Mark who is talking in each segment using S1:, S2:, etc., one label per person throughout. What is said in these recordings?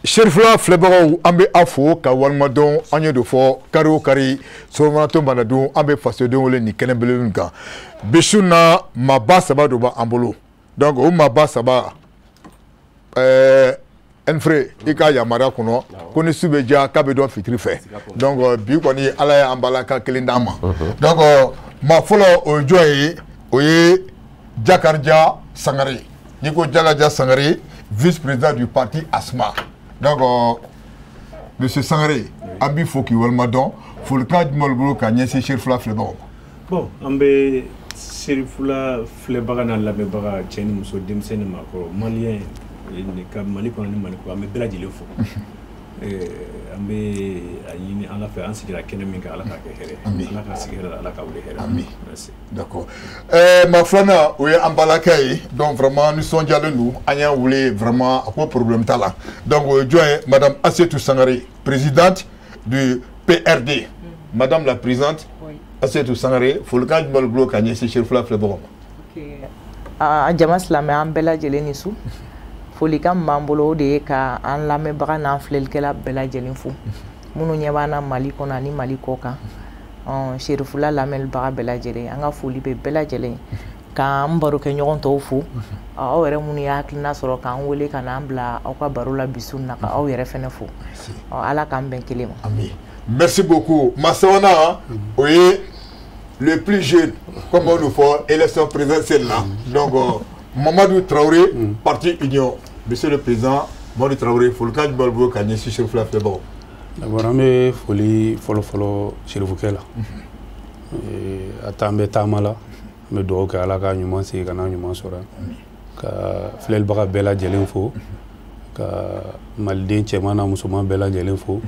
S1: Serifula filɛbagaw, an bɛ aw fo ka waleɲumandɔn. An ye do fɔ kari o kari sɔgɔmatɔ mana dun, an bɛ fasodenw wele nin kɛnɛ belebele kan. Bi su na, maaba saba dɔ b'an bolo. Donc o maaba saba, Ɛnfere, i ka yamaruya kɔnɔ ko ni su bɛ diya k'a bɛ dɔn fitiri fɛ. Donc bi kɔni, Ala ye an balaka kelen d'an ma. Donc maa fɔlɔ, o ye jɔn ye? O ye Jakarija Sangare. N'i ko Jakarija Sangare, vice-président du parti ASMA. Donc monsieur Sangare, an b'i fo k'i waleɲumandɔn. Folikan jumɛn b'i bolo ka ɲɛsin Serifula filɛbagaw ma?
S2: Bon, an bɛ Serifula filɛbaga n'a lamɛnbaga, cɛ ni muso, denmisɛn ni maakɔrɔ, malien ka Mali kɔnɔ ni Mali kɔ, an bɛ bɛɛ lajɛlen fo. An bɛ a ɲini Ala fɛ, an sigira kɛnɛ min kan, Ala k'a kɛ hɛrɛ ye, Ala ka sigi hɛrɛ la, Ala ka wuli hɛrɛ.
S1: Ami, d'accord. Maa filanan, o ye an balakɛ ye. Donc vraiment nisɔndiyalen don, an y'a wele, vraiment a ko problème t'a la. Donc o ye jɔn ye? Madame Assetou Sangare, présidente du PRD. Madame la présidente, oui. Assetou Sangare, folikan jumɛn b'i bolo ka ɲɛsin Serifula filɛbagaw
S3: ma? A jama silamɛ, an bɛɛ lajɛlen ni su. Folikan min b'an bolo, o de ye ka an lamɛnbaga n'an filɛlikɛla bɛɛ lajɛlen fo, minnu ɲɛ b'an na Mali kɔnɔ ani Mali kɔ kan. Serifula lamɛnnibaga bɛɛ lajɛlen, an ka foli bɛ bɛɛ lajɛlen, k'an barokɛɲɔgɔn tɔw fo, aw yɛrɛ minnu ye hakilina sɔrɔ k'an wele ka n'an bila aw ka baro la bi su na, ka aw yɛrɛ fɛnɛ fo. Ala k'an bɛn kelen ma.
S1: Merci beaucoup. Maa sabanan, o ye le plus jeune, comme on le fait élection présidentielle là. Donc Mamadou Traoré, parti Union. Monsieur le président Mamadou Traoré, folikan jumɛn b'i bolo ka ɲɛsin Serifula filɛbagaw?
S4: D'abord, an bɛ foli fɔlɔ fɔlɔ Serifukɛ la. A t'an bɛ taama la, an bɛ dugawu kɛ, Ala ka ɲuman segin ka n'a ɲuman sɔrɔ, ka filɛlibaga bɛɛ lajɛlen fo, ka maliden cɛman n'a musoman bɛɛ lajɛlen fo,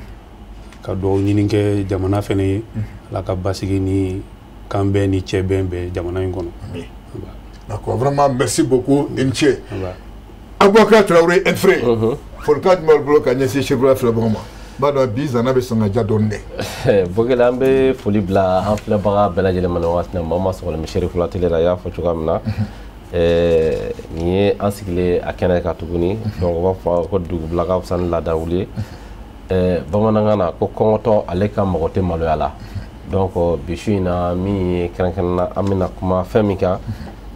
S4: ka dugawu ɲini kɛ jamana fɛnɛ ye, Ala ka basigi ni kanbɛn ni cɛbɛn bɛɛ jamana in kɔnɔ.
S1: D'accord, vraiment merci beaucoup, i ni ce. Abubakar Traoré Enfré, folikan jumɛn b'i bolo ka ɲɛsin Serifula filɛbagaw ma? B'a dɔn bi zana bɛ sɔn ka ja dɔɔni dɛ.
S5: Bokele, an bɛ foli bila an filɛbaga bɛɛ lajɛlen ma nin waati na. Maa ma sɔgɔlen bɛ Serifula télé la, i y'a fɔ cogoya min na, nin ye an sigilen a kɛnɛ kan tuguni. Donc u b'a fɔ ko dugubila ka fisa ni laada wuli ye bamanankan na, ko kɔngɔtɔ ale ka mɔgɔ tɛ maloya la. Donc bi su in na, min ye kɛrɛnkɛrɛn na, an bɛna kuma fɛn min kan,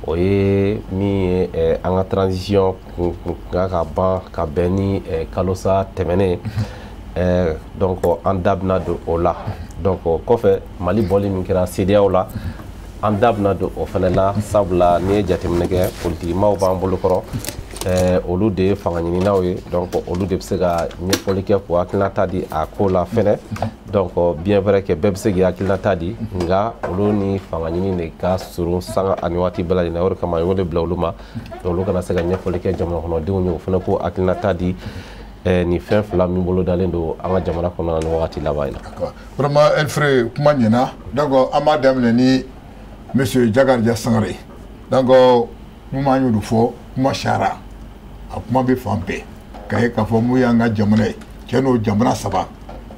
S5: o ye min ye an ka transition kun ka ka ban ka bɛn ni kalosa tɛmɛnen. Donc an da bɛna don o la. Donc kɔfɛ, Mali bɔli min kɛra CEDEAO la, an da bɛna don o fana la, sabula n'i ye jateminɛ kɛ, politikimaw b'an bolo kɔrɔ, olu de ye fanga ɲininaw ye. Donc olu de bɛ se ka ɲɛfɔli kɛ k'u hakilinata di a ko la fɛnɛ. Donc bien vrai que bɛɛ bɛ se k'i hakilinata di, nka olu ni fanga ɲini de ka surun sanga ani waati bɛɛ lajɛlen. O de kama an y'o de bila olu ma. Donc olu kana se ka ɲɛfɔli kɛ jamana kɔnɔdenw ye, o fana k'u hakilinata di nin fɛn fila min bolo dalen don an ka jamana kɔnɔ nin wagati laban in na.
S1: Vraiment Elfré, kuma ɲɛna. Donc an b'a daminɛ ni monsieur Jakarija Sangare. Donc kuma, an y'o de fɔ, kuma siyara, a kuma bɛ fan bɛɛ ka ye k'a fɔ mun y'an ka jamana ye. Tiɲɛ n'o, jamana saba,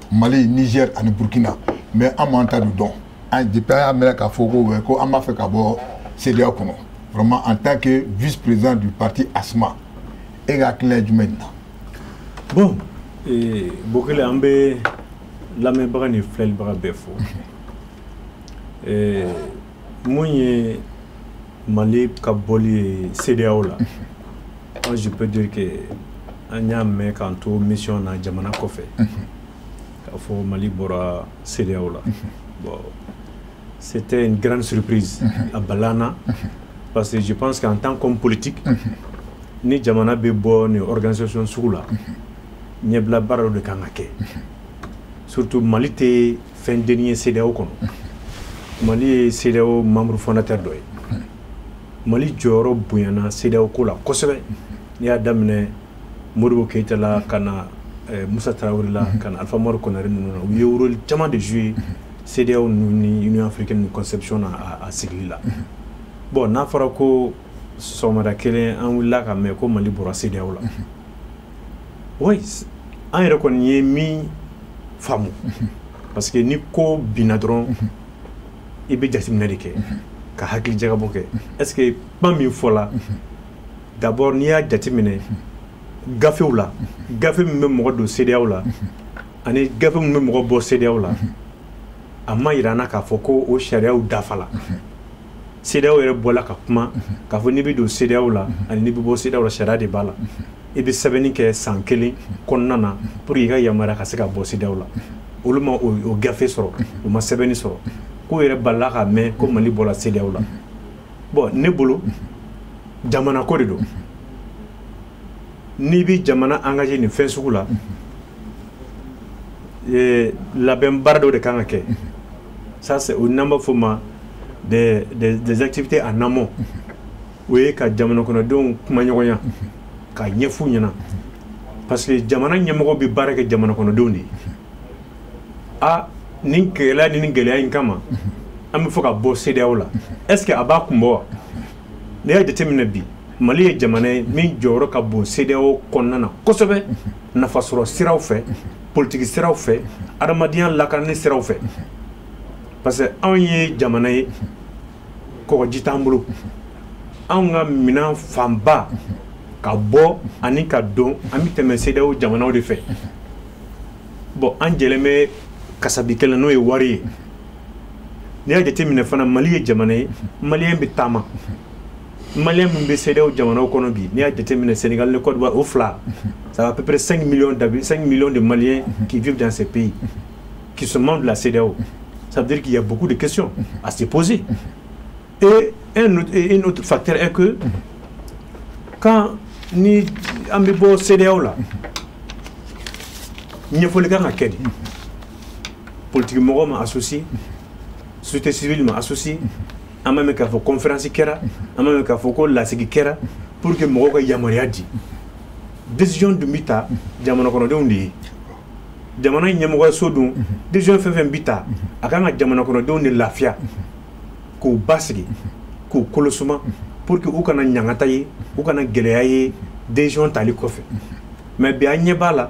S1: Mali, Niger ani Burkina, mais an m'an ta dɔn. An depuis an y'a mɛn k'a fɔ ko ko an b'a fɛ ka bɔ CEDEAO kɔnɔ, vraiment en tant que vice-président du parti ASMA, e ka hakilina ye jumɛn nin na?
S2: Bon, Bokele, an bɛ lamɛnbaga ni filɛlibaga bɛɛ fo. Mun ye Mali ka bɔli ye CEDEAO la, moi je peux dire que an y'a mɛn k'an to mission na jamana kɔfɛ k'a fɔ Mali bɔra CEDEAO la. Bon, c'était une grande surprise a balana, parce que je pense qu'en tant qu'homme politique, ni jamana bɛ bɔ nin organisation sugu la, ɲɛbila baara dɔ de kan ka kɛ. Surtout Mali tɛ fɛn denni ye CEDEAO kɔnɔ. Mali ye CEDEAO membre fondateur dɔ ye. Mali jɔyɔrɔ bonyana CEDEAO ko la kosɛbɛ. N'i y'a daminɛ Modibo Keyita la, ka na Musa Tarawele la, ka na Alpha Umaru Konare ninnu na, u ye rôle caman de jouer CEDEAO ninnu ni Union africaine ni conception na, a sigili la. Bon, n'a fɔra ko sɔgɔmada kelen an wulila ka mɛn ko Mali bɔra CEDEAO la, oui, an yɛrɛ kɔni ye min faamu, parce que ni ko binna dɔrɔn, i bɛ jateminɛ de kɛ ka hakili jagabɔ kɛ. Est ce que kuma min fɔla d'abord, n'i y'a jateminɛ Gafew la, gafe min bɛ mɔgɔ don CEDEAO la ani gafe min bɛ mɔgɔ bɔ CEDEAO la, a ma yira an na k'a fɔ ko o sariyaw dafa la. CEDEAO yɛrɛ bɔla ka kuma k'a fɔ n'i bɛ don CEDEAO la ani n'i bɛ bɔ CEDEAO la, sariya de b'a la. I bɛ sɛbɛnni kɛ san kelen kɔnɔna na pour que i ka yamaruya ka se ka bɔ CEDEAO la. Olu ma o gafe sɔrɔ, u ma sɛbɛnni sɔrɔ, k'o yɛrɛ balila k'a mɛn ko Mali bɔra CEDEAO la. Bon, ne bolo, jamana ko de don. N'i bɛ jamana engagé nin fɛn sugu la, labɛn baara dɔw de kan ka kɛ. Ça, c'est o n'an b'a fɔ ma des activités en amont. O ye ka jamana kɔnɔdenw kumaɲɔgɔnya k'a ɲɛf'u ɲɛna, parce que jamana ɲɛmɔgɔ bɛ baara kɛ jamana kɔnɔdenw de ye. A nin gɛlɛya ni nin gɛlɛya in kama, an bɛ fɔ ka bɔ CEDEAO la, est ce que a b'a kun bɔ wa? N'i y'a jateminɛ bi, Mali ye jamana ye min jɔyɔrɔ ka bon CEDEAO kɔnɔna na kosɛbɛ, nafasɔrɔ siraw fɛ, politiki siraw fɛ, adamadenya lakanani siraw fɛ, parce que anw ye jamana ye, kɔgɔji t'an bolo. Anw ka minɛn fanba ka bɔ ani ka don, an bɛ tɛmɛ CEDEAO jamanaw de fɛ. Bon, an jɛlen bɛ kasabi kelen, n'o ye wari ye. N'i y'a jateminɛ fana, Mali ye jamana ye, malien bɛ taama. Malien min bɛ CEDEAO jamanaw kɔnɔ bi, n'i y'a jateminɛ Sénégal ni Côte d'Ivoire, o fila, ça va à peu près 5 millions d'habitants, 5 millions de Maliens qui vivent dans ces pays, qui sont membres de la CEDEAO. Ça veut dire qu'il y a beaucoup de questions à se poser. Et un autre facteur est que quand ni an bɛ bɔ CEDEAO la, ɲɛfɔli kan ka kɛ de. Politique mɔgɔw ma associé, société civile ma associé. An b'a mɛn k'a fɔ conférence kɛra, an b'a mɛn k'a fɔ ko lasigi kɛra pour que mɔgɔw ka yamaruya di. Décision dun bɛ ta jamana kɔnɔdenw de ye. Jamana ɲɛmɔgɔyaso dun, décision fɛn fɛn bɛ ta, a kan ka jamana kɔnɔdenw de lafiya, k'u basigi, k'u kolosuma, pour que u kana ɲangata ye, u kana gɛlɛya ye décision tali kɔfɛ. Mais bi, an ɲɛ b'a la,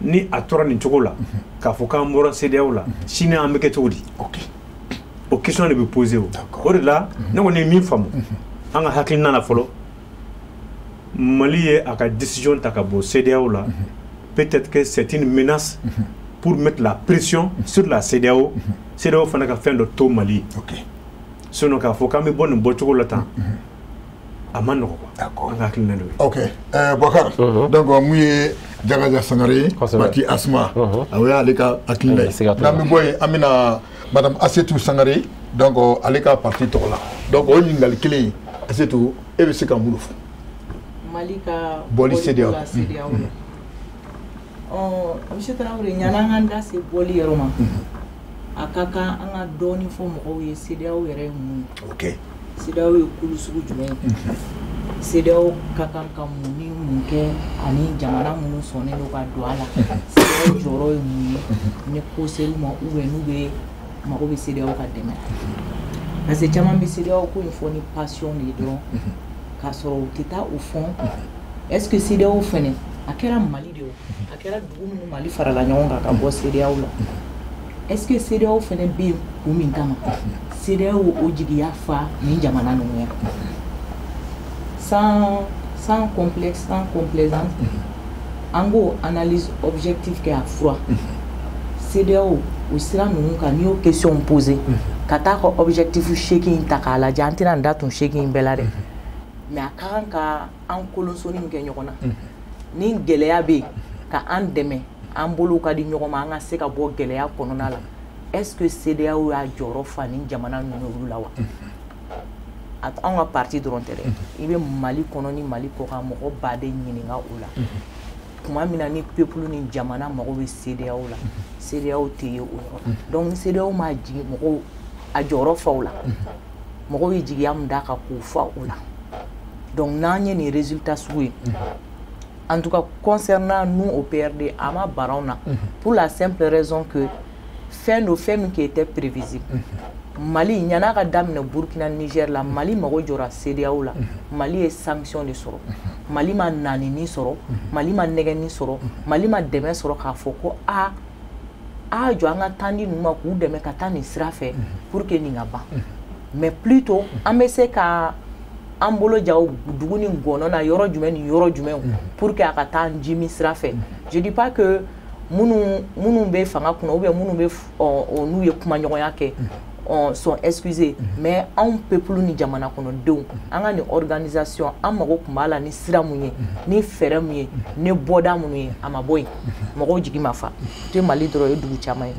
S2: ni a tora nin cogo la, k'a fɔ k'an bɔra CEDEAO la, sini an bɛ kɛ cogo di? O question de bɛ poser. O o de la, ne kɔni ye min faamu an ka hakilina la fɔlɔ, Mali ye a ka décision ta ka bɔ CEDEAO la, peut-être que c'est une menace pour mettre la pression sur la CEDEAO. CEDEAO fana ka fɛn dɔ to Mali ye. Sinon, k'a fɔ k'an bɛ bɔ nin bɔcogo la tan, a ma nɔgɔ quoi. An ka hakilina de ye.
S1: Ok, Bɔkar, donc mun ye Jakaja Sangare ye, parti Asma, o y'ale ka hakilina ye. N'an bɛ bɔ yen, an bɛna madame Asetu Sangare, donc ale ka parti tɔgɔ la. Donc o ɲininkali kelen in, Asetu, e bɛ se ka mun de fɔ?
S3: Mali ka
S1: bɔli CEDEAO.
S3: La CEDEAO la. Ɔ, monsieur Tarawele, ɲan'an k'an da se bɔli yɔrɔ ma, a ka kan an ka dɔɔni fɔ mɔgɔw ye CEDEAO yɛrɛ ye mun ye. CEDEAO ye kulu sugu jumɛn ye? CEDEAO ka kan ka mun ni mun kɛ, ani jamana minnu sɔnnen don ka don a la? CEDEAO jɔyɔrɔ ye mun ye ni ko ser'u ma, ou bien n'u bɛ mago bɛ CEDEAO ka dɛmɛ la? Parce que caman bɛ CEDEAO ko in fɔ ni passion de ye dɔrɔn, k'a sɔrɔ u tɛ taa au fond. Est ce que CEDEAO fɛnɛ, a kɛra Mali de ye o, a kɛra dugu minnu Mali farala ɲɔgɔn kan ka bɔ CEDEAO la, est ce que CEDEAO fɛnɛ bɛ yen kun min kama, CEDEAO o jigiya fa nin jamana ninnu ya? Sans complexe, sans complaisance, an k'o analyse objective kɛ à froid. CEDEAO o sira ninnu kan, n'i y'o question poser, ka taa ka objectif 8 ta k'a lajɛ, an tɛna n da tun 8 in bɛɛ la dɛ, mais a ka kan ka an kolonsoni min kɛ ɲɔgɔn na ni gɛlɛya bɛ yen, ka an dɛmɛ, an bolo ka di ɲɔgɔn ma, an ka se ka bɔ gɛlɛya kɔnɔna la. Est ce que CEDEAO y'a jɔyɔrɔ fa ni jamana ninnu olu la wa? Anw ka parti dɔrɔn tɛ dɛ, i bɛ Mali kɔnɔ ni Mali kɔkan, mɔgɔ baden ɲininka o la. Tuma min na ni peuple ni jamana mago bɛ CEDEAO la, CEDEAO tɛ ye o yɔrɔ la. Donc ni CEDEAO m'a jigin mɔgɔw a jɔyɔrɔ fa o la, mɔgɔw ye jigiya min d'a kan k'o fa o la. Donc n'an ye nin résultat sugu ye, en tout cas concernant nous au PRD, a ma bara anw na, pour la simple raison que fɛn do, fɛn min qui était prévisible. Mali ɲan'a ka daminɛ Burkina, Niger la, Mali mago jɔra CEDEAO la. Mali ye sanction de sɔrɔ. Mali ma nanini sɔrɔ, Mali ma nɛgɛni sɔrɔ, Mali ma dɛmɛ sɔrɔ k'a fɔ ko a a jɔ an ka tan di ninnu ma k'u dɛmɛ ka taa nin sira fɛ pour que nin ka ban. Mais plutôt an bɛ se ka An bolo ja dugu ni gɔnɔ na yɔrɔ jumɛn ni yɔrɔ jumɛn pour que a ka taa jimi sira fɛ. Je dis pas que minnu bɛ fanga kunna ou bien minnu bɛ n'u ye kumaɲɔgɔnya kɛ sont excusés, mais anw peuple ni jamana kɔnɔdenw, an ka nin organisation, an mago tun b'a la ni sira mun ye, ni fɛɛrɛ mun ye, ni bɔda minnu ye, a ma bɔ yen, mɔgɔw jigi ma fa. O tɛ Mali dɔrɔn ye, dugu caman ye.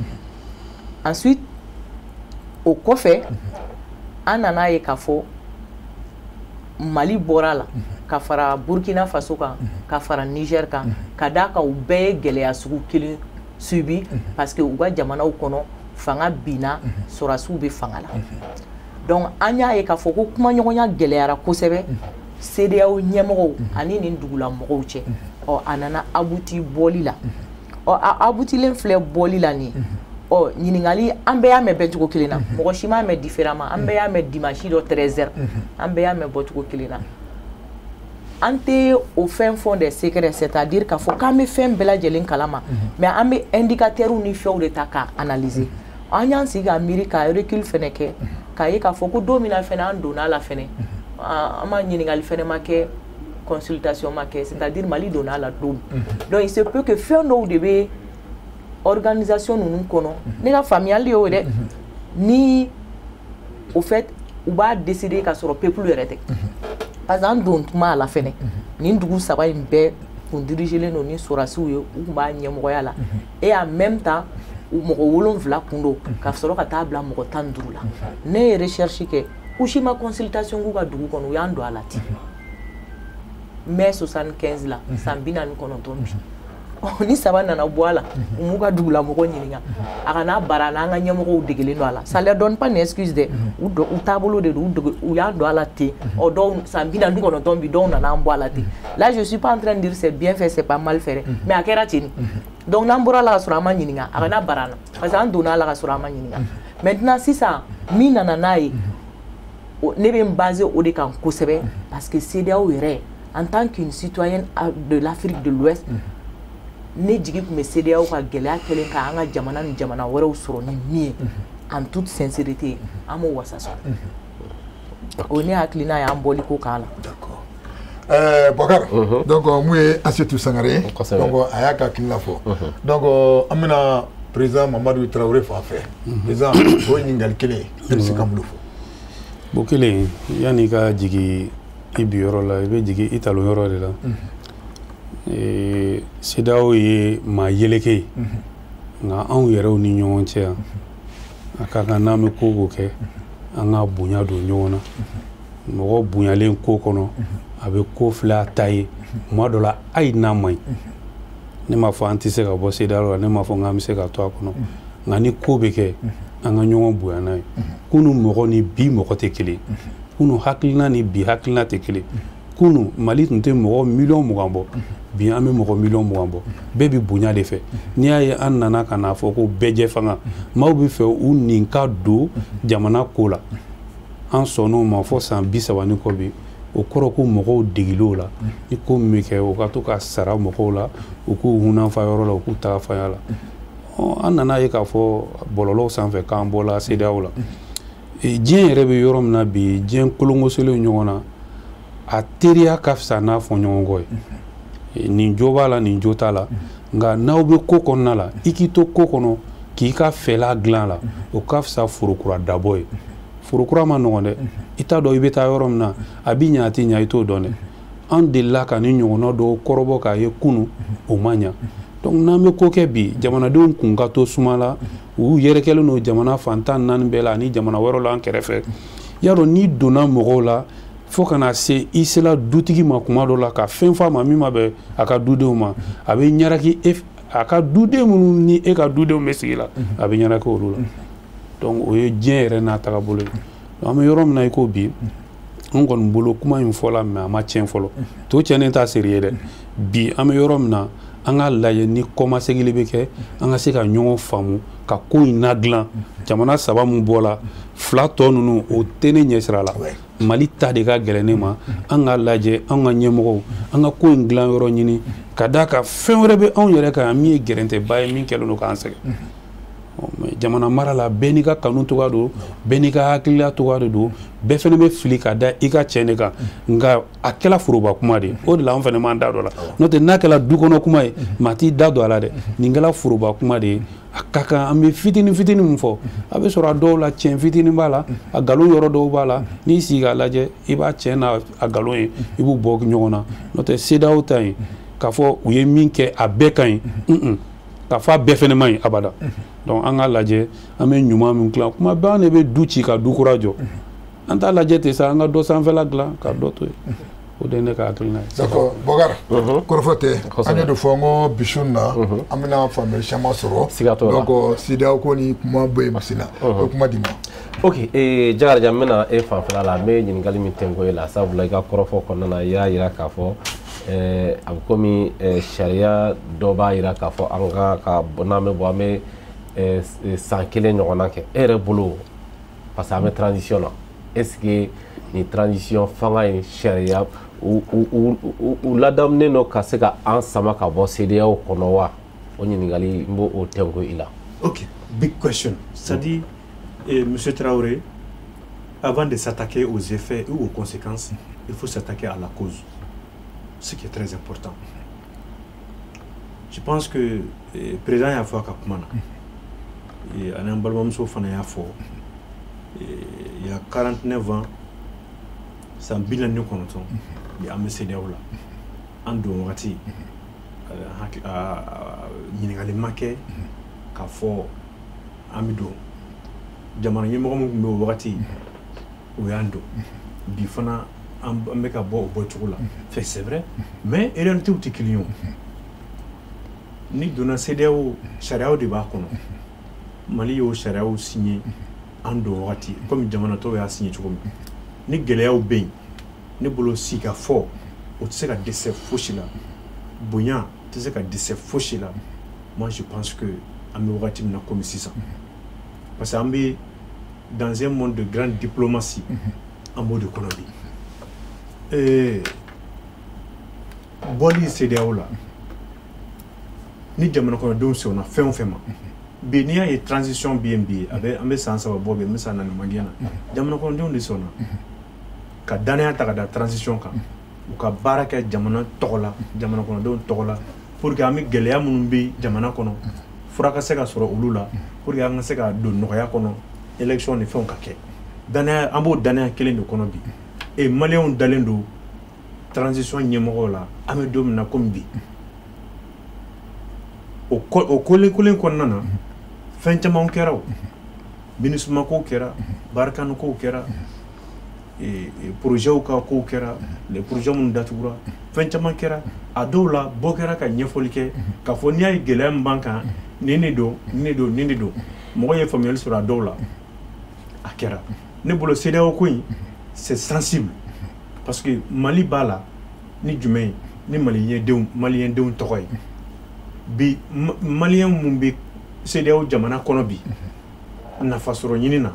S3: Ensuite, o kɔfɛ, an nana ye k'a fɔ Mali bɔra la ka fara Burkina Faso kan, ka fara Niger kan, ka d'a kan u bɛɛ ye gɛlɛya sugu kelen subi, parce que u ka jamanaw kɔnɔ fanga binna, sɔrɔdasiw bɛ fanga la. Donc an y'a ye k'a fɔ ko kumaɲɔgɔnya gɛlɛyara kosɛbɛ CEDEAO ɲɛmɔgɔw ani nin dugulamɔgɔw cɛ. Ɔ, a nana abouti bɔli la. Ɔ, a aboutilen filɛ bɔli la nin ye. Ɔ, ɲininkali, an bɛɛ y'a mɛn bɛɛ cogo kelen na, mɔgɔ si m'a mɛn différemment. An bɛɛ y'a mɛn dimanche dɔ 13h, an bɛɛ y'a mɛn bɔcogo kelen na. An tɛ o fɛn fɔ des secrets, c'est-à-dire k'a fɔ k'an bɛ fɛn bɛɛ lajɛlen kalama, mais an bɛ indicateurs ni fɛnw de ta k'a analyser. An y'an sigi ka miiri, ka recul fɛnɛ kɛ, k'a ye k'a fɔ ko don min na fɛnɛ an donna a la fɛnɛ, an ma ɲininkali fɛnɛ ma kɛ, consultation ma kɛ, c'est-à-dire Mali donna a la don. Donc il se peut que fɛn dɔw de bɛ organisation ninnu kɔnɔ, ne ka faamuyali y'o ye dɛ, ni au fait u b'a décider ka sɔrɔ peuple yɛrɛ tɛ, parce que an don tuma a la fɛnɛ, nin dugu saba in bɛɛ kun dirigelen don ni sɔrɔdasiw ye, u kun b'a ɲɛmɔgɔya la, et en même temps u mɔgɔ 7 kun don, ka sɔrɔ ka taa bila mɔgɔ 15 la. Ne ye recherche kɛ, u si ma consultation k'u ka dugu kɔnɔ, u y'an don a la ten mai 75 la, san 49 bi. Ni saba nana bɔ a la, u m'u ka dugulamɔgɔ ɲininka, a kana bara n'an ka ɲɛmɔgɔw degelen don a la. Ça leur donne pas une excuse dɛ, u taabolo de don, u y'an don a la ten. Ɔ, dɔw san 49 bi, dɔw nana an bɔ a la ten. Là, je suis pas en train de dire c'est bien fait, c'est pas mal fait, mais a kɛra ten. Donc n'an bɔra la ka sɔrɔ an ma ɲininka, a kana bara an na, parce que an donna a la ka sɔrɔ an ma ɲininka. Maintenant sisan, min nana n'a ye, ne bɛ n baser o de kan kosɛbɛ, parce que CEDEAO yɛrɛ, en tant qu'une citoyenne de l'Afrique de l'Ouest, ne jigi tun bɛ CEDEAO ka gɛlɛya kɛlen k'an ka jamana ni jamana wɛrɛw sɔrɔ ni min ye, en toute sincérité, an m'o wasa sɔrɔ. O ye ne hakilina ye an bɔli ko k'a la.
S1: D'accord. Bɔkar, donc mun ye Asetu Sangare ye, donc a y'a ka hakilina fɔ. Donc an bɛna président Mamadu Tarawele fan fɛ. Président, o ye ɲininkali kelen ye, e bɛ se ka mun de fɔ?
S4: Bon, kelen, yanni i ka jigin i bi yɔrɔ la, i bɛ jigin i talon yɔrɔ de la. CEDEAO ye maa yeleke ye, nka anw yɛrɛw ni ɲɔgɔn cɛ yan, a ka kan n'an bɛ ko o ko kɛ, an ka bonya don ɲɔgɔn na. Mɔgɔ bonyalen ko kɔnɔ, a bɛ ko filɛ a ta ye kuma dɔ la, hali n'a man ɲi. Ne m'a fɔ an tɛ se ka bɔ CEDEAO la, ne m'a fɔ k'an bɛ se ka to a kɔnɔ, nka ni ko bɛ kɛ, an ka ɲɔgɔn bonya n'a ye. Kunun mɔgɔ ni bi mɔgɔ tɛ kelen, kunun hakilina ni bi hakilina tɛ kelen. Kunun Mali tun tɛ mɔgɔ miliyɔn 20 bɔ, bi an bɛ mɔgɔ miliyɔn 20 bɔ. Bɛɛ bɛ bonya de fɛ. N'i y'a ye an nana ka n'a fɔ ko bɛɛ jɛ fanga, maaw bɛ fɛ u nin ka don jamana ko la, an sɔnn'o ma fɔ san 30 ni kɔ bi. O kɔrɔ ko mɔgɔw degil'o la, ni ko min bɛ kɛ, o ka to ka sara mɔgɔw la, u k'u hunanfa yɔrɔ la, u k'u taga fanya la. An nana ye k'a fɔ bɔlɔlɔw sanfɛ k'an bɔla CEDEAO la. Diɲɛ yɛrɛ bɛ yɔrɔ min na bi, diɲɛ kolonkosolen ɲɔgɔn na, a teriya ka fisa n'a fɔ ɲɔgɔn kɔ ye. Nin jo b'a la, nin jo t'a la, nka n'aw bɛ ko kɔnɔna la, i k'i to ko kɔnɔ k'i ka fɛla dilan la, o ka fisa forokura dabɔ ye. Forokura ma nɔgɔn dɛ, i t'a dɔn i bɛ taa yɔrɔ min na, a bɛ ɲɛ a tɛ ɲɛ, i t'o dɔn dɛ. An delila ka ni ɲɔgɔnna dɔw kɔrɔbɔ k'a ye kunun, o ma ɲa. Donc n'an bɛ ko kɛ bi, jamanadenw kun ka to suma la, u yɛrɛkɛlen don jamana fan 14 bɛɛ la ani jamana wɛrɛw la an kɛrɛfɛ. Y'a dɔn, n'i donna mɔgɔw la fo kana se i sela dutigi ma kuma dɔ la ka fɛn fɔ a ma min ma bɛn a ka dudenw ma, a bɛ ɲaraki e a ka duden minnu ni e ka dudenw bɛ sigi la, a bɛ ɲaraki olu la. Donc o ye diɲɛ yɛrɛ n'a tagabolo ye. An bɛ yɔrɔ min na i ko bi, an kɔni bolo kuma in fɔla, mais a ma tiɲɛ fɔlɔ, to tiɲɛnen t'a seri ye dɛ. Bi an bɛ yɔrɔ min na, an k'a lajɛ ni kɔmasegili bɛ kɛ, an ka se ka ɲɔgɔn faamu ka ko in ladilan. Jamana saba min bɔla, fila tɔ ninnu, o tɛ ne ɲɛsira la. Mali ta de ka gɛlɛn ne ma. An k'a lajɛ, an ka ɲɛmɔgɔw, an ka ko in dilan yɔrɔ ɲini, ka d'a kan fɛn wɛrɛ bɛ anw yɛrɛ kan yan min ye gɛrɛntɛba ye, min kɛlen don k'an sɛgɛn. Jamana mara la bɛɛ n'i ka kanu cogoya don, bɛɛ n'i ka hakilila cogoya de don, bɛɛ fana bɛ fili ka da i ka cɛ de kan. Nka a kɛla foroba kuma de ye, o de la an fana m'an da don a la. N'o tɛ n'a kɛla du kɔnɔ kuma ye, maa t'i da don a la dɛ. Nin kɛla foroba kuma de ye. A ka kan an bɛ fitinin fitinin min fɔ, a bɛ sɔrɔ a dɔw la tiɲɛ fitinin b'a la, a nkalon yɔrɔ dɔw b'a la. N'i sigi k'a lajɛ, i b'a tiɲɛ n'a a nkalon ye, i b'u bɔ ɲɔgɔn na. N'o tɛ CEDEAO ta in, k'a fɔ u ye min kɛ a bɛɛ ka ɲi, k'a fɔ a bɛɛ fana man ɲi abada. Donc an k'a lajɛ, an bɛ ɲuman min dilan, kuma bɛɛ an de bɛ du ci ka du kura jɔ. An t'a lajɛ ten sa, an ka dɔ sanfɛla dilan ka dɔ to yen. O de ye ne ka hakilina ye.
S1: D'accord, Bokar, kɔrɔfɔ tɛ, an y'o de fɔ n ko bi su in na an bɛna faamuyali caman sɔrɔ.
S5: Siga t'o la.
S1: Donc CEDEAO ko ni kuma bɔ yen masi la, o kuma di ma.
S5: Ok, Jakarija, n bɛna e fanfɛla la, n bɛ ɲininkali min tɛnko e la, sabula i ka kɔrɔfɔ kɔnɔna na, i y'a yira k'a fɔ a bɛ komi sariya dɔ b'a yira k'a fɔ an ka n'an bɛ bɔ an bɛ san kelen ɲɔgɔnna kɛ. E yɛrɛ bolo, parce que an bɛ transition na, est ce que nin transition fanga in sariya u ladamunen don ka se ka an sama ka bɔ CEDEAO kɔnɔ wa? O ɲininkali n b'o tɛnko i la.
S2: Ok, big question. C'est-à-dire, Monsieur Traoré, avant de s'attaquer aux effets ou aux conséquences, il faut s'attaquer à la cause, ce qui est très important. Je pense que le président y'a fɔ a ka kuma na, ani an balimamuso fana y'a fɔ, il y a 49 ans, san 49 bi an bɛ CEDEAO la. An don wagati ɲininkali ma kɛ k'a fɔ an bɛ don. Jamana ɲɛmɔgɔ min tun bɛ o wagati, o y'an don. Bi fana an bɛ ka bɔ o bɔcogo la. Fait, c'est vrai, mais réalité tɛ kelen ye. O n'i donna CEDEAO, sariyaw de b'a kɔnɔ. Mali y'o sariyaw signé an don wagati, komi jamana tɔw y'a signé cogo min. Ni gɛlɛyaw bɛ yen, ne bolo si ka fɔ o tɛ se ka dɛsɛ fosi la, bonya tɛ se ka dɛsɛ fosi la. Moi, je pense que an bɛ wagati min na komi sisan, parce que an bɛ dans un monde de grande diplomatie, an b'o de kɔnɔ bi. Bɔli CEDEAO la, ni jamana kɔnɔdenw sɔnna fɛn o fɛn ma bi, n'i y'a ye transition bɛ yen bi, a bɛ an bɛ san 3 bɔ bi, an bɛ san 4 magɛn na, jamana kɔnɔdenw de sɔnna ka danaya ta ka da transition kan, u ka baara kɛ jamana tɔgɔ la, jamana kɔnɔdenw tɔgɔ la, pour que an bɛ gɛlɛya minnu bɛ jamana kɔnɔ, fura ka se ka sɔrɔ olu la, pour que an ka se ka don nɔgɔya kɔnɔ, élection ni fɛnw ka kɛ. Danaya, an b'o danaya kelen de kɔnɔ bi. Et maliyɛnw dalen don transition ɲɛmɔgɔw la, an bɛ don min na komi bi. O kolen kɔnɔna na, fɛn caman kɛra, o MINUSMA kow kɛra, Barkhane kow kɛra, projets ka kow kɛra, les projets minnu datugura, fɛn caman kɛra. A dɔw la bɔ kɛra ka ɲɛfɔli kɛ k'a fɔ n'i y'a ye gɛlɛya min b'an kan, nin de don, nin de don, nin de don. Mɔgɔ ye faamuyali sɔrɔ a dɔw la, a kɛra. Ne bolo, CEDEAO ko in, c'est sensible, parce que Mali b'a la ni jumɛn ye, ni maliyɛndenw tɔgɔ ye bi. Maliyɛn mun bɛ CEDEAO jamana kɔnɔ bi, nafa sɔrɔ ɲini na,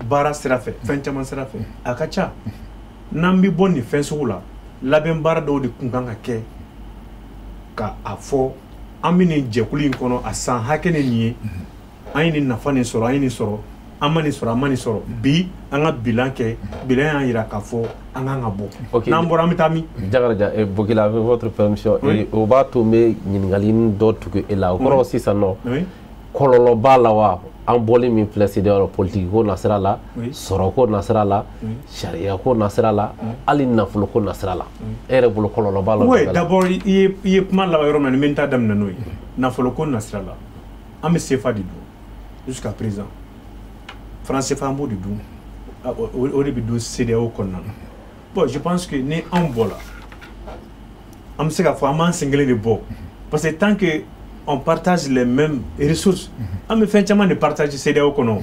S2: baara sira fɛ, fɛn caman sira fɛ, a ka ca. N'an bɛ bɔ nin fɛn sugu la, labɛn baara dɔw de kun kan ka kɛ ka a fɔ an bɛ nin jɛkulu in kɔnɔ a san hakɛ ni nin ye, an ye nin nafa nin sɔrɔ, an ye nin sɔrɔ, an ma nin sɔrɔ, an ma nin sɔrɔ. Bi an ka bilan kɛ, bilan y'an yira k'a fɔ an kan ka bɔ. N'an bɔra, an bɛ taa min?
S5: Jakarija Bokila, avec votre permission, o b'a to n bɛ ɲininkali dɔ tugu e la. O kɔrɔ sisan nɔ, kɔlɔlɔ b'a la wa, an bɔli min filɛ CEDEAO la, politique ko nasira la, sɔrɔ ko nasira la, sariya ko nasira la, hali nafolo ko nasira la, e yɛrɛ bolo kɔlɔlɔ b'a la?
S2: Oui, d'abord i ye kuma laban yɔrɔ min na, ni n bɛ n ta daminɛ n'o ye, nafolo ko nasira la, an bɛ CFA de dun jusqu'à présent. Franc CFA, an b'o de dun, o de bɛ dun CEDEAO kɔnɔna na. Bon, je pense que ni anw bɔra, an bɛ se k'a fɔ an b'an sen kelen de bɔ, parce que tant que on partage les mêmes ressources, an bɛ fɛn caman de partage CEDEAO kɔnɔ.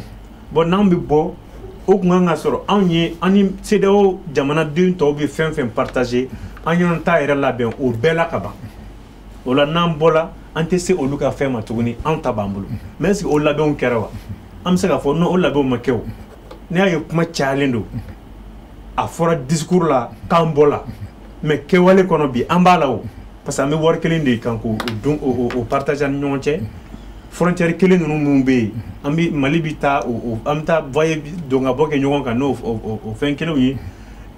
S2: Bon, n'an bɛ bɔ, o kun kan ka sɔrɔ anw ye, an ni CEDEAO jamanaden tɔw bɛ fɛn fɛn partager, an y'an ta yɛrɛ labɛn o bɛɛ la ka ban. O la, n'an bɔra, an tɛ se olu ka fɛn ma tuguni, anw ta b'an bolo. Mais est ce que o labɛnw kɛra wa? An bɛ se k'a fɔ non, o labɛnw ma kɛ. O n'i y'a ye kuma cayalen don, a fɔra discours la k'an bɔla, mais kɛwale kɔnɔ bi an b'a la o, parce que an bɛ wari kelen de kan k'o dun, o partager an ni ɲɔgɔn cɛ. Frontière kelen ninnu minnu bɛ yen, an bɛ Mali bɛ taa o, an bɛ taa voyer don ka bɔ kɛ ɲɔgɔn kan n'o o fɛn kelenw ye.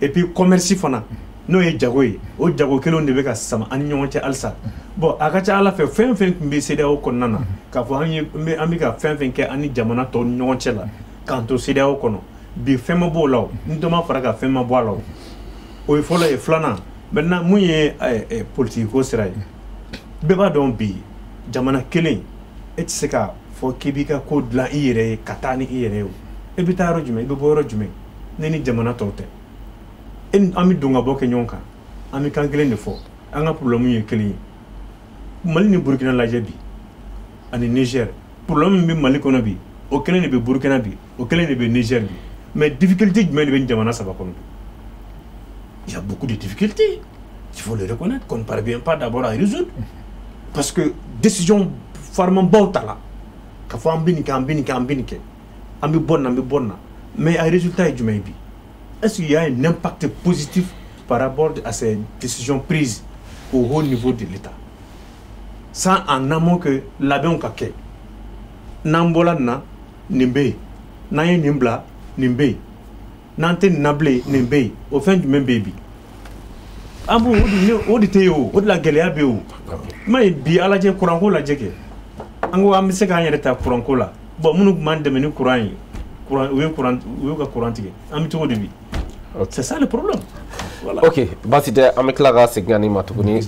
S2: Et puis commerce fana, n'o ye jago ye, o jago kelenw de bɛ ka sama an ni ɲɔgɔn cɛ halisa. Bon, a ka ca Ala fɛ, fɛn fɛn tun bɛ CEDEAO kɔnɔna na, k'a fɔ an ye an bɛ ka fɛn fɛn kɛ an ni jamana tɔw ni ɲɔgɔn cɛ la k'an to CEDEAO kɔnɔ bi, fɛn ma b'o la o, ni dɔ ma fara ka fɛn ma bɔ a la o. O ye fɔlɔ ye. Filanan maintenant, mun ye politique ko sira ye, bɛɛ b'a dɔn bi, jamana kelen e tɛ se ka fɔ k'i b'i ka ko dilan i yɛrɛ ye ka taa ni i yɛrɛ ye. O e bɛ taa yɔrɔ jumɛn, i bɛ bɔ yɔrɔ jumɛn ne ni jamana tɔw tɛ? E ni an bɛ don ka bɔ kɛ ɲɔgɔn kan, an bɛ kan kelen de fɔ, an ka problème ye kelen ye. Mali ni Burukina lajɛ bi ani Niger, problème min bɛ Mali kɔnɔ bi, o kelen de bɛ Burukina bi, o kelen de bɛ Niger bi. Mais difficulté jumɛn de bɛ jamana saba kɔnɔ bi? Il y a beaucoup de difficultés, il faut le reconnaître, qu'on ne parvient pas d'abord à résoudre, parce que décision farimanbaw ta la k'a fɔ an bɛ nin kɛ, an bɛ nin kɛ, an bɛ nin kɛ, an bɛ bɔ nin na, an bɛ bɔ nin na. Mais a résultat ye jumɛn ye bi? Est-ce qu'il y a un impact positif par rapport à ces décisions prises au haut niveau de l'État? Sans en amont que labɛnw ka kɛ, n'an bɔla nin na, nin bɛ yen, n'an ye nin bila, nin bɛ yen, n'an tɛ nin na bilen, nin bɛ yen, o fɛn jumɛn bɛ yen bi? An b'o o de tɛ yen o, o de la gɛlɛya bɛ yen o. I m'a ye bi, a lajɛ kuranko lajɛ kɛ, an ko an bɛ se k'an yɛrɛ ta kuranko la. Bon, minnu tun b'an dɛmɛ ni kuran ye, kuran u ye kuran u y'u ka kuran tigɛ, an bɛ cogo di bi? C'est ça le problème. Voilà.
S5: Ok, baasi tɛ, an bɛ tila ka segin ka n'i ma tuguni.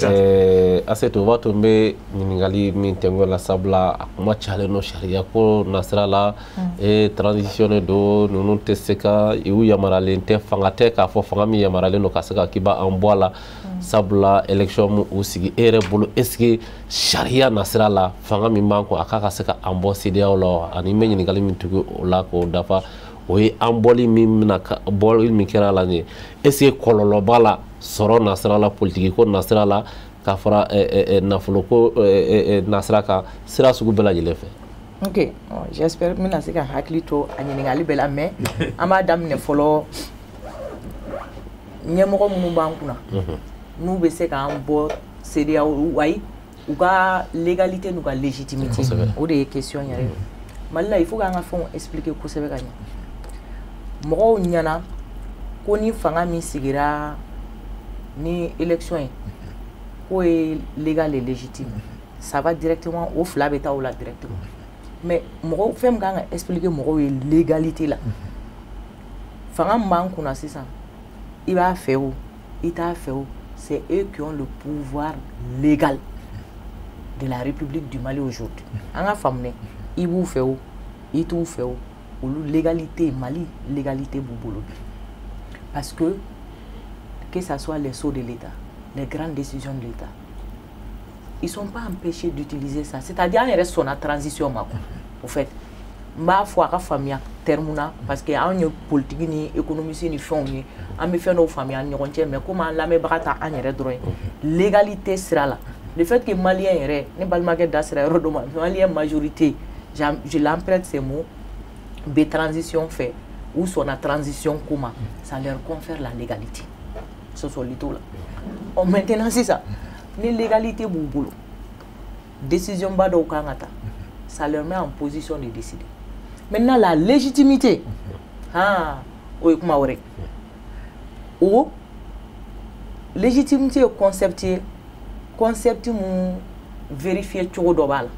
S5: Asetu, o b'a to n bɛ ɲininkali min tɛnku la, sabula a kuma cayalen don sariya ko nasira la. E transition de don, ninnu tɛ se ka u yamaruyalen tɛ, fanga tɛ k'a fɔ fanga min yamaruyalen don ka se ka k'i b'an bɔ a la, sabula élection mu u sigi. E yɛrɛ bolo, est ce que sariya nasira la, fanga min b'an kun, a k'a ka se ka an bɔ CEDEAO la wa? Ani n bɛ ɲininkali min tugu o la k'o dafa, o ye an bɔli min bɛna bɔli min kɛra la nin ye, est ce que kɔlɔlɔ b'a la sɔrɔ nasira la, politiki ko nasira la, ka fara nafolo ko nasira kan, sira sugu bɛɛ lajɛlen fɛ?
S3: Ok, bon, j'espère n bɛna se ka hakili to a ɲininkali bɛɛ la, mais an b'a daminɛ fɔlɔ ɲɛmɔgɔ minnu b'an kunna n'u bɛ se k'an bɔ CEDEAO, ayi, u ka légalité n'u ka légitimité, o de ye question yɛrɛ ye Mali la. Il faut k'an ka fɛnw expliquer kosɛbɛ ka ɲɛ mɔgɔw ɲɛna ko ni fanga min sigira ni élection ye, k'o ye légal et légitime, ça va directement, o fila bɛ taa o la directement. Mais mɔgɔw, fɛn min kan ka expliquer mɔgɔw ye légalité la, fanga min b'an kunna sisan, i b'a fɛ o, i t'a fɛ o, c'est eux qui ont le pouvoir légal de la République du Mali aujourd'hui. An ka faamu dɛ, i b'u fɛ o, i t'u fɛ o, olu légalité, Mali légalité b'u bolo bi, parce que ça soit les sceaux de l'État, les grandes décisions de l'État, ils sont pas empêchés d'utiliser ça. C'est-à-dire an yɛrɛ sɔnna transition ma quoi. Au fait, n b'a fɔ a ka faamuya terme na, parce que anw ye politique ni économiste ni fɛnw ye, an bɛ fɛn dɔw faamuya an ni ɲɔgɔn cɛ, mais komi an lamɛnbaga ta an yɛrɛ dɔrɔn ye, légalité sira la, le fait que malien yɛrɛ, ne balimakɛ da sera yɔrɔ dɔ ma, malien majorité, je l'emprunte ces mots, bɛ transition fɛ, u sɔnna transition ko ma, ça leur confère la légalité, sɔsɔli t'o la. Ɔ, maintenant sisan ni légalité b'u bolo, décision ba dɔw kan ka ta, ça leur met en position de décider. Maintenant la légitimité, ah, o ye kuma wɛrɛ. O légitimité ye concept ye, concept mun vérifier cogo dɔ b'a la.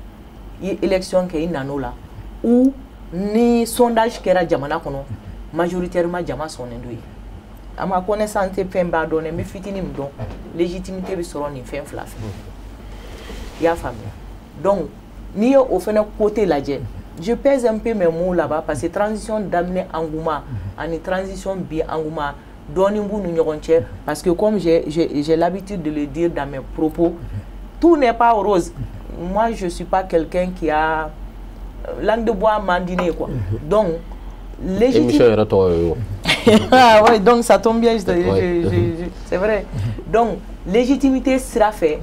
S3: I ye élection kɛ, i nan'o la, ou ni sondage kɛra jamana kɔnɔ, majoritairement jama sɔnnen don yen. À ma connaissance, tɛ fɛn b'a dɔn dɛ, n bɛ fitinin min dɔn, légitimité bɛ sɔrɔ nin fɛn fila fɛ, i y'a faamuya? Donc n'i ye o fɛnɛ côté lajɛ, je pèse un peu mes mots là-bas, parce que transition daminɛ engouement ani transition bi engouement dɔɔnin b'u ni ɲɔgɔn cɛ, parce que comme j'ai l'habitude de le dire dans mes propos, tout n'est pas rose. Moi, je suis pas quelqu'un qui a langue de bois man di ne ye quoi. Donc légitime
S5: Émission yɛrɛ tɔgɔ ye o.
S3: Ah ouais, donc ça tombe bien, c'est vrai. Donc légitimité sira fɛ,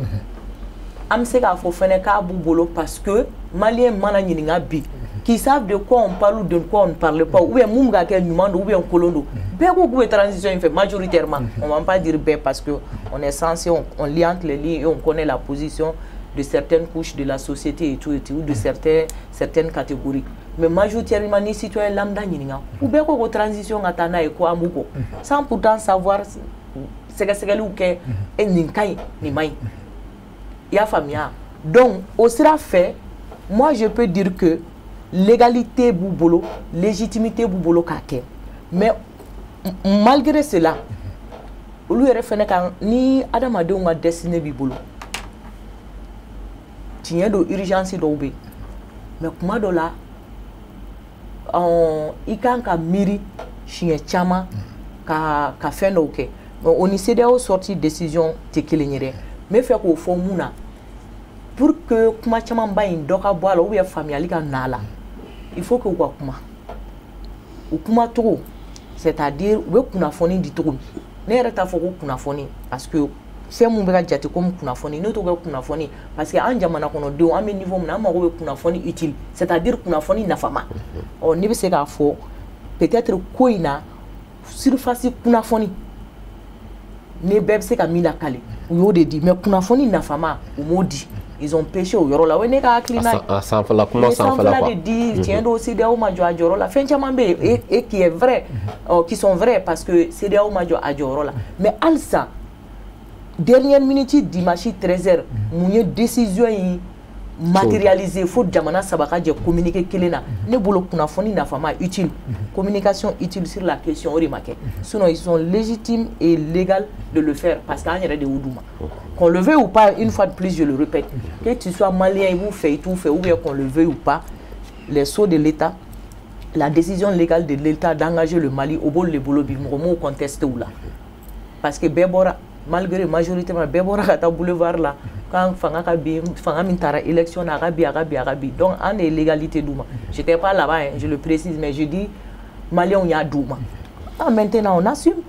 S3: an bɛ se k'a fɔ fɛnɛ k'a b'u bolo, parce que malien mana ɲininka bi, qui savent de quoi on parle ou de quoi on ne parle pas, ou bien mun bɛ ka kɛ ɲuman don ou bien kolon don, bɛɛ ko k'u bɛ transition in fɛ majoritairement. On va pas dire bɛɛ, parce que on est censé, on lit entre les lignes et on connaît la position. de certaines couches de la société et tout, ou de certaines catégories. Mais majoritairement, ni citoyen lambda ɲininka, u bɛɛ ko ko transition ka taa n'a ye, ko an b'u kɔ, sans pourtant savoir sɛgɛsɛgɛliw kɛ, e nin ka ɲi, nin man ɲi. I y'a faamuya? Donc o sira fɛ, moi je peux dire que légalité b'u bolo, légitimité b'u bolo k'a kɛ. Mais malgré cela, olu yɛrɛ fɛnɛ kan, ni adamadenw ka destinée b'i bolo, tiɲɛ don, urgence dɔw bɛ yen, mais kuma dɔ la, i kan ka miiri siɲɛ caman ka fɛn dɔw kɛ. Mais o ni CEDEAO sortie décision tɛ kelen ye dɛ. N bɛ fɛ k'o fɔ mun na? Pour que kuma camanba in dɔ ka bɔ a la, ou bien faamuyali ka na a la, il faut que u ka kuma, u kuma cogo, c'est-à-dire u bɛ kunnafoni di cogo min. Ne yɛrɛ t'a fɔ ko kunnafoni, parce que fɛn mun bɛ ka jate komi kunnafoni, ne t'o kɛ kunnafoni, parce que an jamana kɔnɔdenw, an bɛ niveau min na, an mago bɛ kunnafoni utile, c'est-à-dire kunnafoni nafama. Ɔ, ne bɛ se k'a fɔ peut-être ko in na, surface kunnafoni ne bɛɛ bɛ se ka min lakale, u y'o de di, mais kunnafoni nafama, u m'o di. Ils ont péché o yɔrɔ la. O ye ne ka hakilina ye.
S5: A sanfɛla kuma, sanfɛla
S3: quoi de di. Tiɲɛ don, CEDEAO ma jɔ a jɔyɔrɔ la. Fɛn caman bɛ yen et qui est vrai, qui sont vrais, parce que CEDEAO ma jɔ a jɔyɔrɔ la. Mais halisa, dernière minute, dimanche 13h, mun ye décision in matérialiser fo jamana saba ka jɛ communiqué kelen na? Ne bolo, kunnafoni nafama, utile, communication utile sur la question, o de ma kɛ. Sinon ils sont légitimes et légal de le faire, parce que an yɛrɛ de y'u d'u ma, qu'on le veuille ou pas. Une fois de plus, je le répète, que tu sois malien, i b'u fɛ, i t'u fɛ, ou bien qu'on le veuille ou pas, les sceaux de l'État, la décision légale de l'État d'engager le Mali, o b'olu de bolo bi. Mɔgɔ m'o contesté u la, parce que bɛɛ bɔra, malgré majorité ma, bɛɛ bɔra ka taa boulevard la kan fanga ka bin, fanga min taara élection na, a ka bin, a ka bin, a ka bin. Donc an de ye légalité d'u ma. J'étais pas là-bas, hein, je le précise, mais je dis maliyɛnw y'a d'u ma. Ah, maintenant on assume.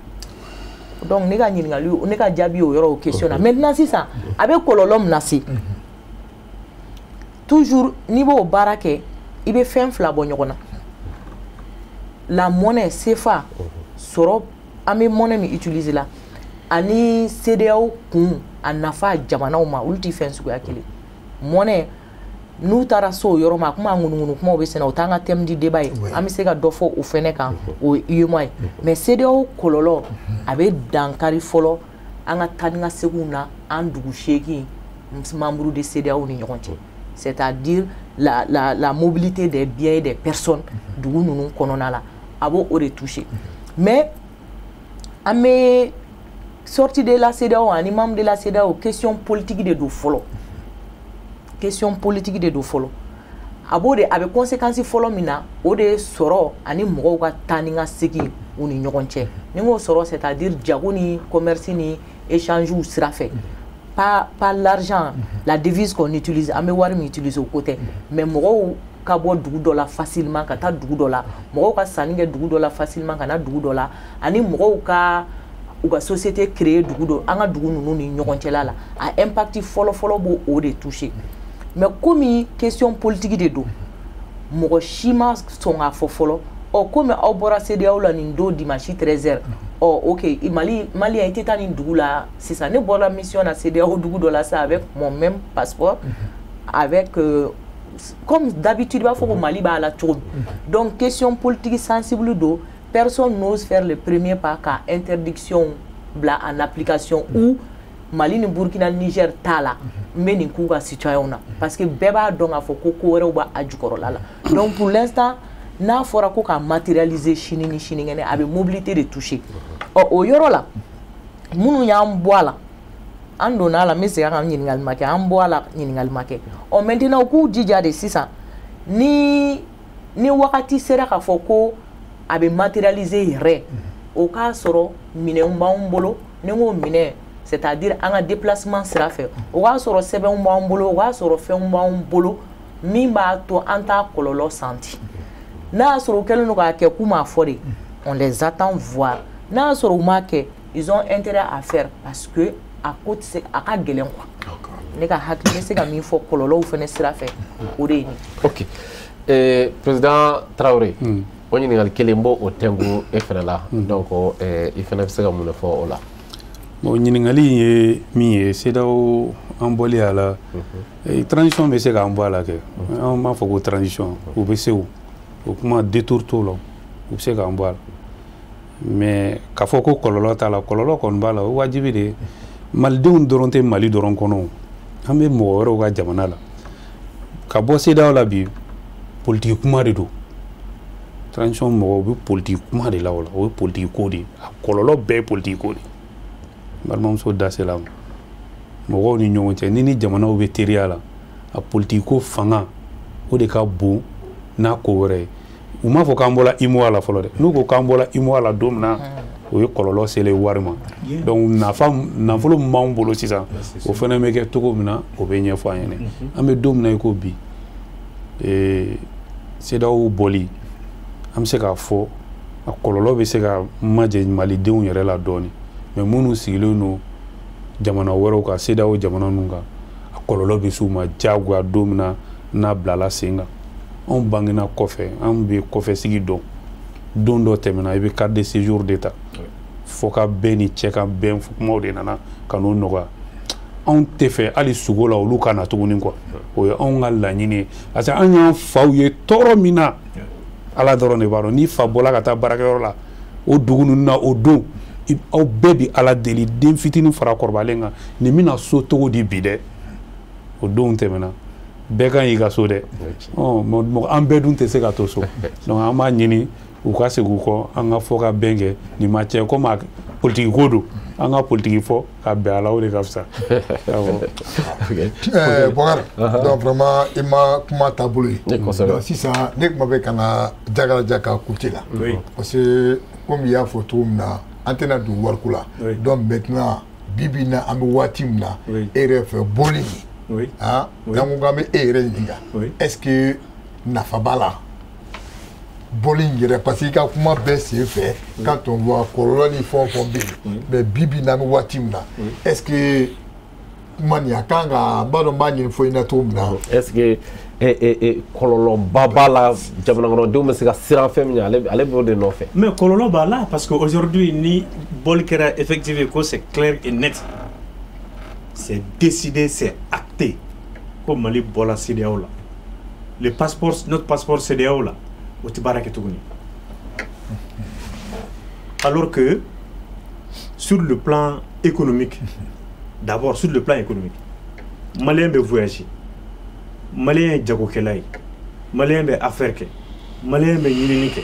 S3: Donc ne ka ɲininkali, ne ka jaabi o yɔrɔ, o question na. Maintenant sisan, a bɛ kɔlɔlɔ min lase, toujours n'i b'o baara kɛ, i bɛ fɛn fila bɔ ɲɔgɔn na: la monnaie CFA sɔrɔ, an bɛ monnaie min utiliser la, ani CEDEAO kun, a nafa jamanaw ma, olu tɛ fɛn suguya kelen. Monnaie, n'u taara so o yɔrɔ ma, a kuma ŋunuŋunu kumaw bɛ senna, o t'an ka thème du débat ye. An bɛ se ka dɔ fɔ o fɛnɛ kan, o ye UEMOA ye. Mais CEDEAO kɔlɔlɔ, a bɛ dankari fɔlɔ an ka taa ni ka seginw na, an dugu 8 membres de CEDEAO ni ɲɔgɔn cɛ, c'est-à-dire la mobilité des biens et des personnes dugu ninnu kɔnɔna la, a b'o o de toucher. Mais an bɛ sortie de la CEDEAO ani membre de la CEDEAO, question politique de don fɔlɔ, question politique de don fɔlɔ. A b'o de, a bɛ conséquence fɔlɔ min na, o de ye sɔrɔ ani mɔgɔw ka taa ni ka segin u ni ɲɔgɔn cɛ. Ni n ko sɔrɔ, c'est-à-dire jago ni commerce ni échange sira fɛ, pas l'argent, la devise qu'on utilise, an bɛ wari min utiliser, o ko tɛ, mais mɔgɔw ka bɔ dugu dɔ la facilement ka taa dugu dɔ la, mɔgɔw ka sanni kɛ dugu dɔ la facilement ka na dugu dɔ la, ani mɔgɔw ka u ka société créer dugu dɔ, an ka dugu ninnu ni ɲɔgɔn cɛla la. A impact fɔlɔ fɔlɔ b'o o de toucher. Mais komi question politique de don, mɔgɔ si ma sɔn k'a fɔ fɔlɔ: ɔ, komi aw bɔra CEDEAO la nin don dimanche 13h, ɔ, ok, Mali, malien, i tɛ taa nin dugu la sisan. Ne bɔra mission na CEDEAO dugu dɔ la sisan avec mon même passeport, avec comme d'habitude, i b'a fɔ ko Mali b'a la cogo min. Donc question politique sensible don, personne n'ose faire le premier pas ka interdiction bila en application, ou Mali ni Burkina, Niger t'a la, n bɛ nin k'u ka citoyen na, parce que bɛɛ b'a dɔn k'a fɔ ko ko wɛrɛw b'a jukɔrɔla la. Donc pour l'instant, n'a fɔra ko ka matérialiser sini ni sinikɛnɛ, a bɛ mobilité de toucher. Ɔ, o yɔrɔ la, minnu y'an bɔ a la, an donna a la, n bɛ segin a kan, ɲininkali ma kɛ, an bɔ a la, ɲininkali ma kɛ. Ɔ, maintenant u k'u jija de sisan, ni wagati sera k'a fɔ ko a bɛ matérialiser yɛrɛ, o k'a sɔrɔ minɛnw b'anw bolo. Ni n ko minɛn, c'est-à-dire an ka déplacement sira fɛ, o k'a sɔrɔ sɛbɛnw b'an bolo, o k'a sɔrɔ fɛnw b'an bolo min b'a to an t'a kɔlɔlɔ santi. N'a y'a sɔrɔ u kɛlen don k'a kɛ k'u m'a fɔ de, on les attend voir. N'a y'a sɔrɔ u m'a kɛ, ils ont intérêt à faire, parce que a ko tɛ se a ka gɛlɛn quoi. Ne ka hakili, n bɛ se ka min fɔ kɔlɔlɔw fana sira fɛ, o de ye nin.
S5: Ok, président Traoré, o ɲininkali kelen n b'o o tɛnku e fɛnɛ la. Donc i fɛnɛ bɛ se ka mun de fɔ o la?
S4: Bon, ɲininkali in ye min ye, CEDEAO an bɔli a la, transition bɛ se k'an bɔ a la kɛ. An b'a fɔ ko transition, u bɛ se o kuma détour t'o la, u bɛ se k'an bɔ a la. Mais k'a fɔ ko kɔlɔlɔ t'a la, kɔlɔlɔ kɔni b'a la, o wajibi de ye. Malidenw dɔrɔn tɛ Mali dɔrɔn kɔnɔ, an bɛ mɔgɔ wɛrɛw ka jamana la. Ka bɔ CEDEAO la bi, politique kuma de don. Transition mɔgɔw bɛ politique kuma de la o la, o ye politique ko de ye. A kɔlɔlɔ bɛɛ ye politique ko de ye. N balimamuso da sera ma, mɔgɔw ni ɲɔgɔn cɛ, ni jamanaw bɛ teriya la, a politique ko fanga o de ka bon n'a ko wɛrɛ ye. U m'a fɔ k'an bɔra UEMOA la fɔlɔ dɛ. N'u ko k'an bɔra UEMOA la don min na, o ye kɔlɔlɔ selen wari ma. Donc nafa nafolo min b'anw bolo sisan, o fana bɛ kɛ cogo min na, o bɛ ɲɛfɔ an ɲɛna. An bɛ don min na i ko bi, CEDEAO bɔli, an bɛ se k'a fɔ a kɔlɔlɔ bɛ se ka majɛ malidenw yɛrɛ la dɔɔnin. Mais minnu sigilen don jamana wɛrɛw kan, CEDEAO jamana ninnu kan, a kɔlɔlɔ bɛ s'u ma diyagoya don min na n'a bilala sen kan. Anw bangena kɔfɛ, anw bɛ kɔfɛsigi dɔn. Don dɔ tɛmɛna, i bɛ carte de séjour de ta. Fo ka bɛn ni cɛ ka bɛn kumaw de nana ka n'o nɔgɔya. Anw tɛ fɛ hali sugo la olu ka na tuguni quoi. O ye anw ka laɲini ye. Parce que an y'an faw ye tɔɔrɔ min na, Ala dɔrɔn de b'a dɔn. N'i fa bɔla ka taa baarakɛyɔrɔ la o dugu ninnu na o don, aw bɛɛ bi Ala deli, den fitinin fara kɔrɔbalen kan, nin bɛna so cogo di bi dɛ. O donw tɛmɛna, bɛɛ kan y'i ka so dɛ. Mɔgɔ an bɛɛ dun tɛ se ka to so. Donc an b'a ɲini u ka segin u kɔ, an ka fɔ ka bɛn kɛ. Nin ma cɛ komi a politique ko don, an ka politique fɔ ka bɛn a la, o de ka fisa.
S1: Bɔkari, donc vraiment i ma kuma taabolo ye. Donc sisan ne kuma bɛ ka na Jakarija ka côté la. Parce que komi i y'a fɔ cogo min na, an tɛna don wariko la. Donc maintenant bi bi in na, an bɛ waati min na, e yɛrɛ fɛ bɔli nin, n'an ko k'an bɛ e yɛrɛ ɲininka, est-ce que nafa b'a la bɔli in yɛrɛ? Parce que i ka kuma bɛɛ sen fɛ, quand on voit kɔlɔlɔ ni fɛn o fɛn bɛ yen, mais bi bi in na an bɛ waati min na, est-ce que kuma nin a kan ka, n b'a dɔn n b'a ɲini fɔ i ɲɛna cogo min na.
S5: Est-ce que kɔlɔlɔba b'a la, jamana kɔnɔdenw bɛ se ka siran fɛn min ɲɛ, ale b'o de nɔfɛ?
S2: Mais kɔlɔlɔ b'a la, parce que aujourd'hui ni bɔli kɛra effective ko c'est clair et net, c'est décidé, c'est acté ko Mali bɔla CEDEAO la. Le passeport, notre passeport CEDEAO la, o tɛ baara kɛ tuguni. Alors que sur le plan économique, d'abord sur le plan économique, Malien bɛ voyager, Malien ye jagokɛla ye, Malien bɛ affaire kɛ, Malien bɛ ɲinini kɛ.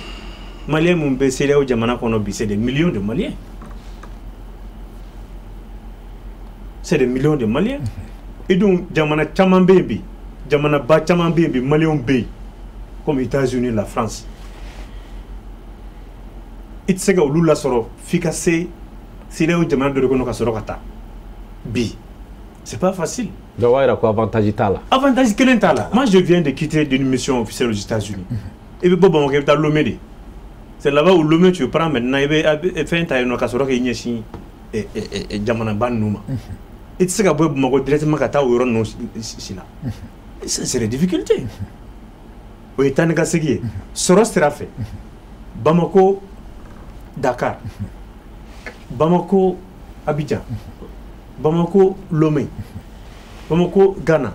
S2: Malien mun bɛ CEDEAO jamana kɔnɔ bi, c'est des millions de Maliens. C'est des millions de Maliens. Et donc jamana caman bɛ yen bi, jamanaba caman bɛ yen bi, Maliens bɛ yen, comme États-Unis, la France. I tɛ se ka olu lasɔrɔ f'i ka se CEDEAO jamana dɔ de kɔnɔ ka sɔrɔ ka taa bi. C'est pas facile.
S5: Donc o b'a yira ko avantage t'a la.
S2: Avantage kelen t'a la. Moi je viens de quitter d'une mission officielle aux États-Unis. I bɛ bɔ Bamakɔ, i bɛ taa Lomé de. C'est là-bas où Lomé tu prends maintenant, i bɛ fɛn ta yen nɔ ka sɔrɔ k'i ɲɛsin jamanaba ninnu ma. I tɛ se ka bɔ Bamakɔ directement ka taa o yɔrɔ ninnu si la. C'est des difficultés. O ye taa ni ka segin ye. Sɔrɔ sira fɛ, Bamako Dakar, Bamako Abidjan, Bamako Lomé, Bamako Ghana,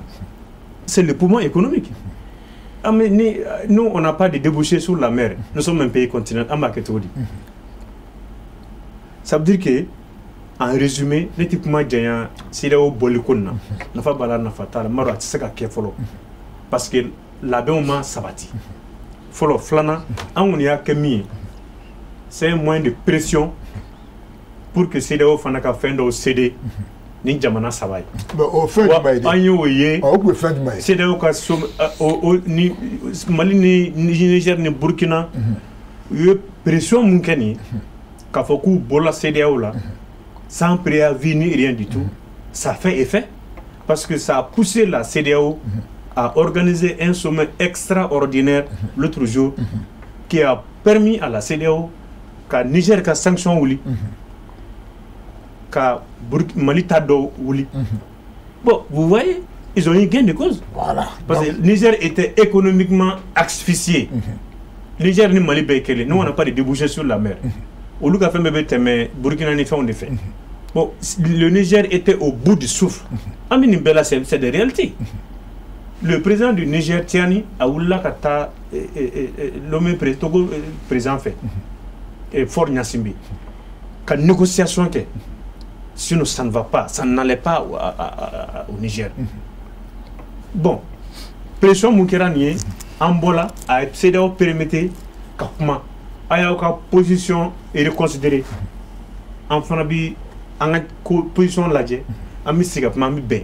S2: c'est le poumon économique. Ah mais nous on n'a pas de débouchés sur la mer. Nous sommes un pays continental. An b'a kɛ cogo di? Ça veut dire que, en résumé, ne tɛ kuma janya CEDEAO bɔli ko nin na. Nafa b'a la, nafa t'a la. N b'a dɔn a tɛ se ka kɛ fɔlɔ. Parce que labɛnw ma sabati. Fɔlɔ, filanan, an kɔni y'a kɛ min ye, c'est un moyen de pression pour que CEDEAO fana ka fɛn dɔw céder ni jamana saba ye.
S1: O fɛn jumɛn ye dɛ?
S2: An y'o ye.
S1: O tun ye fɛn jumɛn ye?
S2: CEDEAO ka so o ni Mali ni Niger ni Burkina, u ye pression mun kɛ nin ye, k'a fɔ k'u bɔra CEDEAO la sans préavis ni rien du tout, ça fait effet parce que ça a poussé la CEDEAO à organiser un sommet extraordinaire l'autre jour qui a permis à la CEDEAO ka Niger ka sanction wuli, ka Mali ta dɔw wuli. Bon, vous voyez, ils ont eu gain de cause.
S1: Voilà.
S2: Parce que Niger était économiquement asphyxié. Niger ni Mali bɛɛ ye kelen. Nous, on n'a pas de débouchés sur la mer. Olu ka fɛn bɛɛ bɛ tɛmɛ Burkina ni fɛnw de fɛ. Bon, le Niger était au bout du souffle. An bɛ nin bɛɛ la, c'est des réalités. Le président du Niger, Tiani, a wulila ka taa Lomé, Togo président fɛ, Faure Gnassingbé, ka négociation kɛ. Sinon ça ne va pas, ça n'allait pas au Niger. Bon, pression mun kɛra nin ye, an bɔla a ye CEDEAO permettre ka kuma, a y'aw ka position reconsidérer, an fana bi an ka position lajɛ, an bɛ sigi ka kuma, an bɛ bɛn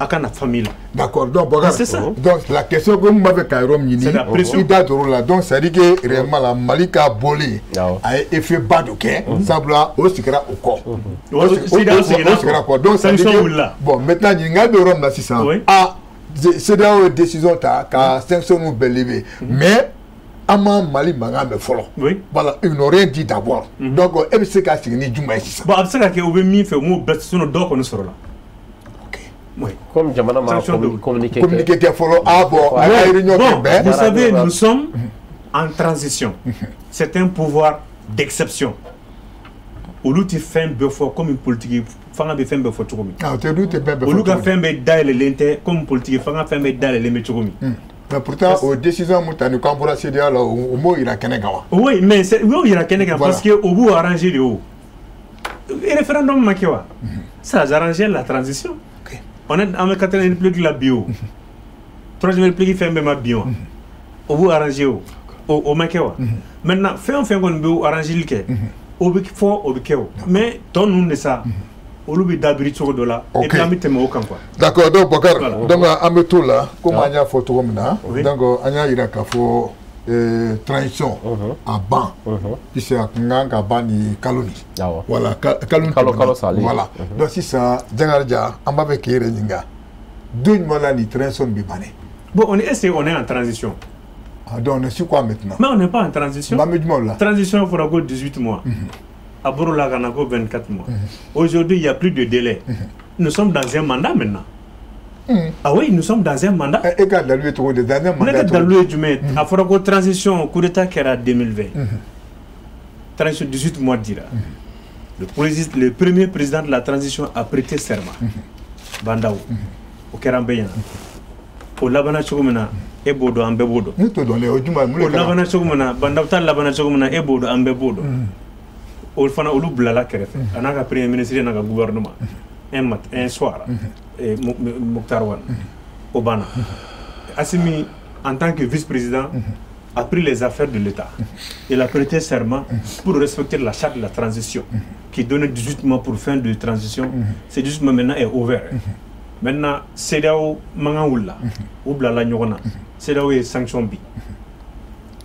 S2: a ka na famille la.
S1: D'accord. Donc, Bokar,
S2: C'est ça.
S1: Donc la question que moi bɛ ka yɔrɔ min ɲini,
S2: C'est la pression.
S1: I da don o la. Donc, c'est à dire que réellement la Mali ka bɔli a ye effet ba dɔ kɛ, sabula o sigira o kɔ.
S2: CEDEAO seginna
S1: O sigira kɔ. Donc, c'est à dire
S2: sanction
S1: que
S2: wulila.
S1: Bon, maintenant ɲininkali bɛ yɔrɔ min na sisan, ah, CEDEAO ye décision ta ka sanction ninnu bɛɛ lever, mais an ma Mali mankan mɛn fɔlɔ. Voilà, ils n'ont rien dit d'abord. Donc, e bɛ se ka sigi ni jumɛn ye sisan?
S2: Bon, a bɛ se ka kɛ u bɛ min fɛ, u m'o bɛɛ, sinon dɔw kɔni sɔrɔla. Oui.
S5: Comme jamana ma
S2: Sanction de-
S5: communiqué.
S1: Communiqué kɛ fɔlɔ, ah bon, a ka réunion kɛ
S2: Bon,
S1: bɛɛ.
S2: vous savez, nous sommes en transition. C'est un pouvoir d'exception. Olu tɛ fɛn bɛɛ fɔ comme politique fanga bɛ fɛn bɛɛ fɔ cogo min.
S1: Ah, o tɛ, olu tɛ bɛɛ bɛɛ fɔ
S2: Olu ka
S1: cogo min.
S2: fɛn bɛɛ dayɛlɛlen tɛ comme politique fanga fɛn bɛɛ dayɛlɛlen bɛ cogo min.
S1: Mais pourtant, o décision mun ta ni k'an bɔra CEDEAO la, o m'o yira kɛnɛ kan wa?
S2: Oui, mais u y'o yira kɛnɛ kan
S1: Voilà.
S2: parce que o b'u arranger de o. Référendum ma kɛ wa? Ça a arrangé la transition. On est an bɛ quatrième république la bi o. Troisième république fɛn bɛɛ ma bin wa? O b'u arranger o. O ma kɛ wa? Maintenant, fɛn o fɛn kɔni bɛ arrangeli kɛ, o bɛ fɔ, o bɛ kɛ o. Mais tɔ ninnu de sa, olu bɛ dabiri cogo dɔ la. Et puis an bɛ tɛmɛ o kan quoi.
S1: D'accord, donc Bokar,
S2: Voilà.
S1: donc an bɛ t'o la, komi an y'a fɔ cogo min na,
S2: Oui.
S1: donc an y'a yira k'a fɔ transition a ban, puisque a kun kan ka ban nin kalo nin. Voilà, kalo nin
S5: Kalo
S1: tɛmɛna.
S5: Kalo salen.
S1: Voilà. Donc sisan, Jakarija, an b'a fɛ k'e yɛrɛ ɲininka, don jumɛn la nin transition nin bɛ ban dɛ?
S2: Bon, on est, est-ce qu'on est en transition?
S1: Ah, donc on est sur quoi maintenant?
S2: Mais on n'est pas en transition.
S1: An bɛ jumɛn la?
S2: Transition fɔra ko 18 mois. A bɔr'o la ka na ko 24 mois. Aujourd'hui, il n'y a plus de délai. Nous sommes dans un mandat maintenant. Ah oui, nous sommes dans un mandat.
S1: E ka dalu ye cogo di? Dans un
S2: Ne
S1: mandat
S2: ka
S1: cogo di?
S2: dalu ye jumɛn ye? A fɔra ko transition, coup d'état kɛra 2020. Transition 18 mois dira. Le premier président de la transition a prêté serment. Bah N'Daw. O kɛra an bɛɛ ɲɛna. O labanna cogo min na, e b'o dɔn, an bɛɛ b'o dɔn.
S1: Ne t'o dɔn dɛ, o jumɛn mun de
S2: O
S1: kɛra?
S2: labanna cogo min na, Bah N'Daw ta labanna cogo min na, e b'o dɔn, an bɛɛ b'o dɔn. O fana, olu bilala kɛrɛfɛ. A n'a ka premier ministre n'a ka gouvernement. Un soir, et Moctar Ouane. O banna. Assimi, en tant que vice-président, a pris les affaires de l'État. Il a prêté serment pour respecter la charte de la transition, qui donnait 18 mois pour fin de transition. Ces 18 mois maintenant est ouvert. Maintenant, CEDEAO mankan wulila, u bilala ɲɔgɔn na. CEDEAO ye sanction bi.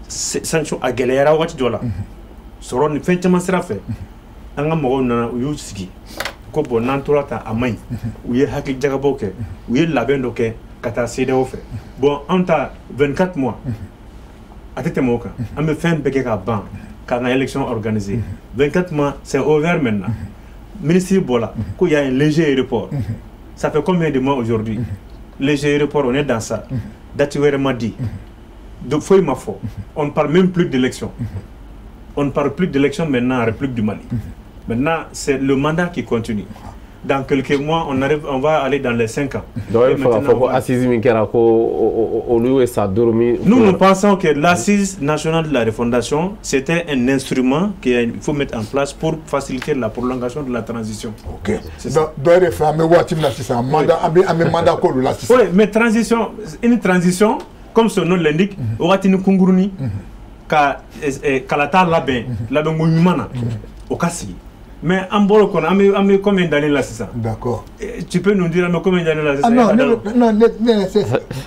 S2: Sanction a gɛlɛyara waati dɔ la. Sɔrɔ ni fɛn caman sira fɛ, an ka mɔgɔw nana, u y'u sigi ko bon, n'an tora tan a man ɲi. U ye hakili jagabɔw kɛ, u ye labɛn dɔ kɛ ka taa CEDEAO fɛ. Bon, anw ta 24 mois a tɛ tɛmɛ o kan, an bɛ fɛn bɛɛ kɛ ka ban k'an ka élection organiser. 24 mois, c'est ouvert maintenant. Ministre bɔra ko y a un léger report. Ça fait combien de mois aujourd'hui, léger report? On est dans ça, date wɛrɛ ma di, donc foyi ma fɔ. On ne parle même plus d'élection, on ne parle plus d'élection maintenant en République du Mali. Maintenant, c'est le mandat qui continue. Dans quelques mois, on arrive, on va aller dans les 5 ans.
S5: Donc, il faut que assise min kɛra ko olu ye san duuru min.
S2: Nous, nous pensons que l'assise nationale de la refondation, c'était un instrument qu'il faut mettre en place pour faciliter la prolongation de la transition.
S1: Ok. Donc, dɔ yɛrɛ fɛ, an bɛ waati min na sisan, mandat, an bɛ mandat ko de la sisan.
S2: Oui, mais transition, une transition, comme son nom l'indique, waati ni kunkurunin ka kalata labɛn labɛnko ɲuman na, o ka sigi. Mais an bɔr'o kɔnɔ, an bɛ combien d'années là sisan?
S1: D'accord.
S2: Tu peux nous dire an bɛ combien d'années là sisan?
S1: Ah non, ne, non, ne, ne, c'est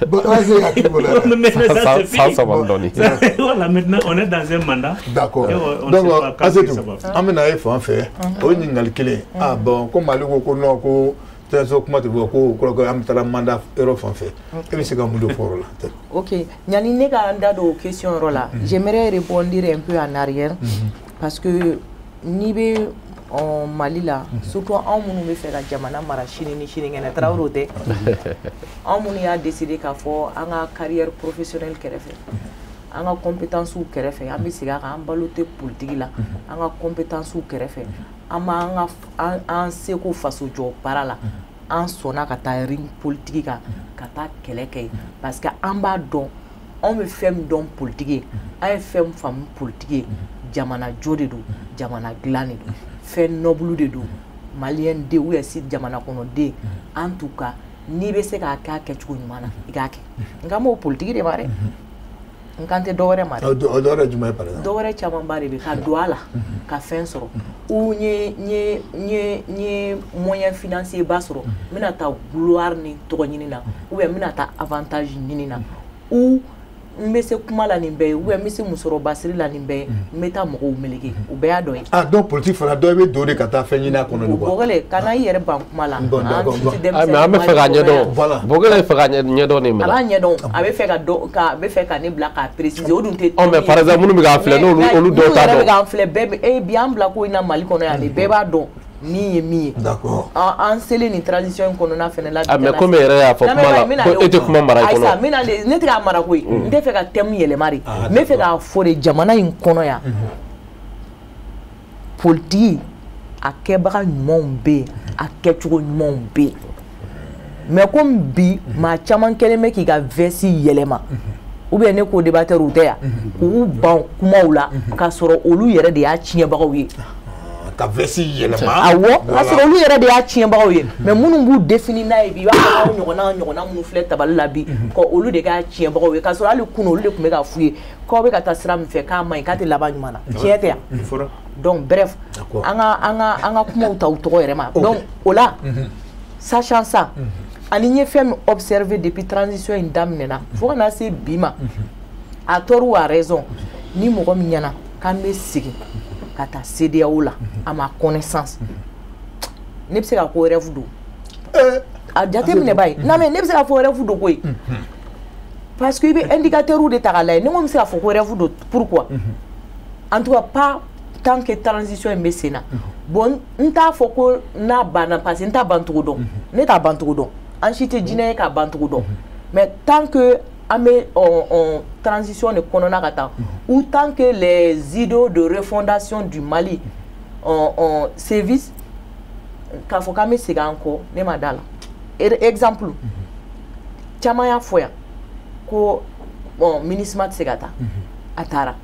S1: bon, vas-y, hakili bolo yɛrɛ.
S2: Mais ça, c'est fini.
S5: San saba dɔɔni.
S2: Voilà, maintenant on est dans un mandat.
S1: D'accord.
S2: On
S1: Donc,
S2: sait pas quand
S1: Asetu,
S2: ça va.
S1: an bɛna e fan fɛ, o ye ɲininkali kelen. Ah bon, ko Mali ko ko non, ko transition kuma tɛ fɔ, ko kɔrɔ ko an bɛ taara mandat yɔrɔ fan fɛ. E bɛ se ka mun de fɔ o yɔrɔ la?
S3: Ok, yani ne ka n da don o question yɔrɔ la, j'aimerais répondre un peu en arrière, parce que n'i bɛ Mali la, surtout anw minnu bɛ fɛ ka jamana mara sini ni sinikɛnɛ, Tarawele, o tɛ, anw minnu y'a décidé k'a fɔ an ka carrière professionnelle kɛrɛfɛ, an ka compétences kɛrɛfɛ, an bɛ segin a kan, an balo tɛ politique la, an ka compétences kɛrɛfɛ. An b'an ka an seko faso jɔ baara la, an sɔnna ka taa ring politique kan, ka taa kɛlɛ kɛ yen, parce que an b'a dɔn, anw bɛ fɛn min dɔn politique ye, an ye fɛn min faamu politique ye, jamana jɔ de don, jamana dilan de don, fɛn noble de don. Maliyɛn den ou bien si jamana kɔnɔden, en tout cas n'i bɛ se k'a kɛ a kɛcogo ɲuman na, i k'a kɛ. N kan b'o politique de ma dɛ, n kan tɛ dɔwɛrɛ ma dɛ.
S1: O dɔwɛrɛ jumɛn ye, par exemple?
S3: Dɔwɛrɛ camanba de bɛ ka don a la ka fɛn sɔrɔ, ou n ye moyen financier ba sɔrɔ, n bɛna taa gloire ni tɔgɔ ɲini na, ou bien n bɛna taa avantage ɲini na, ou n bɛ se kuma la nin bɛɛ ye, ou bien n bɛ se musɔrɔbasiri la nin bɛɛ ye, n bɛ taa mɔgɔw meleke, o bɛɛ y'a dɔ ye.
S1: Ah, donc politique fana, dɔ bɛ don de ka taa fɛn ɲini a kɔnɔ de quoi.
S3: Bɔgɔle, kana i yɛrɛ ban kuma la.
S1: Bon, d'accord,
S3: An si tɛ
S5: Ah, mais an bɛ fɛ k'a ɲɛdɔn.
S1: Voilà.
S5: Bɔgɔle fɛ ka ɲɛdɔn nin
S3: A b'a
S5: minɛ.
S3: ɲɛdɔn, a bɛ fɛ ka dɔn ka, a bɛ fɛ ka ne bila k'a préciser, o dun tɛ.
S5: Ɔ, mais par exemple minnu bɛ k'a filɛ, n'olu olu dɔw t'a
S3: Minnu yɛrɛ bɛ
S5: dɔn.
S3: k'an filɛ, bɛɛ bɛ bi an bila ko in na Mali kɔnɔ yan de, bɛɛ b'a dɔn min ye min ye. An selen nin transition in kɔnɔna fɛnɛ la.
S5: Ah, mais komi e yɛrɛ y'a fɔ kuma la ko e tɛ kuma mara i
S3: Ayisa,
S5: kɔnɔ.
S3: n bɛna ne tɛ k'a mara koyi, n tɛ fɛ ka thème yɛlɛma de.
S1: Ah,
S3: N bɛ fɛ k'a fɔ de, jamana in kɔnɔ yan, politique a kɛbaga ɲumanw bɛ yen, a kɛcogo ɲumanw bɛ yen, mais komi bi maa caman kɛlen bɛ k'i ka veste yɛlɛma, ou bien ne ko débatteur u tɛ yan, k'u ban kumaw la, k'a sɔrɔ olu yɛrɛ de y'a tiɲɛbagaw ye.
S1: Ka veste yɛlɛma.
S3: Awɔ, k'a sɔrɔ olu yɛrɛ de y'a tiɲɛbagaw ye. Mais minnu b'u définir n'a ye bi, i b'a fɔ aw ɲɔgɔnna minnu filɛ tabali la bi, ko olu de k'a tiɲɛbagaw ye, k'a sɔrɔ hali kunun olu de tun bɛ k'a f'u ye k'aw bɛ ka taa sira min fɛ k'a man ɲi, k'a tɛ laban ɲuman na. Tiɲɛ tɛ yan?
S2: Fɔra.
S3: Donc bref, an ka kumaw ta u tɔgɔ yɛrɛ ma. Donc o la, sachant ça, ani n ye fɛn min observé depuis transition in daminɛna fo ka na se bi ma, à tort ou à raison, ni mɔgɔ min ɲɛna k'an bɛ segin ka taa CEDEAO la, à ma connaissance, ne bɛ se ka ko rêve don. A jateminɛ ba ye, non, mais ne bɛ se ka fɔ rêve don koyi, parce que i bɛ indicateur de ta k'a lajɛ. Ni n ko n bɛ se ka fɔ ko rêve don, pourquoi? En tout cas pas tant que transition in bɛ sen na. Bon, n t'a fɔ ko n'a banna, parce que n t'a ban cogo dɔn, ne t'a ban cogo dɔn, an si tɛ jinɛ ye k'a ban cogo dɔn. Mais tant que an bɛ transition de kɔnɔna ka taa, ou tant que les idéaux de refondation du Mali sévissent, k'a fɔ k'an bɛ segin an kɔ, ne ma da la. Exemple caman y'a fɔ yan ko bon, MINUSMA tɛ se ka taa, a taara,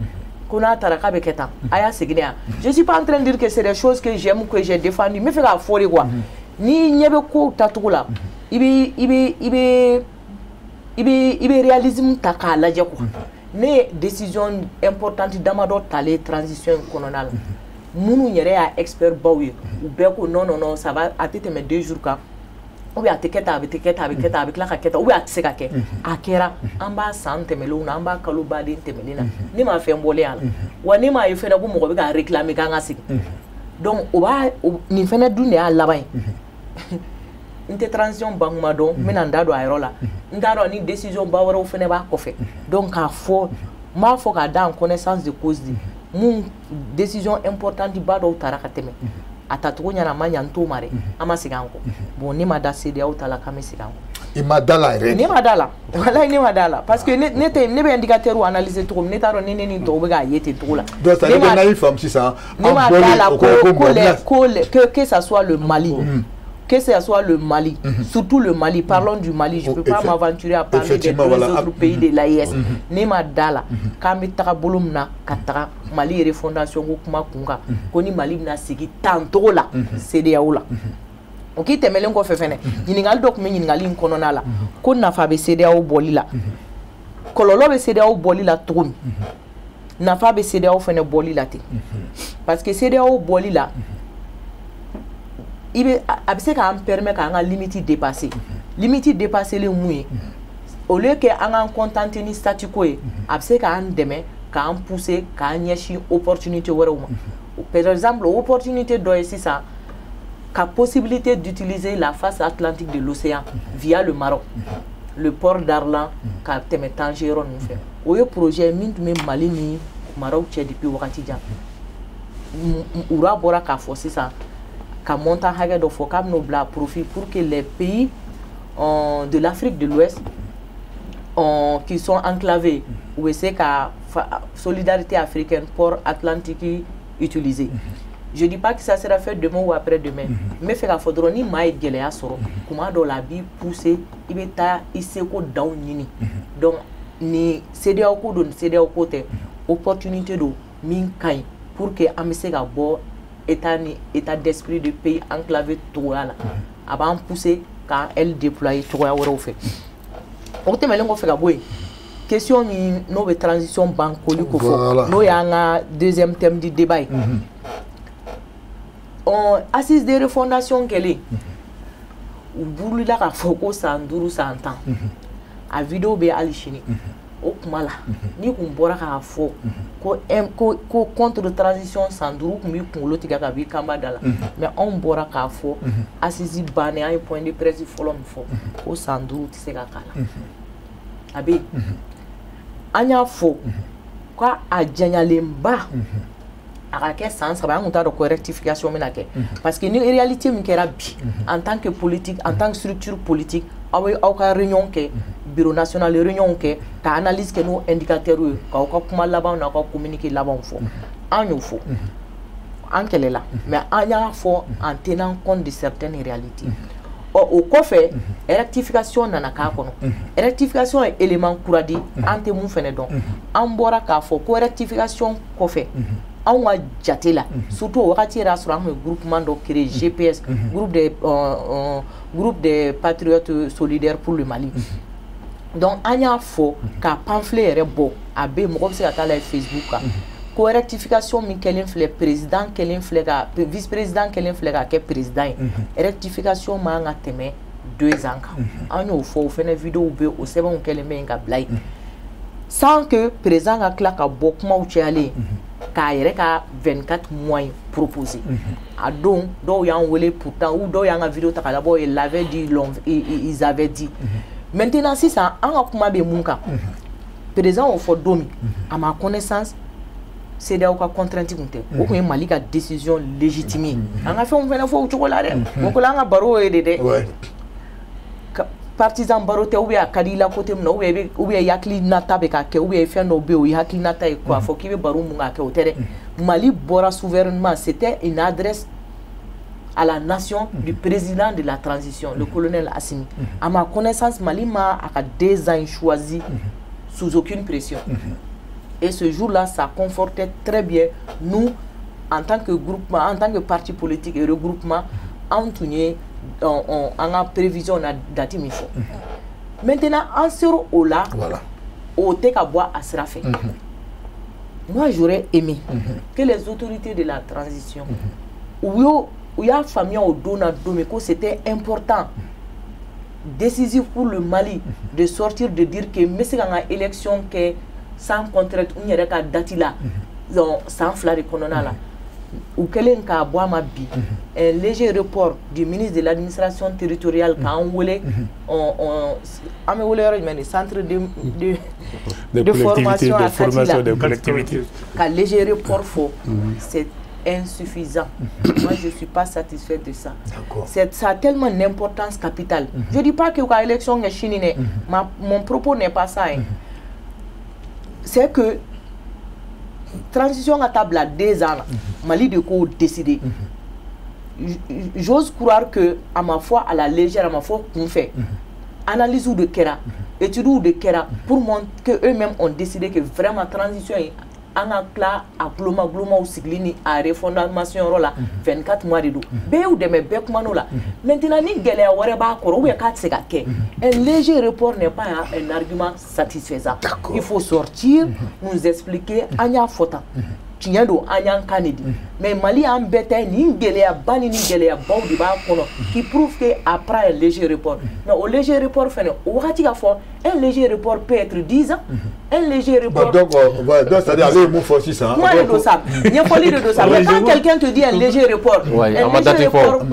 S3: ko n'a taara k'a bɛ kɛ tan, a y'a segin yan. Je suis pas en train de dire que c'est des choses que j'aime, que j'ai défendu. N bɛ fɛ k'a fɔ de quoi, n'i ɲɛ bɛ kow tacogo la, i bɛ réalisme ta k'a lajɛ quoi. Ne ye décision importante damadɔ talen transition in kɔnɔna la, minnu yɛrɛ y'a expert baw ye, u bɛɛ ko non, non, non, ça va, a tɛ tɛmɛ 2 jours kan, ou bien a tɛ kɛ tan, a bɛ kɛ tan, a bɛ kɛ tan, a bɛ tila ka kɛ tan, ou bien a tɛ se ka kɛ. A kɛra, an b'a san tɛmɛnlenw na, an b'a kalo baden tɛmɛnen na, ne ma fɛn bɔlen a la wa, ne m'a ye fɛnɛ ko mɔgɔ bɛ k'a réclamer k'an ka segin. Donc o b'a nin fɛnɛ dun de y'a laban ye. N tɛ transition ban kuma dɔn, n bɛna n da don a yɔrɔ la, n t'a dɔn ni décision ba wɛrɛw fɛnɛ b'a kɔfɛ. Donc k'a fɔ, n b'a fɔ k'a da en connaissance de cause de mun, décision importante ba dɔw tara ka tɛmɛ, a tacogo ɲɛna, a ma ɲa, n t'o ma dɛ, an ma segin an kɔ. Bon, ne ma da CEDEAO ta la k'an bɛ segin an kɔ.
S1: I ma da la yɛrɛ?
S3: Ne ma da la, walayi, ne ma da la, parce que ne tɛ, ne bɛ indicateur analyser cogo min, ne t'a dɔn ni ne ni tɔw bɛ k'a ye ten cogo la.
S1: Donc c'est à dire que n'a y'i faamu sisan,
S3: Ne ma da la ko que ça soit le Mali, que ce soit le Mali, surtout le Mali, parlons du Mali, je ne peux pas m'aventurer à parler des deux autres pays de l'AES. Ne ma da la k'an bɛ taga bolo min na ka taga Mali refondation ko kuma kun kan, ko ni Mali bɛna segin tan togo la CEDEAO la. O k'i tɛmɛlen kɔfɛ fɛnɛ, ɲininkali dɔ tun bɛ ɲininkali in kɔnɔna la, ko nafa bɛ CEDEAO bɔli la, kɔlɔlɔ bɛ CEDEAO bɔli la cogo min, nafa bɛ CEDEAO fɛnɛ bɔli la ten. Parce que CEDEAO bɔli la, i bɛ a bɛ se k'an permettre k'an ka limite dépasser. Limite dépasser len mun ye? Au lieu que an k'an contenter ni statu quo ye, a bɛ se k'an dɛmɛ k'an pousser k'an ɲɛsin opportunité wɛrɛw ma. Par exemple, opportunité dɔ ye sisan ka possibilité d'utiliser la face atlantique de l'océan via le Maroc, le port d'Arlan, ka tɛmɛ Tanger yɔrɔ ninnu fɛ. O ye projet min tun bɛ Mali ni Maroc cɛ depuis wagati jan. Ura bɔra k'a fɔ sisan ka montant hakɛ dɔ fɔ k'a bɛn'o bila à profit pour que les pays de l'Afrique de l'Ouest qui sont enclavés, u bɛ se ka solidarité africaine, port atlantique utiliser. Je dis pas que ça sera fait demain ou après-demain. N bɛ fɛ k'a fɔ dɔrɔn, ni maa ye gɛlɛya sɔrɔ, kuma dɔw la a b'i pousser, i bɛ taa i seko danw ɲini. Donc ni CEDEAO ko don, ni CEDEAO ko tɛ, opportunité don min ka ɲi pour que an bɛ se ka bɔ état ni état d'esprit de pays enclavé cogoya la. A b'an pousser k'an aile déployer cogoya wɛrɛw fɛ. O tɛmɛnen kɔfɛ ka bɔ yen, question min n'o bɛ transition ban koli ko fɔ, n'o y'an ka deuxième thème du débat ye, assise de refondation kɛlen, u wulila k'a fɔ ko san 5, san 10. A vidéo bɛ hali sini. O kuma la, n'i kun bɔra k'a fɔ ko contre transition san 5, kun b'i kunkolo tigɛ ka b'i kanba da la. Mais anw bɔra k'a fɔ assise bannen, an ye point de presse fɔlɔ min fɔ, ko san 5 tɛ se ka k'a la. A bɛ yen, an y'a fɔ k'a a janyalenba a ka kɛ san 3. An kun t'a dɔn ko rectification bɛna kɛ, parce que ni réalité min kɛra bi, en tant que politique, en tant que structure politique, aw bɛ aw ka réunion kɛ, bureau national réunion kɛ, ka analyse kɛ n'o indicateur ye, k'aw ka kuma labanw n'aw ka communiqué labanw fɔ. An y'o fɔ, an kɛlɛla, mais an y'a fɔ en tenant compte de certaines réalités. Ɔ, o kɔfɛ, rectification nana k'a kɔnɔ. Rectification ye élément kura di, an tɛ mun fɛnɛ dɔn. An bɔra k'a fɔ ko rectification kɔfɛ, anw ka jate la, surtout o wagati yɛrɛ y'a sɔrɔ an tun ye groupement dɔ créé, GPS, groupe des patriotes solidaires pour le Mali. Donc an y'a fɔ ka pamphlet yɛrɛ bɔ, a bɛ yen, mɔgɔ bɛ se ka taa lajɛ Facebook kan, ko rectification min kɛlen filɛ, président kɛlen filɛ ka vice président kɛlen filɛ ka kɛ président ye, rectification man ka tɛmɛ 2 ans kan. An y'o fɔ, o fɛnɛ vidéo bɛ, o sɛbɛnw kɛlen bɛ yen ka bila yen, sans que président ka tila ka bɔ kumaw cayalen k'a yɛrɛ ka 24 mois in proposé. A don, dɔw y'an wele pourtant, ou dɔw y'an ka vidéo ta ka labɔ, ils l'avaient dit, ils avaient dit. Maintenant sisan, an ka kuma bɛ mun kan? Président y'o fɔ don min, à ma connaissance, CEDEAO ka contrainte kun tɛ, o kun ye Mali ka décision légitime ye. An ka fɛnw fɛnɛ fɔ o cogo la dɛ, o ko la an ka baro ye de dɛ. Partisan baro tɛ, ou bien a ka di i la côté min na, ou bien i hakilinata bɛ ka kɛ, ou bien fɛn dɔw bɛ yen, o ye hakilinata ye k'a fɔ k'i bɛ baro mun ka kɛ, o tɛ dɛ. Mali bɔra souverainement, c'était une adresse à la nation du président de la transition, le colonel Assimi. À ma connaissance, Mali ma a ka 2 ans choisi sous aucune pression. Et ce jour-là, ça confortait très bien nous, en tant que groupement, en tant que parti politique et regroupement, anw tun ye an ka prévision na date min fɔ. Maintenant, an sera o la, o tɛ ka bɔ a sira fɛ. Moi, j'aurais aimé que les autorités de la transition, u y'a faamuya o don na, don min ko c'était important, décisif pour le Mali de sortir, de dire que n bɛ se ka n ka élection kɛ sans contrainte, n yɛrɛ ka date la, donc san 2 de kɔnɔna la. U kɛlen k'a bɔ a ma bi, un léger report du ministre de l'administration territoriale k'an wele, an bɛ wele yɔrɔ jumɛn de, centre de formation à Kati la, ka léger report fɔ, c'est insuffisant. Moi, je ne suis pas satisfaite de ça. Ça a tellement d'importance capitale. Je ne dis pas que l'élection est sini. Mon propos n'est pas ça. Hein. C'est que transition ka taa bila 2 ans la, Mali de k'o décider. J'ose croire que a ma fɔ à la légère, a ma fɔ kunfɛ, analyse de kɛra, études de kɛra pour montrer que eux-mêmes ont décidé que vraiment transition in, an ka tila a guloma gulomaw sigili ni a refondation yɔrɔ la, 24 mois de don. Bɛɛ y'u dɛmɛ, bɛɛ kuman'o la. Maintenant, ni gɛlɛya wɛrɛ b'a kɔrɔ ou bien k'a tɛ se ka kɛ, un léger report n'est pas un argument satisfaisant. Il faut sortir nous expliquer. An y'a fɔ tan, tiɲɛ don, an y'an kan de di, mais Mali y'an bɛɛ ta ye. Nin gɛlɛyaba ni nin gɛlɛyabaw de b'a kɔnɔ qui prouve que après un léger report, mais o léger report fɛnɛ, o wagati ka fɔ, un léger report peut être 10 ans, un léger report.
S1: Donc, ouais, donc c'est-à-dire ale ye mun fɔ sisan?
S3: Kuma de don sa, ɲɛfɔli de don sa. Mais quand quelqu'un te dit un léger report, un léger report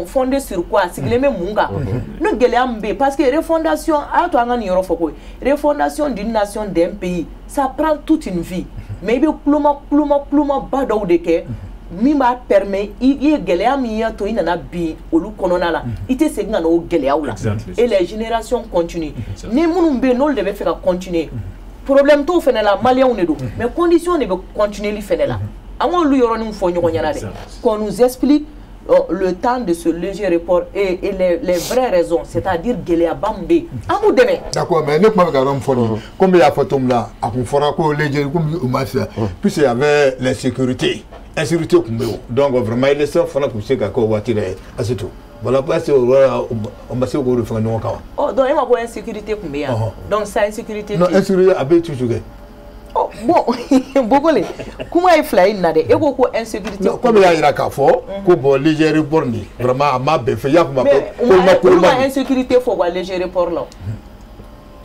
S3: fondé sur quoi? Sigilen bɛ mun kan? N'o gɛlɛya min bɛ yen, parce que refondation, a y'a to an ka nin yɔrɔ fɔ koyi, refondation d'une nation, d'un pays, ça prend toute une vie. Mais i bɛ kuloma kuloma kulomaba dɔw de kɛ min b'a permet, i ye gɛlɛya min y'a to i nana bin olu kɔnɔna la, i tɛ segin ka na o gɛlɛyaw la. Et les générations continuent. Ni minnu bɛ yen, n'olu de bɛ fɛ ka continuer, problème t'o fɛnɛ la, maliyɛnw de don, mais condition de bɛ continuer fɛnɛ la. An k'olu yɔrɔnin fɔ ɲɔgɔn ɲɛna dɛ, qu'on nous explique le temps de ce léger report et les vraies raisons, c'est-à-dire gɛlɛyaba min bɛ yen, an b'u dɛmɛ.
S1: D'accord, mais ne kuma bɛ ka yɔrɔ min fɔ nin ye, comme i y'a fɔ cogo min na, a kun fɔra ko léger, comme u ma fɛ, puisque il y avait l'insécurité, insécurité tun bɛ yen, donc vraiment élection fana tun bɛ se ka kɛ o waati la ye, Asetu. Voilà, parce que o ma se k'o de fɛngɛ ɲɔgɔn kan wa.
S3: Oh, donc e ma ko insécurité tun bɛ yan, donc ça insécurité.
S1: Non, insécurité a bɛ toujours kɛ.
S3: Oh, bon, Bokole, kuma ye fila ye nin na dɛ, e ko ko insécurité.
S1: Comme i y'a jira k'a fɔ ko bon, léger report nin vraiment a ma bɛn fɛ, i y'a faamu.
S3: Mais olu ma insécurité fɔ quoi, léger report la.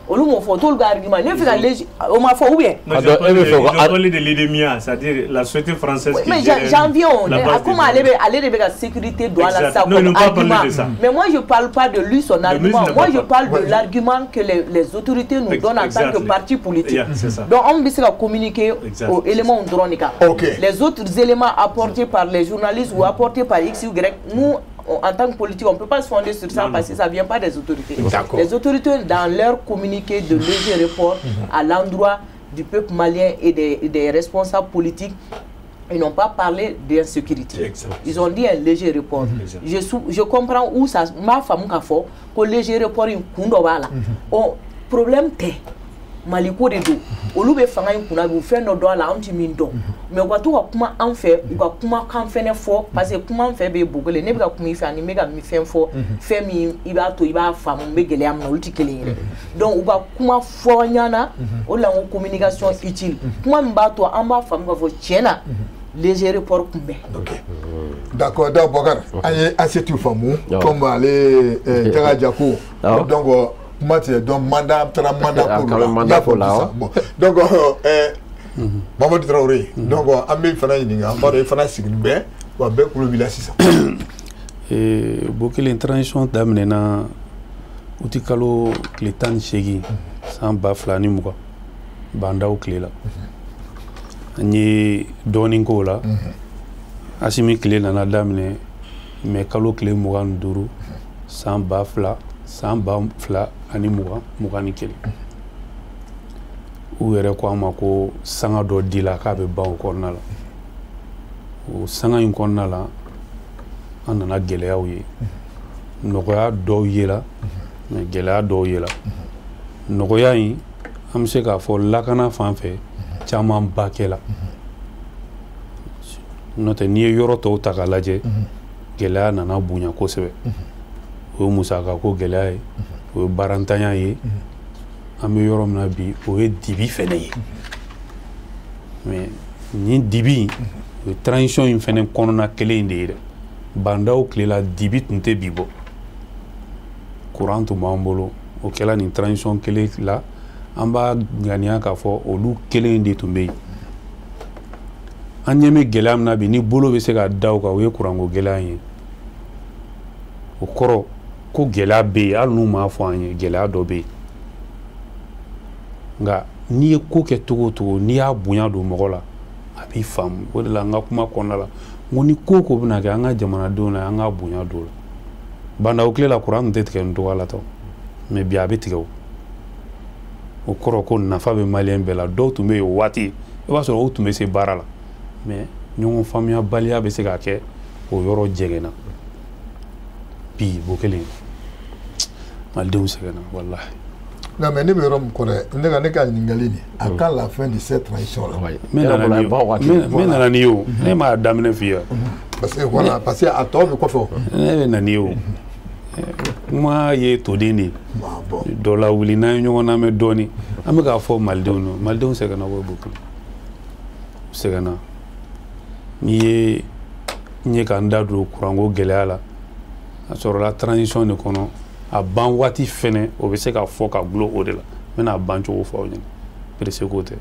S3: Olu m'o fɔ, t'olu ka argument ne fɛ ka léger o ma fɔ ou bien.
S2: Non, ils ont parlé de l'IDEMIA, c'est-à-dire la société française qui
S3: Mais j'en viens, comment ale de bɛ ka sécurité don a la sisan comme argument. Mais moi je parle pas de lui, son argument. Moi je parle de l'argument que les autorités nous donnent en tant que parti politique. Donc anw bɛ se ka communiquer aux éléments dɔrɔn de kan. Les autres éléments apportés par les journalistes ou apportés par X ou Y, nous en tant que politique, on ne peut pas se fonder sur ça parce que ça ne vient pas des autorités. Les autorités, dans leur communiqué de léger report à l'endroit du peuple malien et des responsables politiques, ils n'ont pas parlé d'insécurité. Ils ont dit un léger report. Je comprends où ça m'a faamu k'a fɔ ko léger report in kun dɔ b'a la. Problème tɛ. Maliko de don, olu bɛ fanga in kunna bi, u fɛn dɔ dɔn a la, anw tɛ min dɔn, mais u ka to ka kuma an fɛ, u ka kumakan fɛnɛ fɔ, parce que kuma an fɛ bɛ Bokele, ne bɛ ka kuma i fɛ ani n bɛ ka fɛn fɔ, fɛn min i b'a to i b'a faamu, n bɛ gɛlɛya min na, olu tɛ kelen ye dɛ. Donc u ka kuma fɔ ɲɛna, o de la n ko communication utile, kuma min b'a to an b'a faamu k'a fɔ tiɲɛ na léger report kun bɛ.
S1: Ok, d'accord. Donc Bokar, an ye Asetu faamu comme ale Jagaja ko, donc kuma tɛ, donc mandat taara mandat ko la. Bon, donc Mamadu Traoré, donc an bɛ fana ɲininka, an b'a dɔn i fana sigilen bɛ wa bɛɛ kulo b'i la sisan.
S4: Bokele, transition daminɛna uti kalo tile 18 san 2020 Bandaw tile la. An ye dɔɔnin k'o la. Asimi tile nana daminɛ mais kalo tile 25 san 2021, u yɛrɛ ko an ma ko sanga dɔ dila k'a bɛ ban o kɔnɔna la. O sanga in kɔnɔna la, an nana gɛlɛyaw ye, nɔgɔya dɔw yela mais gɛlɛya dɔw yela. Nɔgɔya in, an bɛ se k'a fɔ lakana fan fɛ caman ba kɛla, n'o tɛ n'i ye yɔrɔ tɔw ta k'a lajɛ, gɛlɛya nana bonya kosɛbɛ. O ye musakako gɛlɛya ye, o ye baarantanya ye, an bɛ yɔrɔ min na bi o ye dibi fɛnɛ ye. Mais nin dibi o ye transition in fɛnɛ kɔnɔna kelen in de ye dɛ. Bandaw tile la dibi tun tɛ bi bɔ, courant tun b'an bolo, o kɛla nin transition kelen la. An b'a ŋaniya k'a fɔ olu kelen de tun bɛ yen. An ɲɛ bɛ gɛlɛya min na bi, ni bolo bɛ se ka da o kan, o ye kuranko gɛlɛya in ye. O kɔrɔ ko gɛlɛya bɛ yen, hali n'u m'a fɔ an ye, gɛlɛya dɔ bɛ yen. Nka n'i ye ko kɛ cogo o cogo, n'i y'a bonya don mɔgɔ la, a b'i faamu. O de la n ka kuma kɔnɔna la, n ko ni ko ko bɛna kɛ an ka jamanadenw la, an k'a bonya don o la. Bandaw tile la kuran tun tɛ tigɛ nin cogoya la tɔ, mais bi a bɛ tigɛ o. O kɔrɔ ko nafa bɛ maliyɛn bɛɛ la. Dɔw tun bɛ yen o waati, i b'a sɔrɔ o tun bɛ se baara la, mais ɲɔgɔn faamuyabaliya bɛ se ka kɛ o yɔrɔ jɛngɛnna. Bi Bokele, malidenw sɛgɛnna walahi.
S1: Non, mais ne bɛ yɔrɔ min kɔ dɛ, ne ka ɲininkali nin, à quand la fin de cette transition là?
S4: N nana n'i ye o, ne m'a daminɛ f'i ye.
S1: Parce que voilà, parce que a tɔ bɛ kɔfɛ.
S4: Ne bɛ na n'i ye o. Kuma ye toden de ye. Dɔ lawuli n'an ye ɲɔgɔn lamɛn dɔɔnin, an bɛ k'a fɔ malidenw ye, malidenw sɛgɛnna ko Bokele, sɛgɛnna. N'i ye n ye ka n da don kuranko gɛlɛya la, a sɔrɔla transition de kɔnɔ, a ban waati fɛnɛ o bɛ se ka fɔ ka gulon o de la. N bɛna a ban cogo fɔ aw ɲɛna, pressé ko tɛ.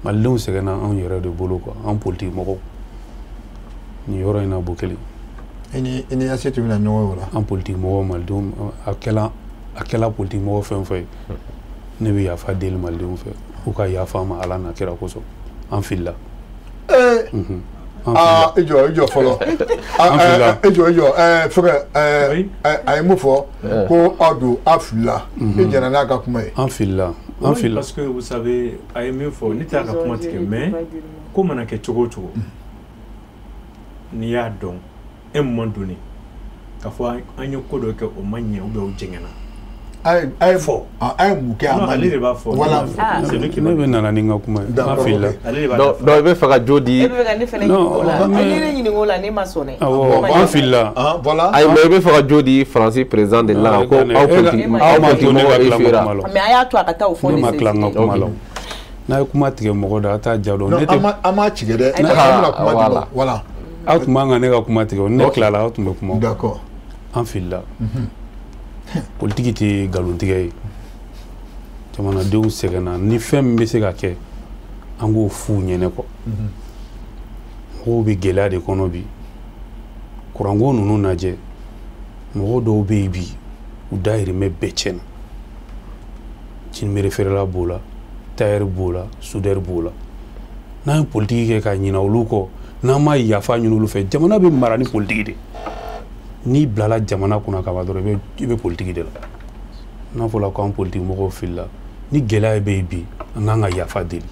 S4: Malidenw sɛgɛnna anw yɛrɛ de bolo quoi, an politique mɔgɔw nin yɔrɔ in na Bokele.
S1: I ni Asetu bɛna ɲɔgɔn ye o la.
S4: An politique mɔgɔw, malidenw, a kɛla politique mɔgɔ fɛn o fɛn ye, ne bɛ yafa deli malidenw fɛ, u ka yafa an ma Ala n'a kira kosɔn, an filila.
S1: Ah, i jɔ fɔlɔ. I jɔ fɛngɛ, a ye mun fɔ ko aw don aw filila, i jɛnna n'a ka kuma ye.
S4: An filila, an filila.
S2: Parce que vous savez, a ye min fɔ, ne t'a ka kuma tigɛ, mais ko mana kɛ cogo o cogo, N'i y'a dɔn un moment donné k'a fɔ an ye ko dɔ kɛ o ma ɲɛ ou bien o jɛngɛnna.
S1: A ye fɔ a ye mun kɛ a ma ɲɛ.
S2: Ale de b'a fɔ.
S1: Voilà.
S4: Ne bɛ nana ni n ka kuma ye. N filila.
S2: Ale de b'a
S5: fɔ. Donc i bɛ fɛ ka jo di.
S3: E bɛ fɛ ka ne fana ɲininka o la. Ne ɲininka o la ne ma sɔn dɛ.
S4: Awɔ an filila.
S1: Voilà.
S5: Ayi mais i bɛ fɛ ka jo di Faransi président de la ko aw politique aw politique mɔgɔw échouera.
S3: Mais a y'a to a ka taa o fɔ.
S4: Ne ma tila n ka kuma la. N'a ye kuma tigɛ mɔgɔ da a t'a ja dɔn.
S1: Ne tɛ an m'a tigɛ dɛ. An bɛna kuma di ma. Voilà.
S4: Aw tun man kan ne ka kuma tigɛ ne tilala aw tun bɛ kuma.
S1: D'accord.
S4: An filila. Politiki tɛ nkalontigɛ ye. Jamanadenw sɛgɛnna ni fɛn min bɛ se ka kɛ an k'o f'u ɲɛnɛ kɔ. Mɔgɔw bɛ gɛlɛya de kɔnɔ bi. Kuranko ninnu lajɛ mɔgɔ dɔw bɛ yen bi u dahirimɛ bɛɛ tiɲɛna. Jinimere feerela b'o la, tailleur b'o la, soudeur b'o la. N'an ye politiki kɛ ka ɲina olu kɔ, n'an ma yafa ɲini olu fɛ, jamana bɛ mara ni politiki de. N'i bilala jamana kunna ka ban dɔrɔn i bɛ politiki de la. N'a fɔra k'an politiki mɔgɔw filila, ni gɛlɛya bɛ yen bi, an kan ka yafa deli.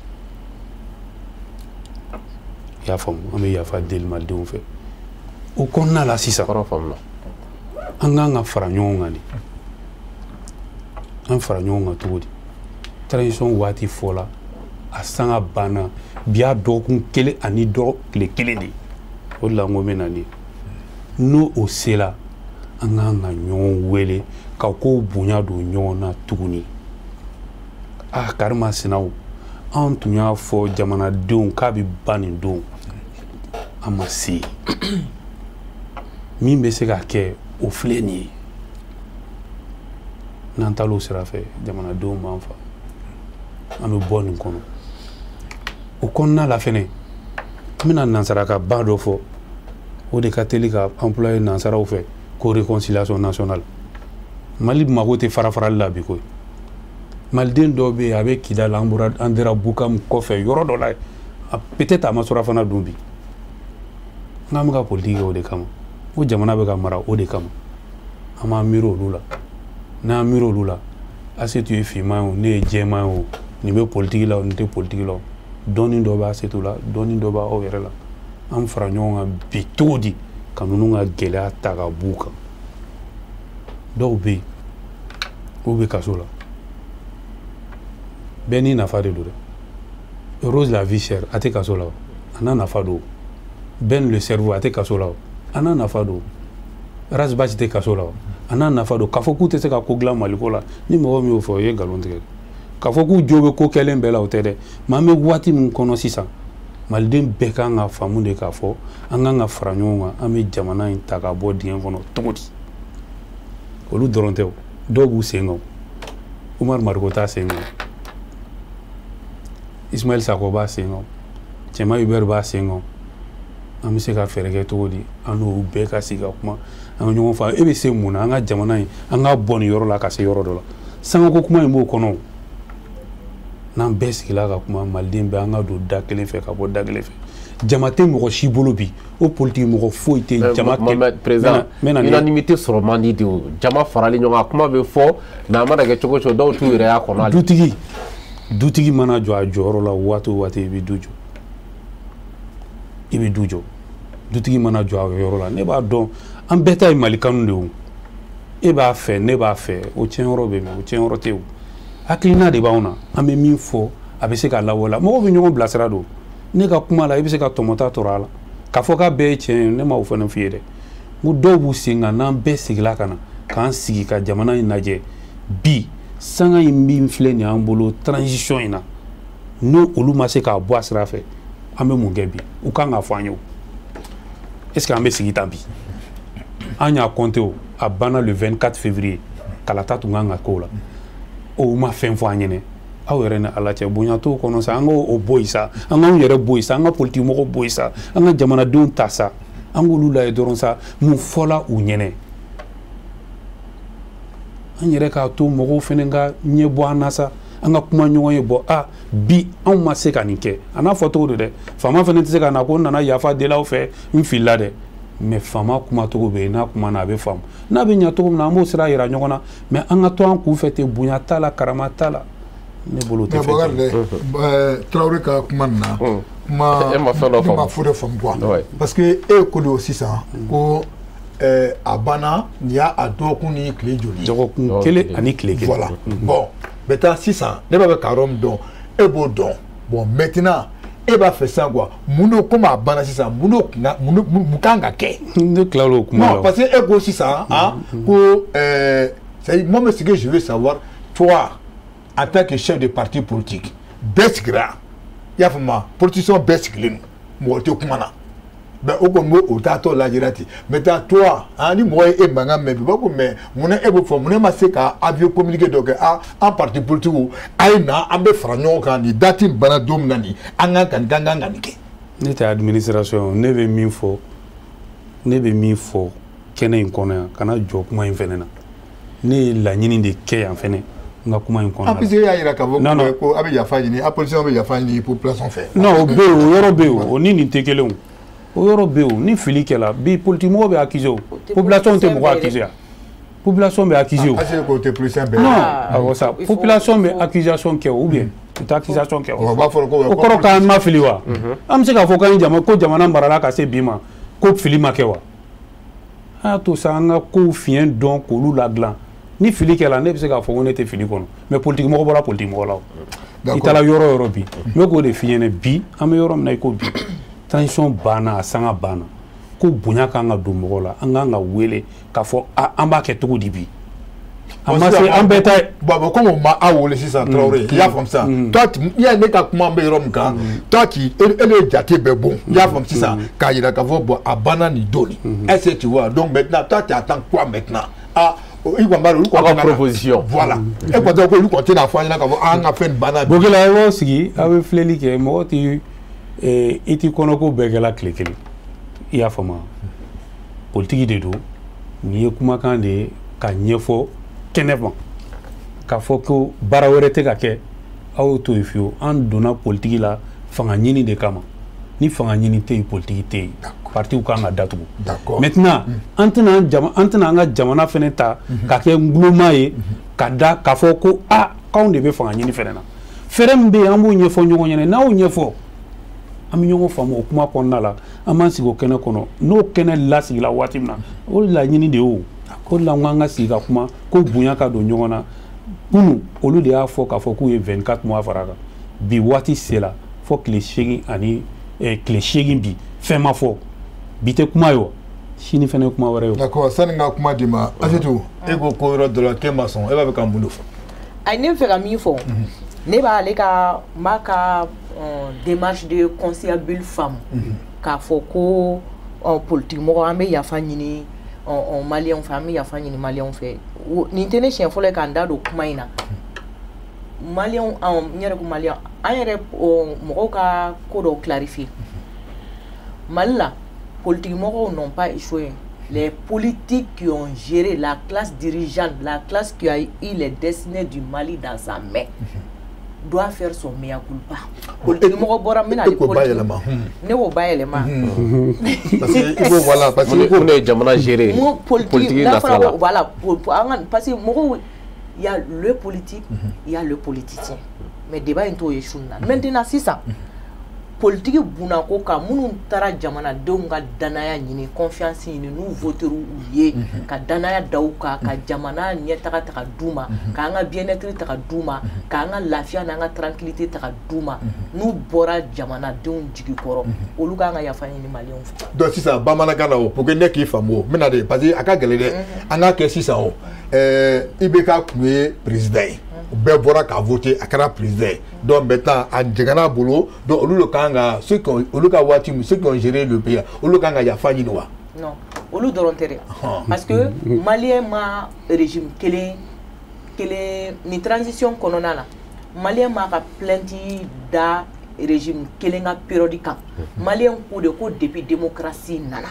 S4: I y'a faamu, an bɛ yafa deli malidenw fɛ. O kɔnɔna la sisan, an kan ka fara ɲɔgɔn kan de. An fara ɲɔgɔn kan cogo di? Transition waati fɔla, a sanga banna, bi y'a dɔgɔkun kelen ani tile kelen de. O de la n ko n bɛ na nin ye. N'o o sera, an kan ka ɲɔgɔn wele ka kow bonya don ɲɔgɔn na tuguni. Ah, karima sinaw, anw tun y'a fɔ jamanadenw k'a bɛ ban nin don, an ma se. Min bɛ se ka kɛ o filɛ nin ye. N'an taara o sira fɛ, jamanadenw b'an fa. An bɛ bɔ nin kɔnɔ. O kɔnɔna la fɛnɛ, an bɛna nansara ka ba dɔ fɔ. O de ka teli ka employé nansaraw fɛ ko réconciliation nationale. Mali mago tɛ fara farali la bi koyi. Maliden dɔw bɛ yen a bɛ Kidal, an bɔra an dira Bukam kɔfɛ yɔrɔ dɔ la yen, peut-être a ma surafana dun bi. N'an bɛ ka politique kɛ o de kama, o jamana bɛ ka mara o de kama. An b'an miiri olu la. N'an miiri olu la, Asetu ye finman ye o, ne ye jɛman ye o, nin bɛ politique la o, nin tɛ politique la o. Dɔɔni dɔ bɛ Asetu la, dɔɔni dɔ bɛ aw yɛrɛ la. An fara ɲɔgɔn kan bi cogo di ka ninnu ka gɛlɛya ta ka b'u kan. Dɔw bɛ yen, olu bɛ kaso la. Bɛɛ n'i nafa de don dɛ. Rose la vie chère, a tɛ kaso la o, a n'a nafa don. Ben le cerveau, a tɛ kaso la o, a n'a nafa don. Rasbath tɛ kaso la o, a n'a nafa don. K'a fɔ k'u tɛ se ka ko dilan Maliko la, ni mɔgɔ min y'o fɔ, o ye nkalon tigɛ. K'a fɔ k'u jo bɛ ko kɛlen bɛɛ la, o tɛ dɛ. Mais an bɛ waati min kɔnɔ sisan, maliden bɛɛ kan ka faamu de k'a fɔ an kan ka fara ɲɔgɔn kan, an bɛ jamana in ta ka bɔ dingɛ kɔnɔ cogo di. Olu dɔrɔn tɛ o, dɔw b'u sen kan. Umar Mariko t'a sen kan, Ismaël Sako b'a sen kan, Cɛma Hubert b'a sen kan. An bɛ se ka fɛɛrɛ kɛ cogo di an n'olu bɛɛ ka sigi ka kuma, an ka ɲɔgɔn faamu. E bɛ se mun na an ka jamana in, an ka bɔ nin yɔrɔ la ka se yɔrɔ dɔ la. Sangako kuma in b'o kɔnɔ. N'an bɛɛ sigila ka kuma, maliden bɛɛ an ka don da kelen fɛ ka bɔ da kelen fɛ. Jama tɛ mɔgɔ si bolo bi, o politique mɔgɔ foyi tɛ jama tɛ.
S5: Président, unanimité sɔrɔ man di de o. Jama farali ɲɔgɔn kan, kuma bɛ fɔ, mais a mana kɛ cogo o cogo, dɔw t'u yɛrɛ y'a kɔnɔ.
S4: Dutigi mana jɔ a jɔyɔrɔ la waati o waati, i bɛ du jɔ. I bɛ du jɔ. Dutigi mana jɔ a yɔrɔ la, ne b'a dɔn an bɛɛ ta ye Mali kanu de ye o. E b'a fɛ, ne b'a fɛ, o tiɲɛyɔrɔ bɛ min, o tiɲɛyɔrɔ tɛ o. Hakilina de b'anw na, an bɛ min fɔ a bɛ se ka lawaleya. Mɔgɔw bɛ ɲɔgɔn bilasira don. Ne ka kuma la, i bɛ se ka tɔmɔta tɔrɔ a la. K'a fɔ k'a bɛɛ ye tiɲɛ ye, ne m'o fana f'i ye dɛ. N ko dɔw b'u sen kan, n'an bɛɛ sigila ka na k'an sigi ka jamana in lajɛ bi, sanga in min filɛ nin y'an bolo transition in na, n'o olu ma se k'a bɔ a sira fɛ, an bɛ mun kɛ bi? U kan k'a fɔ an ye o. Est ce que an bɛ sigi tan bi? An y'a compté o, a banna le 24 février, kalata tun kan ka k'o la. O ma fɛn fɔ an ɲɛnɛ. Aw yɛrɛ ni Ala cɛ, bonya t'o kɔnɔ sa, an k'o bɔ yen sa, an k'anw yɛrɛ bɔ yen sa, an ka politique mɔgɔw bɔ yen sa, an ka jamanadenw ta sa, an k'olu lajɛ dɔrɔn sa, mun fɔla u ɲɛnɛ. An yɛrɛ k'a to mɔgɔw fɛnɛ ka ɲɛ bɔ an na sa, an ka kuma ɲɔgɔn ye bɔ, a bi anw ma se ka nin kɛ. A n'a fɔ cogo don dɛ, faama fɛnɛ tɛ se ka na ko n nana yafa deli aw fɛ, n filila dɛ. Mais faama kuma cogo bɛ yen, n'a kuma na a bɛ faamu. N'a bɛ ɲɛ cogo min na, an b'o sira yira ɲɔgɔn na. Mais an ka to an kun fɛ ten, bonya t'a la, karama t'a la. Ne bolo tɛ fɛn
S1: kɛ. Tarawele ka kuma nin na, kuma
S5: E ma fɛn dɔ
S1: ne ma
S5: faamu.
S1: Fo dɔ faamu quoi.
S5: Ouais.
S1: Parce que e ko de sisan ko a banna, nin y'a a dɔgɔkun ni tile joli ye?
S4: Dɔgɔkun kelen ani tile kelen.
S1: Voilà. Bon, maintenant sisan ne b'a fɛ ka yɔrɔ min dɔn, e b'o dɔn. Bon, maintenant e b'a fɛ sisan quoi, mun de, komi a banna sisan, mun de kun ka mun de mun kan ka kɛ?
S4: Ne tilal'o kuma la.
S1: Non, parce que e ko sisan, hein, ko c'est moi, mais ce que je veux savoir, toi, en tant que chef de parti politique, bɛɛ sigira, i y'a faamu, politicien bɛɛ sigilen don, mɔgɔ tɛ kuma na. Mais o kɔni b'o o taatɔ lajɛra ten. Maintenant toi, hein, ni mɔgɔ ye e mankan mɛn bi, u b'a fɔ mais munna e b'o fɔ, munna e ma se ka avis communiqué dɔ kɛ? Ah, an parti politique, a ye na, an bɛ fara ɲɔgɔn kan, nin date in banna don min na, nin an kan ka nin kɛ, an kan ka nin kɛ.
S4: Ne tɛ administration. Ne bɛ min fɔ kɛnɛ in kɔnɔ yan, kana jɔ kuma in fɛnɛ na. Ne ye laɲini de kɛ yan fɛnɛ n ka kuma in kɔnɔna
S1: En
S4: la.
S1: plus, e y'a yira k'a fɔ
S4: Non, non.
S1: ko a bɛ yafa ɲini, a politicien bɛ yafa ɲini population fɛ.
S4: Non, o bɛ yen, o yɔrɔ bɛ yen, o ni nin tɛ kelen. O yɔrɔ bɛ yen, o ni fili kɛla bi, politique mɔgɔw bɛ accuser, o
S3: tɛ
S4: population tɛ
S3: politicien
S4: mɔgɔ
S3: bɛɛ ye dɛ.
S4: accuser yan, population bɛ accuser o.
S1: Parce que k'o tɛ politicien bɛɛ ye.
S4: Non,
S3: Ah,
S4: awɔ sa,
S3: il faut-
S4: population
S3: il
S4: bɛ
S3: faut-
S4: accusation kɛ o, ou bien u tɛ accusation kɛ o?
S1: O b'a fɔ ko
S4: O kɔrɔ k'an ma fili wa? An bɛ se k'a fɔ k'an ye jama ko jamana marala ka se bi ma ko fili ma kɛ wa? An y'a to sa, an ka kow fiɲɛ dɔn k'olu ladilan. Ni fili kɛla, ne bɛ se k'a fɔ ko ne tɛ fili kɔnɔ, mais politique mɔgɔ bɔra politique mɔgɔ la o. I taara yɔrɔ o yɔrɔ bi, n bɛ k'o de f'i ɲɛna bi, an bɛ yɔrɔ min na i ko bi, transition banna, a sanga banna, ko bonya kan ka don mɔgɔ la, an kan ka wele k'a fɔ a an b'a kɛ cogo di bi, an ma se an bɛɛ ta ye.
S1: Bon, comme o ma aw wele sisan, Traoré, i y'a faamu sisan, toi tu, i y'a ye ne ka kuma bɛ yɔrɔ min kan, toi qui e de ye jate bɛɛ bon, i y'a faamu sisan, k'a yira k'a fɔ bon, a banna nin don nin, est-ce que tu vois? Donc maintenant toi, tu attends quoi maintenant? Ah, i kɔni b'a dɔn olu
S5: Aw
S1: kɔni
S5: ka
S1: tɛna-
S5: proposition.
S1: Voilà, e kɔni tɛ ko olu kɔni tɛna fɔ an ɲɛna k'a fɔ an ka fɛn nin banna bi.
S4: Bokila, i b'aw sigi, aw bɛ filɛli kɛ, mɔgɔ ti i ti kɔnɔko bɛɛ kɛla tile kelen, i y'a faamu? Politiki de don nin ye, kumakan de ye ka ɲɛfɔ kɛnɛ ma k'a fɔ ko baara wɛrɛ tɛ ka kɛ, aw y'o to yen fiyewu. An donna politiki la fanga ɲini de kama. Ni fanga ɲini tɛ yen, politiki tɛ yen, partiw kan ka datugu. Maintenant, an tɛna an ka jamana fɛnɛ ta ka kɛ nguloma ye ka da k'a fɔ ko a k'anw de bɛ fanga ɲini fɛnɛ na. Fɛɛrɛ min bɛ yen, an b'o ɲɛfɔ ɲɔgɔn ɲɛna. N'aw ɲɛfɔ, an bɛ ɲɔgɔn faamu o kuma kɔnɔna la. An b'an sigi o kɛnɛ kɔnɔ, n'o kɛnɛ lasigila waati min na, o de laɲini de ye o. O de la n ko an ka sigi ka kuma ko bonya ka don ɲɔgɔn na. Kunun olu de y'a fɔ k'a fɔ k'u ye 24 mois fara a kan. Bi waati sera fɔ tile 8 ani tile 8 bi, fɛn ma fɔ. Bi tɛ kuma ye wa, sini fɛnɛ ye kuma wɛrɛ ye o.
S1: D'accord, sani n ka kuma d'i ma, Asetu, e ko ko yɔrɔ dɔ la k'e ma sɔn, e b'a fɛ ka mun de fɔ?
S3: Ayi, ne bɛ fɛ ka min fɔ, ne b'ale ka n b'a ka démarche de conciliabule faamu k'a fɔ ko politique mɔgɔ, an bɛ yafa ɲini maliyɛnw fɛ, an bɛ yafa ɲini maliyɛnw fɛ. Nin tɛ ne siɲɛ fɔlɔ ye k'an da don kuma in na. Maliyɛnw, n yɛrɛ ko maliyɛn, an yɛrɛ mɔgɔw ka ko dɔw clarifier. Mali la, politique mɔgɔw n'ont pas échoué. Les politiques qui ont géré la classe dirigeante, la classe qui a eu les destinées du Mali dans sa main, doit faire son mea culpa. Politique mɔgɔ bɔra n bɛna
S1: E k'o bayɛlɛma.
S3: Ne b'o bayɛlɛma.
S1: Parce que i ko voilà, parce que i ko
S5: Mun de ye jamana gérer?
S3: Mun politique
S5: Politique
S3: n'a
S5: nasira
S3: fɔra
S5: la.
S3: ko voilà, an ka, parce que mɔgɔw, il y a le politique, il y a le politicien. Mais débat in t'o ye su in na. Maintenant sisan, politiki bunako kan, minnu taara jamanadenw ka danaya ɲini, confiance ɲini, n'u voter u ye ka danaya da u kan, ka jamana ɲɛtaga ta ka d'u ma, k'an ka bien-être ta ka d'u ma, k'an ka lafiya n'an ka tranquillité ta ka d'u ma, n'u bɔra jamanadenw jigi kɔrɔ, olu kan ka yafa ɲini maliyɛnw fɛ.
S1: Donc sisan bamanankan na o, pour que ne k'i faamu o, n bɛna de, parce que a ka gɛlɛn dɛ. An k'a kɛ sisan o, IBK tun ye président ye, bɛɛ bɔra k'a voter, a kɛra président ye. Donc maintenant a jɛngɛn'a bolo, donc olu de kan ka, ceux qui ont, olu ka waati min, ceux qui ont géré le pays, olu kan ka yafa ɲini wa?
S3: Non, olu dɔrɔn tɛ dɛ, parce que maliyɛn ma régime kelen kelen nin transition kɔnɔna na, maliyɛn m'a ka plainte da régime kelen ka période kan. Maliyɛn ko de ko depuis démocratie nana,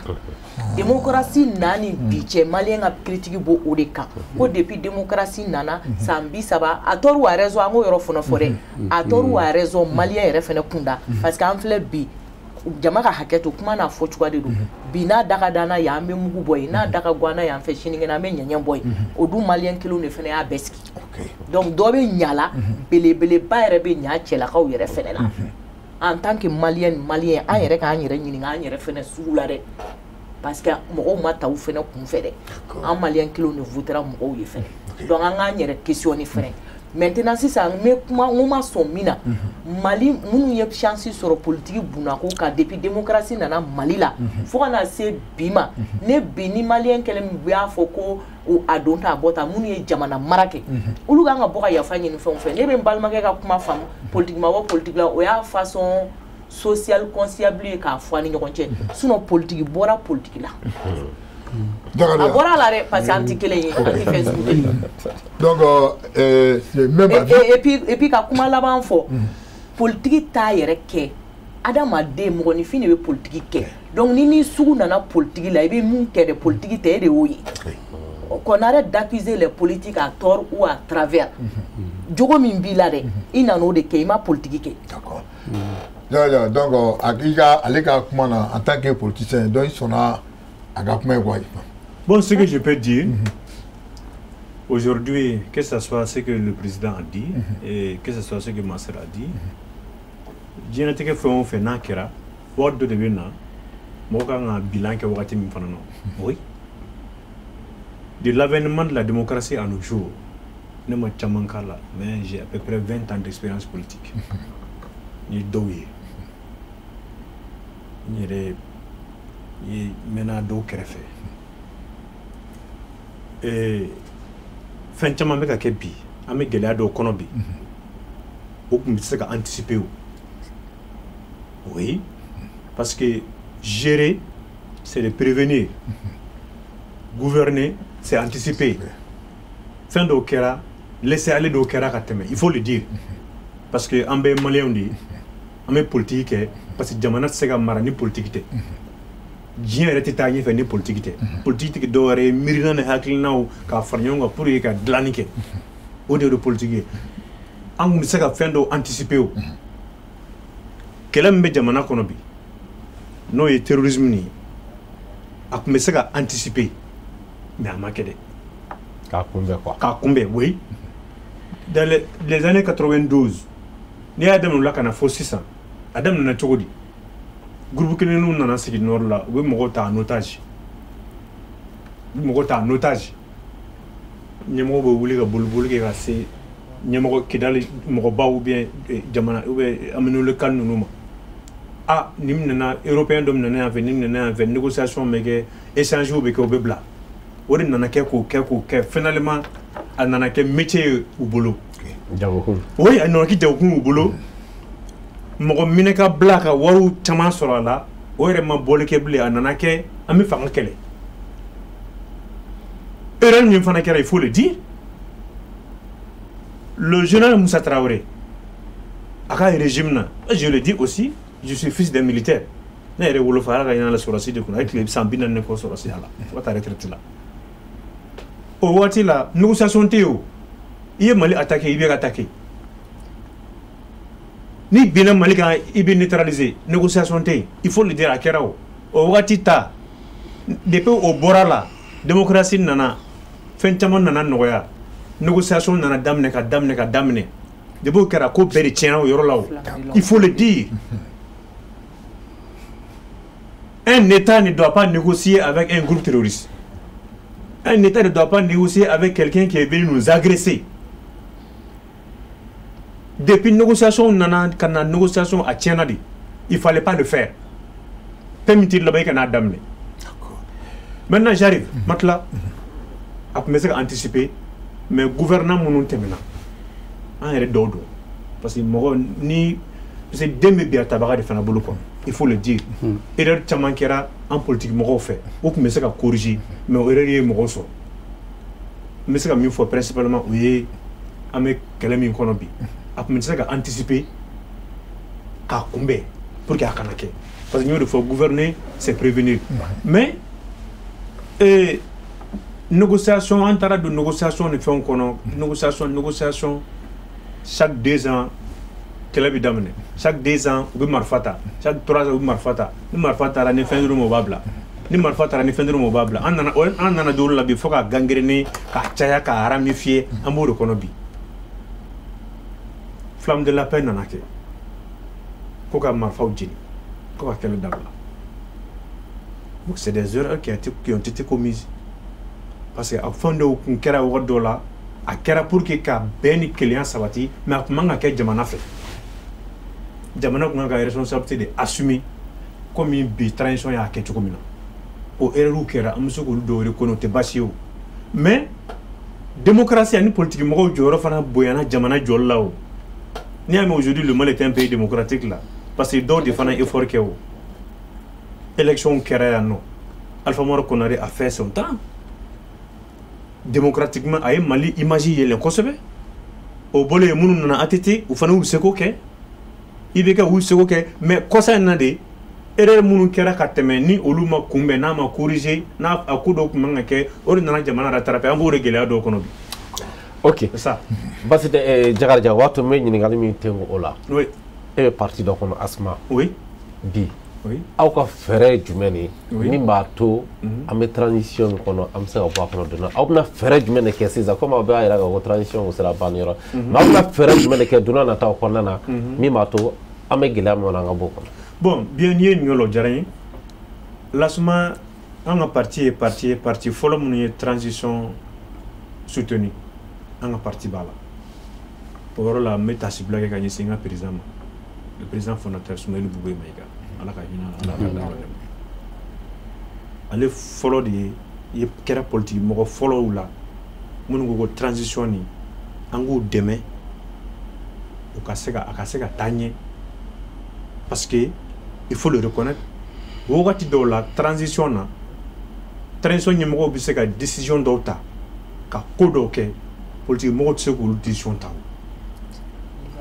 S3: démocratie na ni bi cɛ, maliyɛn ka critique b'o o de kan, ko depuis démocratie nana san 30, à tort ou à raison, an k'o yɔrɔ fana fɔ dɛ, à tort ou à raison, maliyɛn yɛrɛ fana kunda, parce que an filɛ bi, jama ka hakɛ to, kuma n'a fɔ cogoya de don. Bi n'a da ka d'an na yan, an bɛ mugu bɔ yen, n'a da ka go an na yan fɛ, sinikɛnɛ an bɛ ɲɛɲɛ bɔ yen. O dun maliyɛn kelenw de fana y'a bɛɛ sigi. Donc dɔ bɛ ɲa la, belebeleba yɛrɛ bɛ ɲa cɛlakaw yɛrɛ fɛnɛ la. En tant que malien, an yɛrɛ k'an yɛrɛ ɲininka an yɛrɛ fɛnɛ sugu la dɛ, parce que mɔgɔw ma ta u fɛnɛ kun fɛ dɛ, an malien kelenw de votera mɔgɔw ye fɛnɛ. Donc an k'an yɛrɛ questionner fɛnɛ. Maintenant sisan n bɛ kuma, n ko ma sɔn min na, Mali minnu ye chance sɔrɔ politique bunako kan depuis démocratie nana Mali la fo ka na se bi ma, ne bi ni malien kelen min y'a fɔ ko a don ta a bɔ ta, minnu ye jamana mara kɛ, olu kan ka bɔ ka yafa ɲini fɛn o fɛn. Ne bɛ n balimakɛ ka kuma faamu, politique ma bɔ politique la, o y'a façon sociale consciable ye k'a fɔ an ni ɲɔgɔn cɛ, sinon politique bɔra politique la. A bɔra la dɛ, parce que an tɛ kelen ye, an tɛ fɛn sugu kelen ye.
S1: Donc c'est même
S3: et puis ka kuma laban fɔ, politique t'a yɛrɛ kɛ, adamaden mɔgɔninfin de bɛ politique kɛ. Donc ni sugu nana politique la, i bɛ mun kɛ dɛ, politique tɛ, e de y'o ye. Qu'on arrête d'accuser les politiques à tort ou à travers. Jogo min b'i la dɛ, i nana o de kɛ, i ma politique kɛ.
S1: D'accord. Donc i ka ale ka kuma na en tant que politicien, donc i sɔnna a ka kuma ye quoi.
S2: Bon, ce que je peux dire aujourd'hui, que ce soit ce que le président a dit et que ce soit ce que Master a dit, diɲɛlatigɛ fɛn o fɛn n'a kɛra, wari dɔ de bɛ na, mɔgɔ kan ka bilan kɛ wagati min fana na. Oui. De l'avènement de la démocratie à nos jours, ne ma caman k'a la, mais j'ai à peu près 20 ans d'expérience politique. Ni dɔw ye, n yɛrɛ ye mɛnna dɔw kɛrɛfɛ. Fɛn caman bɛ ka kɛ bi, an bɛ gɛlɛya dɔw kɔnɔ bi, o tun bɛ se ka anticiper o. Oui, parce que gérer, c'est de prévenir. Gouverner, c'est anticiper. Fɛn dɔw kɛra, laisser aller dɔw kɛra ka tɛmɛ, il faut le dire. Parce que an bɛɛ ye maliyɛnw de ye, an bɛ politique kɛ parce que jamana tɛ se ka mara ni politique tɛ. Diɲɛ yɛrɛ tɛ taa ɲɛfɛ ni politique tɛ. Politique tɛ dɔwɛrɛ ye miirina ni hakilinaw k'a fara ɲɔgɔn kan pour que ka dilanni kɛ. O de ye politique ye. An tun bɛ se ka fɛn dɔw anticiper o. Kɛlɛ min bɛ jamana kɔnɔ bi, n'o ye terrorisme nin ye, a tun bɛ se ka anticiper, mais a ma kɛ dɛ.
S5: K'a kunbɛn quoi.
S2: K'a kunbɛn, oui. Dans les années 92, n'i y'a daminɛ o la ka na fo sisan, a daminɛna cogo di? Groupe kelenninw nana sigi nord la, u bɛ mɔgɔw ta en otage. U bɛ mɔgɔw ta en otage. Ɲɛmɔgɔw bɛ wuli ka boliboli kɛ ka se ɲɛmɔgɔ Kidali mɔgɔbaw ou bien jamana ou bien aminɛnw kan ninnu ma. Ah, nin minɛna européen dɔ minɛna yan fɛ, nin minɛna yan fɛ, négociation bɛ kɛ, échange bɛ kɛ, o bɛ bila. O de nana kɛ k'o kɛ k'o kɛ, finalement a nana kɛ métier ye u bolo.
S5: Jagokun.
S2: Oui, a nana kɛ jagokun y'u bolo. Mɔgɔ minɛ ka bila ka wariw caman sɔrɔ a la, o yɛrɛ ma bɔli kɛ bilen, a nana kɛ an bɛ fanga kɛlɛ. Erreur min fana kɛra, il faut le dire. Le général Moussa Traoré, a ka régime na, je le dis aussi, je suis fils d'un militaire. Ne yɛrɛ wolofa ala ka ɲin'a la sɔrɔsi de kunna, a ye tile san 40 kɔ sɔrɔsiya la fo ka taa retraite la. O waati la, négociation tɛ yen o. I ye Mali attaqué, i bɛ ka attaqué. N'i binna Mali kan, i bɛ neutraliser, négociation tɛ yen. Il faut le dire, a kɛra o. O waati ta, depuis o bɔra la, démocratie nana, fɛn caman nana nɔgɔya. Négociation nana daminɛ ka daminɛ ka daminɛ. Depuis o kɛra, ko bɛɛ de tiɲɛna o yɔrɔ la o. Il faut le dire. Un État ne doit pas négocier avec un groupe terroriste. Un État ne doit pas négocier avec quelqu'un qui est venu nous agresser. Depuis négociation nana ka na négociation a tiɲɛna de. Il fallait pas le faire. Fɛn min t'i laban i kana daminɛ. Maintenant j'arrive. Matla a tun bɛ se ka anticiper, mais gouvernant minnu tɛmɛna, an yɛrɛ dɔw don. Parce que mɔgɔ ni parce que den bɛ bin a tabaga de fana bolo quoi. Il faut le dire. Erreur caman kɛra an politique mɔgɔw fɛ. O tun bɛ se ka corriger, mais o erreur ye mɔgɔw sɔrɔ. N bɛ se ka min fɔ principalement, o ye an bɛ kɛlɛ min kɔnɔ bi. A tun bɛ se ka anticiper k'a kunbɛn pour que a kana kɛ. Parce que n y'o de fɔ, gouverner c'est prévenir. Mais négociation, an taara don négociation ni fɛnw kɔnɔ, négociation négociation, chaque 2 ans kɛlɛ bɛ daminɛ, chaque 2 ans u bɛ marifa ta, chaque 3 ans u bɛ marifa ta. Ni marifa taara ni fɛn duuru ma, u b'a bila. Ni marifa taara ni fɛn duuru ma, u b'a bila. An nana don o la bi fo ka gangréner, k'a caya, k'a ramifier, an b'o de kɔnɔ bi. Flamme de la paix nana kɛ. Ko ka marifaw jeni, ko ka kɛlɛ dabila. Donc c'est des erreurs qui ont été commises. Parce que a fɛn dɔw kun kɛra wagati dɔw la, a kɛra pour que ka bɛn ni kelenya sabati, mais a kun man ka kɛ jamana fɛ. Jamana kun kan ka responsabilité de assumer comme bi transition y'a kɛ cogo min na. O erreur kɛra, an bɛ se k'olu dɔw reconnaître, o tɛ baasi ye o. Mais démocratie ani politique mɔgɔw jɔyɔrɔ fana bonyana jamana jɔli la o. N'i y'a mɛn aujourd'hui le Mali est un pays démocratique là, parce que dɔw de fana effort kɛ o. Élection kɛra yan nɔ, Alpha Umaru Konaré a fait son temps. Démocratiquement, a ye Mali image yɛlɛn kosɛbɛ. O bɔlen yen, minnu nana ATT, u fana y'u seko kɛ. IBK y'u seko kɛ, mais kɔsa in na de, erreur minnu kɛra ka tɛmɛ ni olu ma kunbɛn, n'a ma corriger, n'a a ko dɔw tun man ka kɛ, o de nana jamana rattraper. An b'o de gɛlɛya dɔw kɔnɔ bi.
S5: Ok.
S2: C'est ça.
S5: Basi tɛ Jakarija, o b'a to n bɛ ɲininkali min tengu o la.
S2: Oui.
S5: E bɛ parti dɔ kɔnɔ, ASMA.
S2: Oui.
S5: Bi.
S2: Oui.
S5: Aw ka fɛɛrɛ ye jumɛn de ye
S2: Oui.
S5: min b'a to an bɛ transition min kɔnɔ, an bɛ se ka bɔ a kɔnɔ donna? Aw bɛna fɛɛrɛ jumɛn de kɛ sisan, komi aw bɛɛ y'a jira k'a fɔ ko transition sera banni yɔrɔ, mais aw bɛna fɛɛrɛ jumɛn de kɛ don n'a nataw kɔnɔna na min b'a to an bɛ gɛlɛya min kɔnɔ, an ka bɔ o kɔnɔ?
S2: Bon, bien, n'i ye nin yɔrɔ diyara n ye. L'ASMA, an ka parti ye parti ye, parti fɔlɔ minnu ye transition soutenu, an ka parti b'a la. O yɔrɔ la, n bɛ taasibila kɛ ka ɲɛsin n ka président ma, le président fondateur Soumaïla Boubèye Maïga, Ala ka hinɛ a la, Ala ka dayɔrɔ nɛɛma. Ale fɔlɔ de ye kɛra politique mɔgɔ fɔlɔw la minnu ko ko transition nin, an k'u dɛmɛ u ka se ka a ka se ka taa ɲɛ, parce que il faut le reconnaître, wagati dɔw la transition na, transition ɲɛmɔgɔw bɛ se ka décision dɔw ta ka ko dɔw kɛ, politique mɔgɔw tɛ se k'olu décision ta.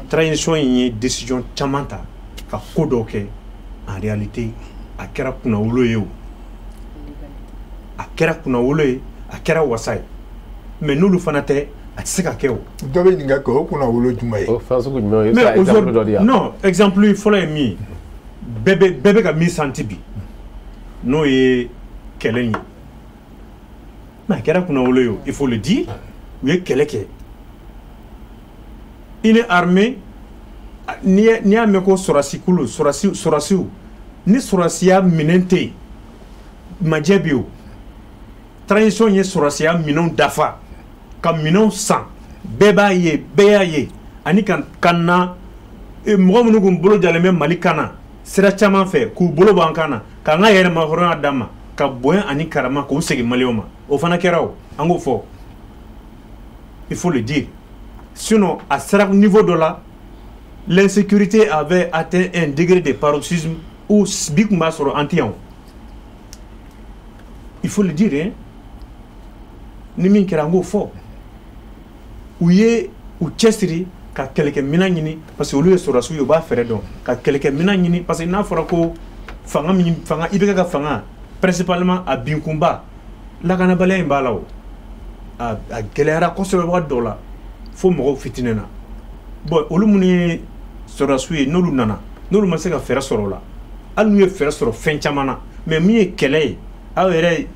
S2: O transition in ye décision caman ta ka ko dɔw kɛ, en réalité a kɛra kunnawolo ye o, a kɛra kunnawolo ye, a kɛra wasa ye, mais n'olu fana tɛ, a tɛ se ka kɛ o.
S1: Dɔ bɛ ɲininka kɛ o kunnawolo jumɛn ye?
S5: O fɛn sugu jumɛn ye? I bɛ se ka exemple dɔ di yan?
S2: Non, exemple fɔlɔ ye min ye, bɛɛ bɛ ka min santi bi, n'o ye kɛlɛ in ye, mais a kɛra kunnawolo ye o, il faut le dire. U ye kɛlɛ kɛ, une armée, n'i y'a mɛn ko sɔrɔsi kulu, sɔrɔsi, sɔrɔsiw ni sɔrɔsiya minɛn tɛ yen, majɛ bɛ yen o. Transition ye sɔrɔsiya minɛnw dafa ka minɛnw san, bɛɛ b'a ye, bɛɛ y'a ye, ani ka na mɔgɔ minnu kun bolo jalen bɛ Mali kan na sira caman fɛ, k'u bolo bɔ an kan na, k'an ka yɛrɛmahɔrɔnya d'an ma, ka bonya ani karama k'u segin maliyɛnw ma, o fana kɛra o, an k'o fɔ, il faut le dire. Sinon a sera niveau dɔ la, l'insécurité avait atteint un degré de paroxysme où bi kun b'a sɔrɔ an tɛ yan o, il faut le dire, hein. Ni min kɛra, an k'o fɔ. U ye u cɛsiri ka kɛlɛkɛminɛn ɲini, parce que olu ye sɔrɔdasiw ye, u b'a fɛɛrɛ dɔn ka kɛlɛkɛminɛn ɲini, parce que n'a fɔra ko fanga min fanga i bɛ ka fanga principalement a binkunba lakanabaliya in b'a la o, a gɛlɛyara kosɛbɛ wagati dɔw la fo mɔgɔw fitinɛna. Bon, olu minnu ye sɔrɔdasiw ye, n'olu nana, n'olu ma se ka fɛɛrɛ sɔrɔ o la, hali n'u ye fɛɛrɛ sɔrɔ fɛn caman na, mais min ye kɛlɛ ye, aw yɛrɛ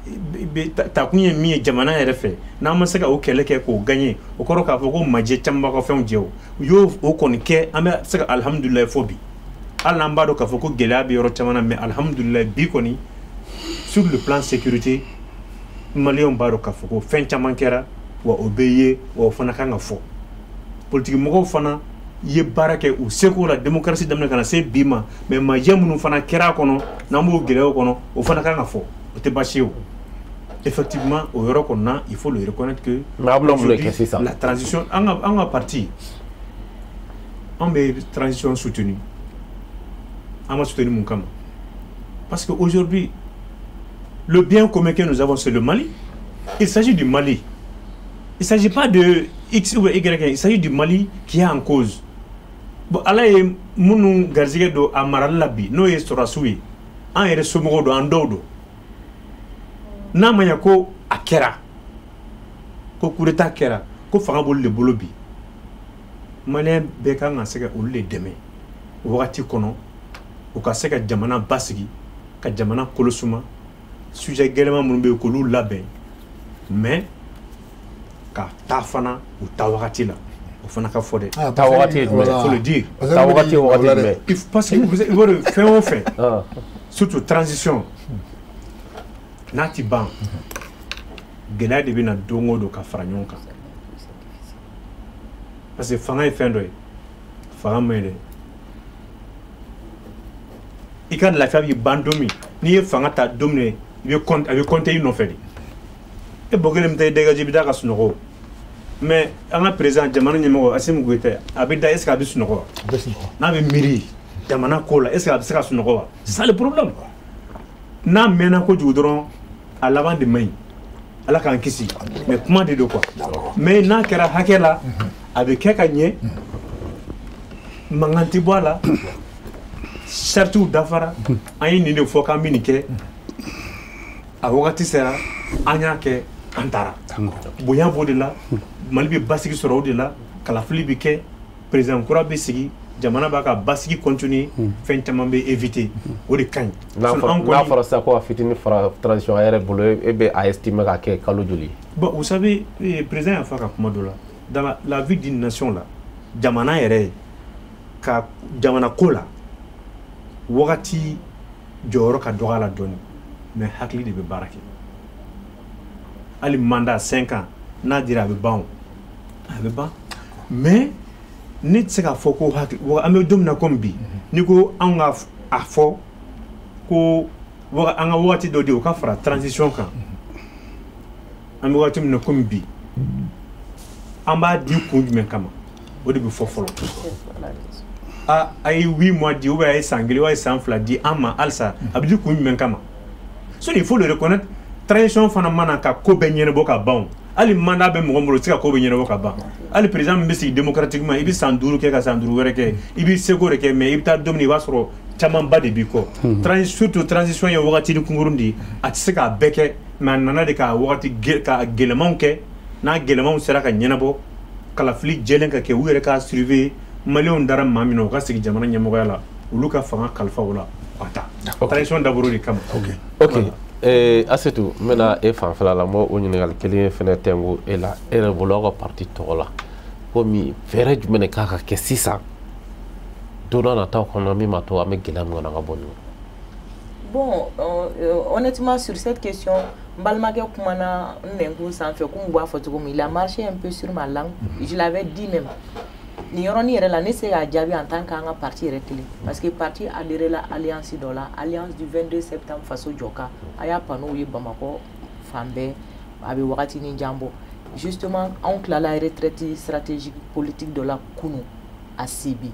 S2: takun ye min ye jamana yɛrɛ fɛ, n'an ma se ka o kɛlɛ kɛ k'o gagner, o kɔrɔ k'a fɔ ko majɛ caman b'a ka fɛnw jɛ. O u y'o o kɔni kɛ, an bɛ se ka alihamudulilayi fɔ bi, hali n'an b'a dɔn k'a fɔ ko gɛlɛya bɛ yɔrɔ caman na, mais alihamudulilayi bi kɔni, sur le plan sécurité, maliyɛnw b'a dɔn k'a fɔ ko fɛn caman kɛra, wa o bɛ ye, wa o fana kan ka fɔ. Politique mɔgɔw fana ye baara kɛ u seko la démocratie daminɛ ka na se bi ma, mais majɛ minnu fana kɛra a kɔnɔ, n'an b'o gɛlɛyaw kɔnɔ, o fana kan ka fɔ, o tɛ baasi ye o. Effectivement, o yɔrɔ kɔni na, il faut le reconnaître que
S5: Mais aw bɛna mun de kɛ sisan?
S2: la transition, an ka parti, an bɛ transition soutenu. An ma soutenu mun kama? Parce que aujourd'hui, le bien commun que nous avons, c'est le Mali. Il s'agit du Mali, il s'agit pas de X ou Y, il s'agit du Mali qui est en cause. Bon, Ala ye minnu garijɛgɛ don a marali la bi, n'o ye sɔrɔdasiw ye, an yɛrɛ somɔgɔw don, an dɔw don. N'a ma ɲɛ ko a kɛra ko coup d'état kɛra, ko fanga b'olu de bolo bi, maliyɛn bɛɛ kan ka se ka olu de dɛmɛ o wagati kɔnɔ, u ka se ka jamana basigi, ka jamana kolosuma, sujet gɛlɛman minnu bɛ yen, k'olu labɛn, mais ka taa fana u ta wagati la. O O fana ka fɔ dɛ.
S5: Taa wagati ye jumɛn?
S2: Faut le dire.
S5: Taa wagati ye wagati jumɛn?
S2: Parce que i b'a dɔn fɛn o fɛn, surtout transition, n'a ti ban, gɛlɛya de bɛ na don o don ka fara ɲɔgɔn kan. Parce que fanga ye fɛn dɔ ye, fanga man ɲi dɛ. I ka lafiya b'i ban don min, n'i ye fanga ta don min, i bɛ a bɛ compter i nɔfɛ de. E bɔ kelen bɛ taa i dégager, i bɛ taa ka sunɔgɔ. Mais an ka président, jamana ɲɛmɔgɔ Assimi Goïta, a bɛ da, est ce que a bɛ sunɔgɔ wa? N'a bɛ miiri jamana ko la, est ce que a bɛ se ka sunɔgɔ wa? C'est ça le problème. N'a mɛnna kojugu dɔrɔn, a laban de man ɲi. Ala k'an kisi. Mais kuma de don quoi. Mais n'a kɛra hakɛ la, a bɛ kɛ ka ɲɛ, mankan tɛ bɔ a la, saritiw dafara, an ye nin de fɔ k'an bɛ nin kɛ, a wagati sera, an y'a kɛ, an taara. Bonya b'o de la, Mali bɛ basigi sɔrɔ o de la, kalafili bɛ kɛ, président kura bɛ sigi, jamana b'a ka basigi continuer, fɛn caman bɛ éviter, o de ka ɲi.
S5: N'a fɔra sisan ko ka fitinin fara transition a yɛrɛ bolo, e bɛ a estimer ka kɛ kalo joli?
S2: Bon, vous savez, président y'a fɔ a ka kuma dɔ la, dans la vie d'une nation la, jamana yɛrɛ ka jamana ko la, wagati jɔyɔrɔ ka dɔgɔ a la dɔɔni, mais hakili de bɛ baara kɛ. Hali mandat 5 ans n'a dira, a bɛ ban o, a bɛ ban. Mais ne tɛ se k'a fɔ ko hakili, an bɛ don min na komi bi, n'i ko anw ka a fɔ ko an ka wagati dɔ di o ka fara transition kan, an bɛ wagati min na komi bi, an b'a di kun jumɛn kama, o de bɛ fɔ fɔlɔ. A ye 8 mois di, ou bien a ye san kelen, ou a ye san 2 di an ma halisa, a bɛ di kun jumɛn kama? Sinon il faut le reconnaître, transition fana mana ka ko bɛɛ ɲɛnabɔ ka ban o. Hali mandat bɛ mɔgɔ min bolo, o tɛ se ka ko bɛɛ ɲɛnabɔ ka ban. Hali président min bɛ sigi démocratiquement, i bɛ san 5 kɛ ka san 5 wɛrɛ kɛ, i b'i seko de kɛ, mais i bɛ taa don min i b'a sɔrɔ camanba de b'i kɔ. Surtout transition ye wagatinin kunkurun de ye, a tɛ se k'a bɛɛ kɛ, mais a nana de ka wagati ka gɛlɛmanw kɛ. N'a gɛlɛmanw sera ka ɲɛnabɔ, kalafili jɛlen ka kɛ, u yɛrɛ k'a surveiller, maliyɛnw dara maa min na, u ka sigi jamana ɲɛmɔgɔya la, olu ka fanga kalifa o la, ka taa. Transition dabɔra o de kama.
S5: Ok. Assetou, n bɛna e fanfɛla la, n b'o ɲininkali kelen fɛnɛ tɛnku e la. E yɛrɛ bolo, aw ka parti tɔgɔ la, komi fɛɛrɛ jumɛn de kan ka kɛ sisan don n'a nataw kɔnɔ min b'a to an bɛ gɛlɛya min kɔnɔ an ka bɔ nin kɔnɔ?
S3: Bon, honnêtement, sur cette question, n balimakɛ kumana n nɛnkun sanfɛ, komi u b'a fɔ cogo min, il a marché un peu sur ma langue. Je l'avais dit même. Nin yɔrɔnin yɛrɛ la, ne se k'a jaabi en tant qu'an ka parti yɛrɛ kelen, parce que parti adhéré la alliance dɔ la, alliance du 22 septembre Faso jɔ kan. A y'a panneau ye Bamakɔ fan bɛɛ, a bɛ wagatinin jan bɔ. Justement, anw tilala retraite stratégique politique dɔ la kunun a Sibi.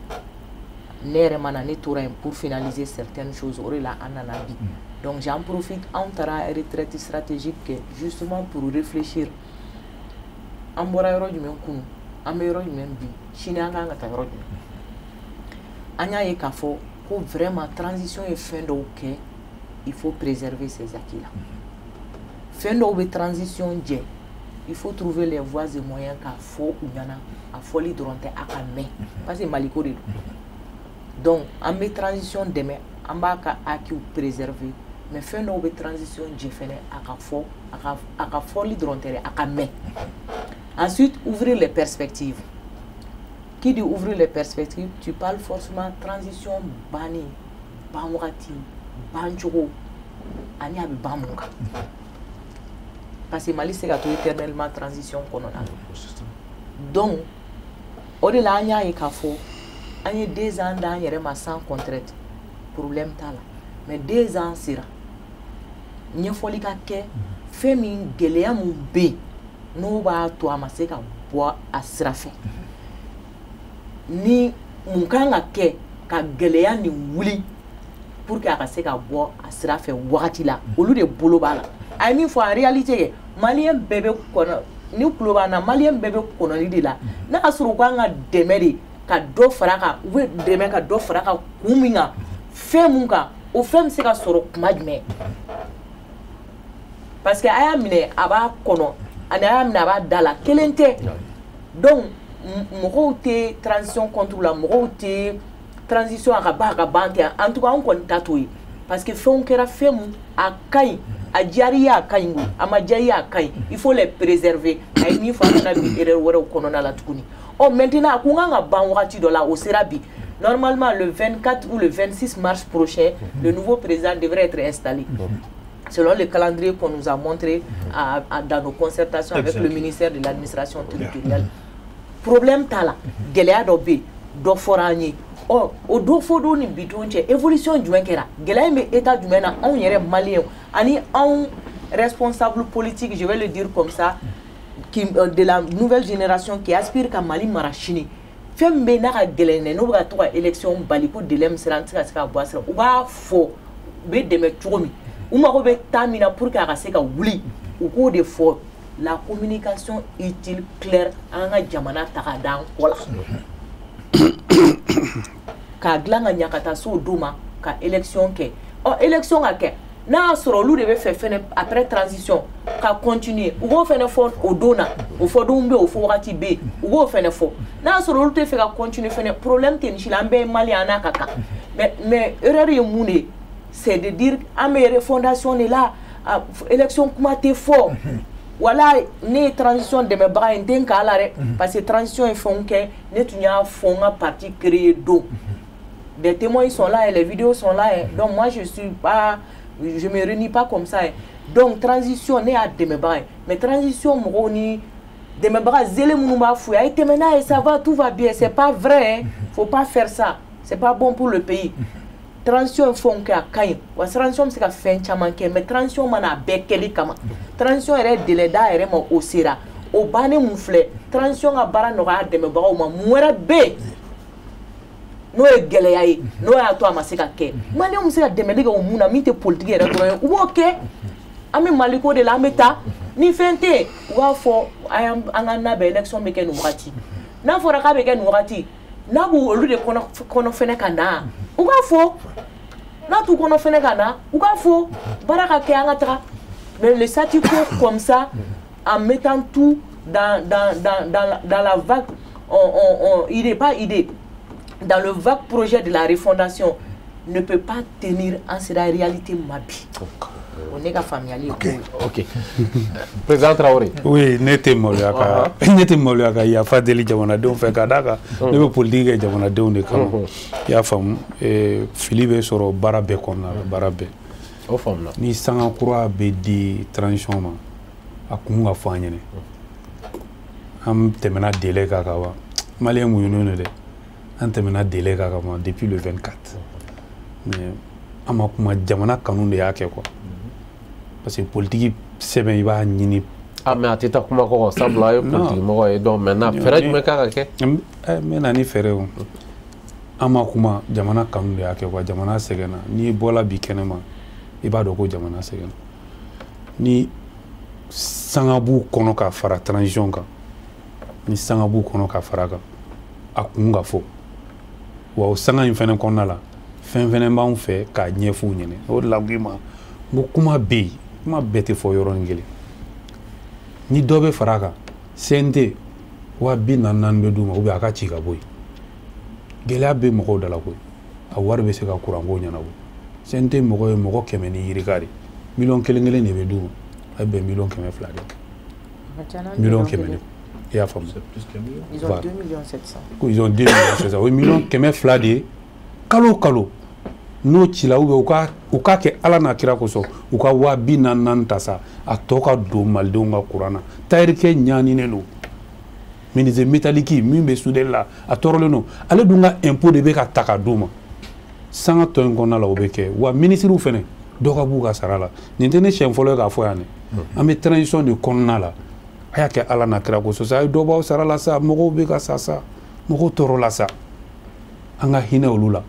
S3: Ne yɛrɛ ma na, ne tora yen pour finaliser certaines choses, o de la an nana bi. Donc j'en profite, anw taara retraite stratégique kɛ justement pour réfléchir: an bɔra yɔrɔ jumɛn kunun, an bɛ yɔrɔ jumɛn bi, sini an kan ka taa yɔrɔ jumɛn? An y'a ye k'a fɔ ko vraiment transition ye fɛn dɔw kɛ, il faut préserver ces acquis là. Fɛn dɔw bɛ transition jɛ, il faut trouver les voies et moyens k'a fɔ u ɲɛna. A fɔli dɔrɔn tɛ, a ka mɛn, parce que Maliko de don. Donc an bɛ transition dɛmɛ, an b'a ka acquis préserver, mais fɛn dɔw bɛ transition jɛ fɛnɛ, a ka fɔ, a ka fɔli dɔrɔn tɛ dɛ, a ka mɛn. Ensuite, ouvrir les perspectives. Qui dit ouvrir les perspectives, tu parles forcément transition banni, ban wagati, ban cogo, ani a bɛ ban mun kan. Parce que Mali se ka to éternellement transition kɔnɔna la. Donc o de la an y'a ye k'a fɔ an ye 2 ans d'an yɛrɛ ma sans contrainte, problème t'a la. Mais 2 ans sera, ɲɛfɔli ka kɛ fɛn min, gɛlɛya mun bɛ yen n'o b'a to a ma se ka bɔ a sira fɛ, ni mun kan ka kɛ ka gɛlɛya nin wuli pour que a ka se ka bɔ a sira fɛ wagati la, olu de bolo b'a la. A ye min fɔ, en réalité kɛ, maliyɛn bɛɛ bɛ kɔnɔ ni tulo b'an na, maliyɛn bɛɛ bɛ kɔnɔli de la. N'a y'a sɔrɔ u kan ka dɛmɛ de ka dɔ fara kan, u bɛ dɛmɛ ka dɔ fara kan kun min kan, fɛn mun kan, o fɛn bɛ se ka sɔrɔ kuma jumɛn? Parce que a y'a minɛ a b'a kɔnɔ, ani a y'a minɛ a b'a da la, kelen tɛ. Donc mɔgɔw tɛ transition contre la, mɔgɔw tɛ transition a ka ban, a ka ban tɛ. En tout cas, anw kɔni ta t'o ye, parce que fɛnw kɛra, fɛn mun a ka ɲi, a diyara i ye a ka ɲi koyi, a ma diya i ye a ka ɲi, il faut les préserver. A ye min fɔ, an kana bin erreur wɛrɛw kɔnɔna la tuguni. Ɔ, maintenant, a kun kan ka ban wagati dɔ la, o sera bi. Normalement, le 24 ou le 26 mars prochain, le nouveau président devrait être installé, selon le calendrier qu'on nous a montré dans nos concertations avec le ministère de l'administration territoriale. Problème t'a la, gɛlɛya dɔ bɛ yen, dɔ fɔra an ye. Ɔ, o dɔ fɔ don ni bi don cɛ, évolution jumɛn kɛra? Gɛlɛya in bɛ état jumɛn na? Anw yɛrɛ maliyɛnw ani anw responsable politique, je vais le dire comme ça, qui, de la nouvelle génération qui aspire ka Mali mara sini, fɛn min bɛ yen n'a ka gɛlɛn dɛ, n'o bɛ ka to ka élection bali ko délai min sera, an tɛ se ka se ka bɔ a sira, u b'a fɔ u bɛ dɛmɛ cogo min, u mago bɛ temps min na pour que a ka se ka wuli, u k'o de fɔ. La communication utile, claire, an ka jamana ta k'a d'an kɔ la, k'a dilan ka ɲa ka taa se o don ma ka élection kɛ. Ɔ, élection ka kɛ, n'a y'a sɔrɔ olu de bɛ fɛ fɛnɛ après transition ka continuer, u b'o fɛnɛ fɔ o don na. O fɔ don bɛ yen, o fɔ wagati bɛ yen, u b'o fɛnɛ fɔ. N'a y'a sɔrɔ olu tɛ fɛ ka continuer fɛnɛ, problème tɛ nin si la, an bɛɛ ye malien, an n'a ka kan. Mais erreur ye mun de ye? C'est de dire an bɛ refondation de la, élection kuma tɛ fɔ. Wala ne ye transition dɛmɛbaga ye, n tɛ n k'a la dɛ, parce que transition ye fɛnw kɛ, ne tun y'a fɔ n ka parti créé don. Des témoins sont là et les vidéos sont là hein. Donc moi, je suis pas, je me renie pas comme ça hein. Donc transition, ne y'a dɛmɛbaga ye, mais transition mɔgɔw ni dɛmɛbaga zélé minnu b'a f'u ye a ye tɛmɛ n'a ye, ça va, tout va bien, c'est pas vrai hein. Faut pas faire ça, c'est pas bon pour le pays. Transition ye fɛnw kɛ, a ka ɲi wa, transition bɛ se ka fɛn caman kɛ, mais transition ma n'a bɛɛ kɛli kama. Transition yɛrɛ délai d'a yɛrɛ ma, o sera, o bannen. Mun filɛ? Transition ka baara nɔgɔya dɛmɛbagaw ma. Mun wɛrɛ bɛ yen n'o ye gɛlɛya ye, n'o y'a to a ma se ka kɛ? Maliyɛnw bɛ se ka dɛmɛli kɛ o mun na, min tɛ politique yɛrɛ dɔrɔn ye, u b'o kɛ. An bɛ Maliko de la, an bɛ taa ni fɛn tɛ yen, u b'a fɔ a y'an an ka labɛn, élection bɛ kɛ nin wagati. N'a fɔra k'a bɛ kɛ nin wagati, n'a b'u olu de kɔnɔ kɔnɔ fɛnɛ ka na, u k'a fɔ. N'a t'u kɔnɔ fɛnɛ ka na, u k'a fɔ, baara ka kɛ, an ka taga. Mais le statu quo comme ça, en mettant tout dans la vague, il n'est pas idée, dans le vague projet de la refondation, ne peut pas tenir en sera réalité ma bi. O ne ka faamuyali ye.
S5: Ok, président Traoré.
S4: Oui, ne tɛ maloya ka yafa deli jamanadenw fɛ, ka d'a kan ne bɛ politique kɛ jamanadenw de kama. I y'a faamu, fili bɛ sɔrɔ baara bɛɛ kɔnɔna la, baara bɛɛ.
S5: O faamuna.
S4: Ni sanga kura bɛ di transition ma, a kun ka fɔ an ɲɛnɛ. An tɛmɛna délai kan ka ban. Maliyɛn muɲunen don dɛ, an tɛmɛna délai kan ka ban depuis le 24, mais an ma kuma. Jamana kanu de y'a kɛ quoi, parce que politique sɛbɛn, i b'a ɲini.
S5: Ah, mais a tɛ taa kuma kɔ, sabula a ye politique mɔgɔ ye. Donc maintenant, fɛɛrɛ jumɛn kan ka kɛ?
S4: N bɛ na ni fɛɛrɛ o. An ma kuma, jamana kanu de y'a kɛ quoi. Jamana sɛgɛnna. N'i bɔra bi kɛnɛma, i b'a dɔn ko jamana sɛgɛnna. Ni sanga b'u kɔnɔ ka fara transition kan, ni sanga b'u kɔnɔ ka fara kan, a kun ka fɔ. Wa o sanga in fɛnɛ kɔnɔna la, fɛn fɛnɛ b'anw fɛ k'a ɲɛfɔ u ɲɛnɛ. O de la n k'i ma n ko kuma bɛ yen, kuma bɛɛ tɛ fɔ yɔrɔnin kelen. Ni dɔ bɛ fara a kan, CNT 44 000 bɛ d'u ma, ou bien a ka ci ka bɔ yen. Gɛlɛya bɛ mɔgɔw da la koyi, a wari bɛ se ka kuranko ɲɛnabɔ. CNT mɔgɔ ye mɔgɔ 100 ni yirika de, miliyɔn kelen kelen de bɛ d'u ma, a bɛ bɛn 200 miliyɔn de, 100 000 000 ni, i y'a faamu.
S3: Ils ont
S4: Voilà.
S3: 2 millions 700.
S4: Ko ils ont 2 millions 700, o ye 200 000 de ye kalo o kalo. N'o cila, ou bien u ka kɛ Ala n'a kira kosɔn, u ka 44 000 ta sa, a tɔ ka don malidenw ka kuran na. Tayirikɛ ɲaninen don, menuisier métallique min bɛ soudeur la, a tɔɔrɔlen don. Ale dun ka impôt de bɛ ka ta ka d'u ma. Sanga tɔ in kɔnɔna la, o bɛ kɛ wa. Minisiriw fɛnɛ, dɔ ka b'u ka sara la. Nin tɛ ne siɲɛ fɔlɔ ye k'a fɔ yan dɛ. An bɛ transition de kɔnɔna la, a y'a kɛ Ala n'a kira kosɔn sa, a ye dɔ b'aw sara la sa. Mɔgɔw bɛ ka sa sa, mɔgɔw tɔɔrɔ la sa, an ka hinɛ olu la.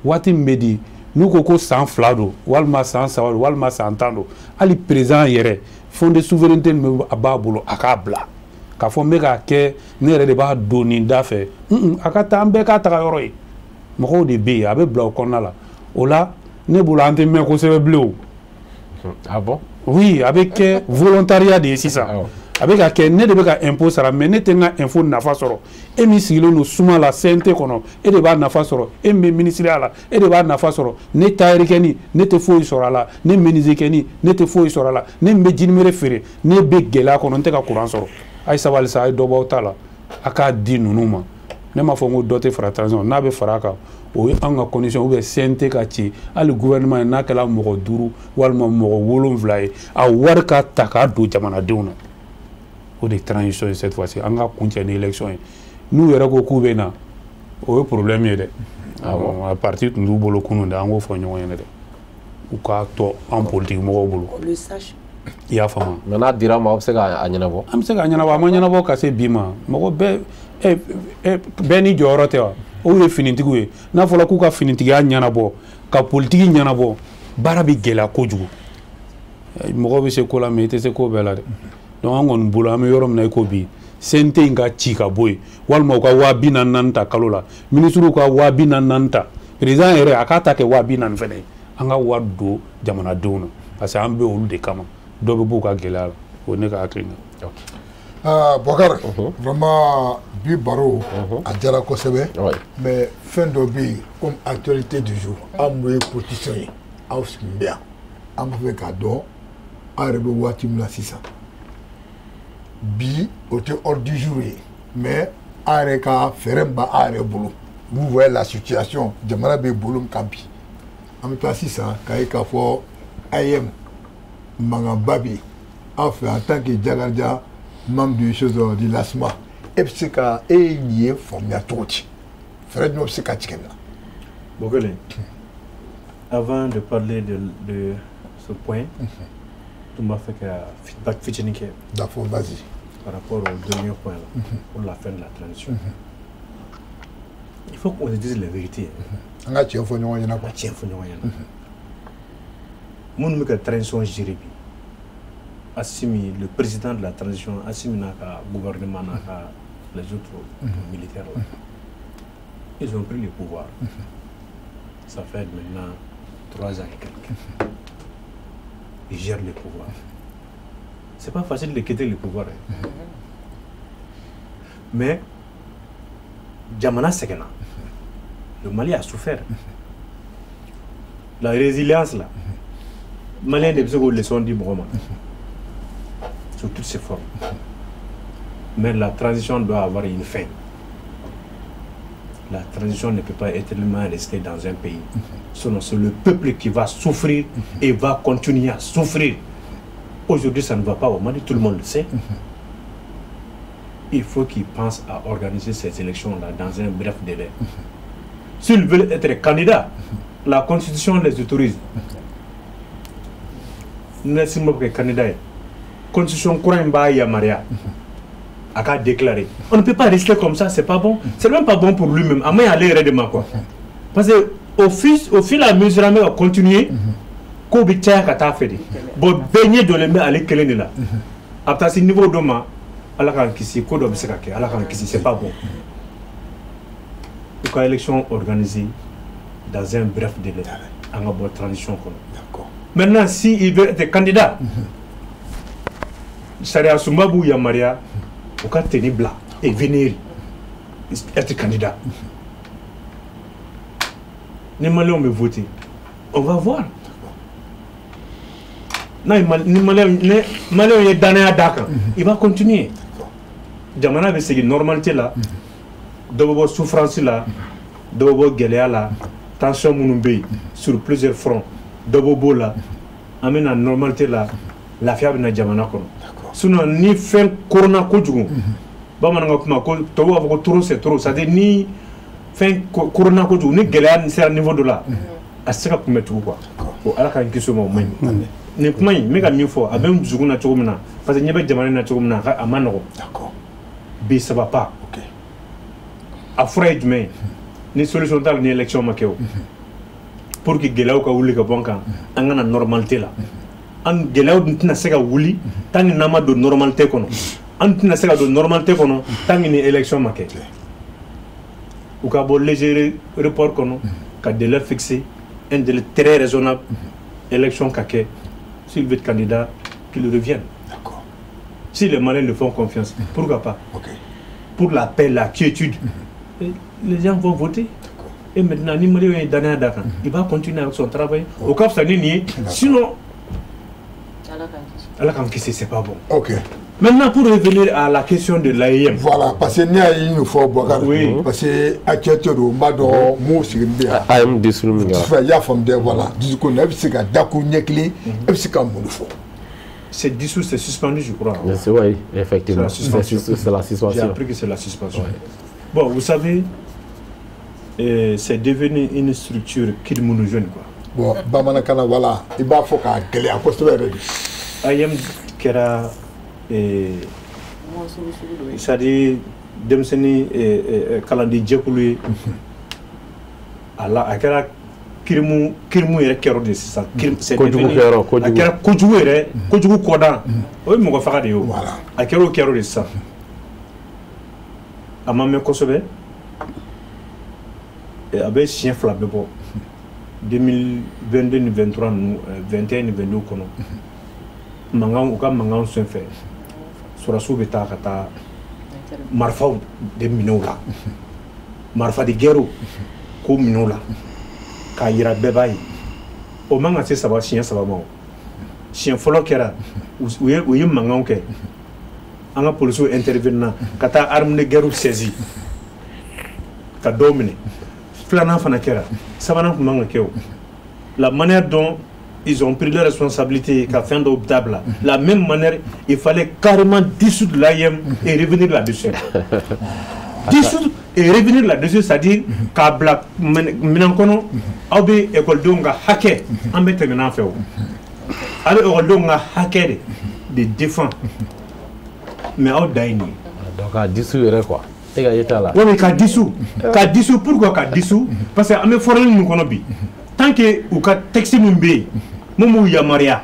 S4: Waati min bɛ di, n'u ko ko san 2 don, walima san 3 don, walima san 10 don, hali président yɛrɛ, fonds de souveraineté min bɛ a b'a bolo, a k'a bila k'a fɔ n bɛ k'a kɛ, ne yɛrɛ de b'a don nin da fɛ. A ka taa, an bɛɛ k'a taga yɔrɔ ye. Mɔgɔw de bɛ yen, a bɛ bila o kɔnɔna la. O la, ne bolo, an tɛ mɛn kosɛbɛ bilen o.
S5: Ah bon?
S4: Oui, a bɛ kɛ volontariat de ye sisan. A bɛ ka kɛ, ne de bɛ ka impôt sara, mais ne tɛ n ka impôt nafa sɔrɔ. E min sigilen don suma la CNT kɔnɔ, e de b'a nafa sɔrɔ. E min bɛ ministériya la, e de b'a nafa sɔrɔ. Ne tailleur ne tɛ foyi sɔrɔ a la. Ne menuisier kɛni, ne tɛ foyi sɔrɔ a la. Ne min bɛ jinimere feere, ne bɛ gɛlɛya kɔnɔ, n tɛ ka courant sɔrɔ. A ye sabali sa, a ye dɔ bɔ aw ta la. A k'a di ninnu ma. Ne m'a fɔ n ko dɔ tɛ fara transition, n'a bɛ fara a kan, o ye anw ka condition, ou bien CNT ka ci, hali gouvernement ye, n'a kɛra mɔgɔ 5 walima mɔgɔ 7 ye, a wari ka ta k'a don jamanadenw na. O de ye transition ye cette fois-ci. An ka kuncɛ ni élection ye. N'u yɛrɛ ko k'u bɛ na, o ye problème ye dɛ. A parti tun t'u bolo kunun dɛ, an k'o fɔ ɲɔgɔn ɲɛna dɛ. U k'a to an politique mɔgɔw bolo. I y'a faamu.
S5: Mais n'a dira ma, aw bɛ se k'a ɲɛnabɔ.
S4: An bɛ se k'a ɲɛnabɔ, a ma ɲɛnabɔ ka se bi ma. Mɔgɔ bɛɛ bɛɛ ni jɔyɔrɔ tɛ wa? O ye finitigiw ye. N'a fɔra k'u ka finitigiya ɲɛnabɔ, ka politiki ɲɛnabɔ, baara bɛ gɛlɛya kojugu. Mɔgɔ bɛ se ko la, mais i tɛ se ko bɛɛ la dɛ. Donc an kɔni bolo, an bɛ yɔrɔ min na i ko bi, CNT in ka ci ka bɔ yen, walima u ka 44.000 ta kalo la, ministres ka 44.000 ta, président yɛrɛ a k'a ta kɛ 40.000 fɛnɛ ye. An ka wari don jamanadenw na, parce que an bɛ olu de kama. Dɔ bɛ b'u ka gɛlɛya la, o ye ne ka hakilina.
S1: Bɔkari, vraiment bi baro a diyara kosɛbɛ, mais fɛn dɔ bɛ yen comme actualité du jour, an mun ye politicien ye, aw sigilen bɛ yan, an b'a fɛ k'a dɔn aw yɛrɛ bɛ waati min na sisan. Bi o tɛ ordre du jour ye, mais an yɛrɛ ka fɛɛrɛ min b'an yɛrɛ bolo, vous voyez la situation, jamana bɛ bolo min kan bi, an bɛ taa sisan k'a ye k'a fɔ AEM mankanba bɛ yen aw fɛ en tant que Jakarija, membre du chose du LASMA, e bɛ se ka e ye nin ye faamuya cogo di, fɛɛrɛ jumɛn bɛ se ka tigɛ nin na?
S2: Bokele, avant de parler de ce point, tu m'as fait un feedback fitinin kɛ.
S1: D'accord, vas-y.
S2: Par rapport au dernier point là, pour la fin de la transition. Il faut qu'on se dise la vérité.
S1: An ka tiɲɛ fɔ ɲɔgɔn ɲɛna quoi.
S2: An ka tiɲɛ fɔ ɲɔgɔn ɲɛna. Minnu bɛ ka transition gérer bi, Assimi, le président de la transition, Assimi n'a ka gouvernement, n'a ka les autres militaires là, ils ont pris le pouvoir. Ça fait maintenant 3 ans et quelques. Ils gèrent le pouvoir. C'est pas facile de quitter le pouvoir. Hein. Mais, jamana sɛgɛnna. Le Mali a souffert. La résilience là, Malien de bɛ se k'o leçon di mɔgɔ ma. Sous toutes ses formes. Mais la transition doit avoir une fin. La transition ne peut pas éternellement rester dans un pays. Sinon, c'est le peuple qui va souffrir et va continuer à souffrir. Aujourd'hui, ça ne va pas au Mali, tout le monde le sait. Il faut qu'il pense à organiser ces élections-là dans un bref délai. S'ils veulent être candidats, la Constitution les autorise. N'est-ce pas que candidat? Constitution kura in b'a yamaruya a k'a déclarer. On ne peut pas rester comme ça, c'est pas bon. C'est même pas bon pour lui-même. A ma ɲi ale yɛrɛ de ma quoi. Parce que au fil à mesure an bɛ ka continuer, kow bɛ caya ka taa fɛ de. Bon, bɛɛ ɲɛ jɔlen bɛ ale kelen de la. A bɛ taa se niveau dɔ ma, Ala k'an kisi, ko dɔ bɛ se ka kɛ, Ala k'an kisi, c'est pas bon. U ka élection organisée dans un bref délai. An ka bɔ transition kɔnɔ. Maintenant, si il veut être candidat, sariya sunba b'u yamaruya u ka tenue bila et venir être candidat. Ni Maliens bɛ voter, on va voir. Ni Maliens ye danaya d'a kan, il va continuer. Jamana bɛ segin normalité la, dɔ bɛ bɔ souffrance la, dɔ bɛ bɔ gɛlɛya la, tension minnu bɛ yen sur plusieurs fronts, dɔ bɛ b'o la, an bɛ na normalité la, lafiya bɛ na jamana kɔnɔ. Sinon ni fɛn koronna kojugu, bamananw ka kuma ko tubabu b'a fɔ ko trop c'est trop, c'est à dire ni fɛn koronna kojugu, ni gɛlɛya sera niveau dɔ la, a tɛ se ka kunbɛ tugun quoi. O Ala k'an kisi o ma, o man ɲi. Nin kuma in n bɛ ka min fɔ, a bɛ n dusukun na cogo min na, parce que ɲɛ bɛ jamana in na cogo min na, a ma nɔgɔn. Bi ça va pas. A fura ye jumɛn ye? Ni solution t'a la, ni élection ma kɛ o, pour que gɛlɛyaw ka wuli ka bɔ an kan, an ka na normalité la. An gɛlɛyaw dun tɛna se ka wuli tant que n'an ma don normalité kɔnɔ. An tɛna se ka don normalité kɔnɔ tant que ni élection ma kɛ. U ka bɔ léger report kɔnɔ, ka délai fixé, un délai très raisonnable, élection ka kɛ. S'il veut être candidat, qu'il revienne.
S1: D'accord.
S2: Si les Maliens le font confiance, pourquoi pas?
S1: Ok.
S2: Pour la paix, la quiétude, les gens vont voter. Et maintenant, ni Malien ye danaya d'a kan, il va continuer avec son travail. O ka fisa ni nin ye. Sinon, Ala k'an kisi, c'est pas bon.
S1: Ok.
S2: Maintenant, pour revenir à la question de l'AEEM.
S1: Voilà, parce que n'y a eu fɔ Boubacar.
S2: Oui.
S1: Parce que actualité don, n b'a dɔn mun sigilen bɛ yan.
S5: AEEM dissous min kɛra.
S1: I y'a faamu dɛ, voilà. Dusukun na, e bɛ se ka dakuru ɲɛ kelen, e bɛ se ka mun de fɔ?
S2: C'est dissous, c'est suspendu, je crois.
S5: Oui, effectivement.
S2: C'est la suspension.
S5: C'est la suspension.
S2: J'ai appris que c'est la suspension. Ouais. Bon, vous savez, c'est devenu une structure criminogène, quoi.
S1: Bon, bamanankan na, voilà, i b'a fɔ k'a gɛlɛya kosɛbɛ yɛrɛ de.
S2: AEEM kɛra, c'est-à-dire denmisɛnnin kalanden jɛkulu ye, a la a kɛra kirimu kirimu yɛrɛ kɛyɔrɔ de sisan.
S5: Kojugu kɛyɔrɔ, kojugu.
S2: A kɛra kojugu yɛrɛ, kojugu kɔdan, o ye mɔgɔ faga de ye o. A kɛra o kɛyɔrɔ de sisan. A ma mɛn kosɛbɛ, a bɛ siɲɛ 2 bɛ bɔ 2022 ni 23 ninnu, 21 ni 22 kɔnɔ, mankan, u ka mankan senfɛ, sɔrɔdasiw bɛ taa ka taa marifaw de minɛ u la, marifa de guerre k'o minɛ u la k'a yira bɛɛ b'a ye. O man ka se saba, siɲɛ 3 ma. O siɲɛ fɔlɔ kɛra, u ye mankanw kɛ, an ka polisiw intervenir ka taa arme de guerre saisi ka dɔw minɛ. Filanan fana kɛra, sabanan tun man ka kɛ. O la manière dont ils ont pris leurs responsabilités ka fɛn dɔw dabila, la même manière il fallait carrément dissoudre l'AEEM et revenir là-dessus. Dissoudre et revenir là-dessus, c'est-à-dire k'a bila minɛn kɔnɔ, aw bɛ ekɔlidenw ka hakɛ, an bɛ tɛmɛ n'a fɛ, o a bɛ ekɔlidenw ka hakɛ de défend, mais aw dan ye nin ye.
S5: Donc k'a dissous yɛrɛ quoi, e ka ye t'a la.
S2: Oui, mais k'a dissous, k'a dissous, pourquoi k'a dissous? Parce que an bɛ formule min kɔnɔ bi, tant que u ka texte min bɛ yen mun b'u yamaruya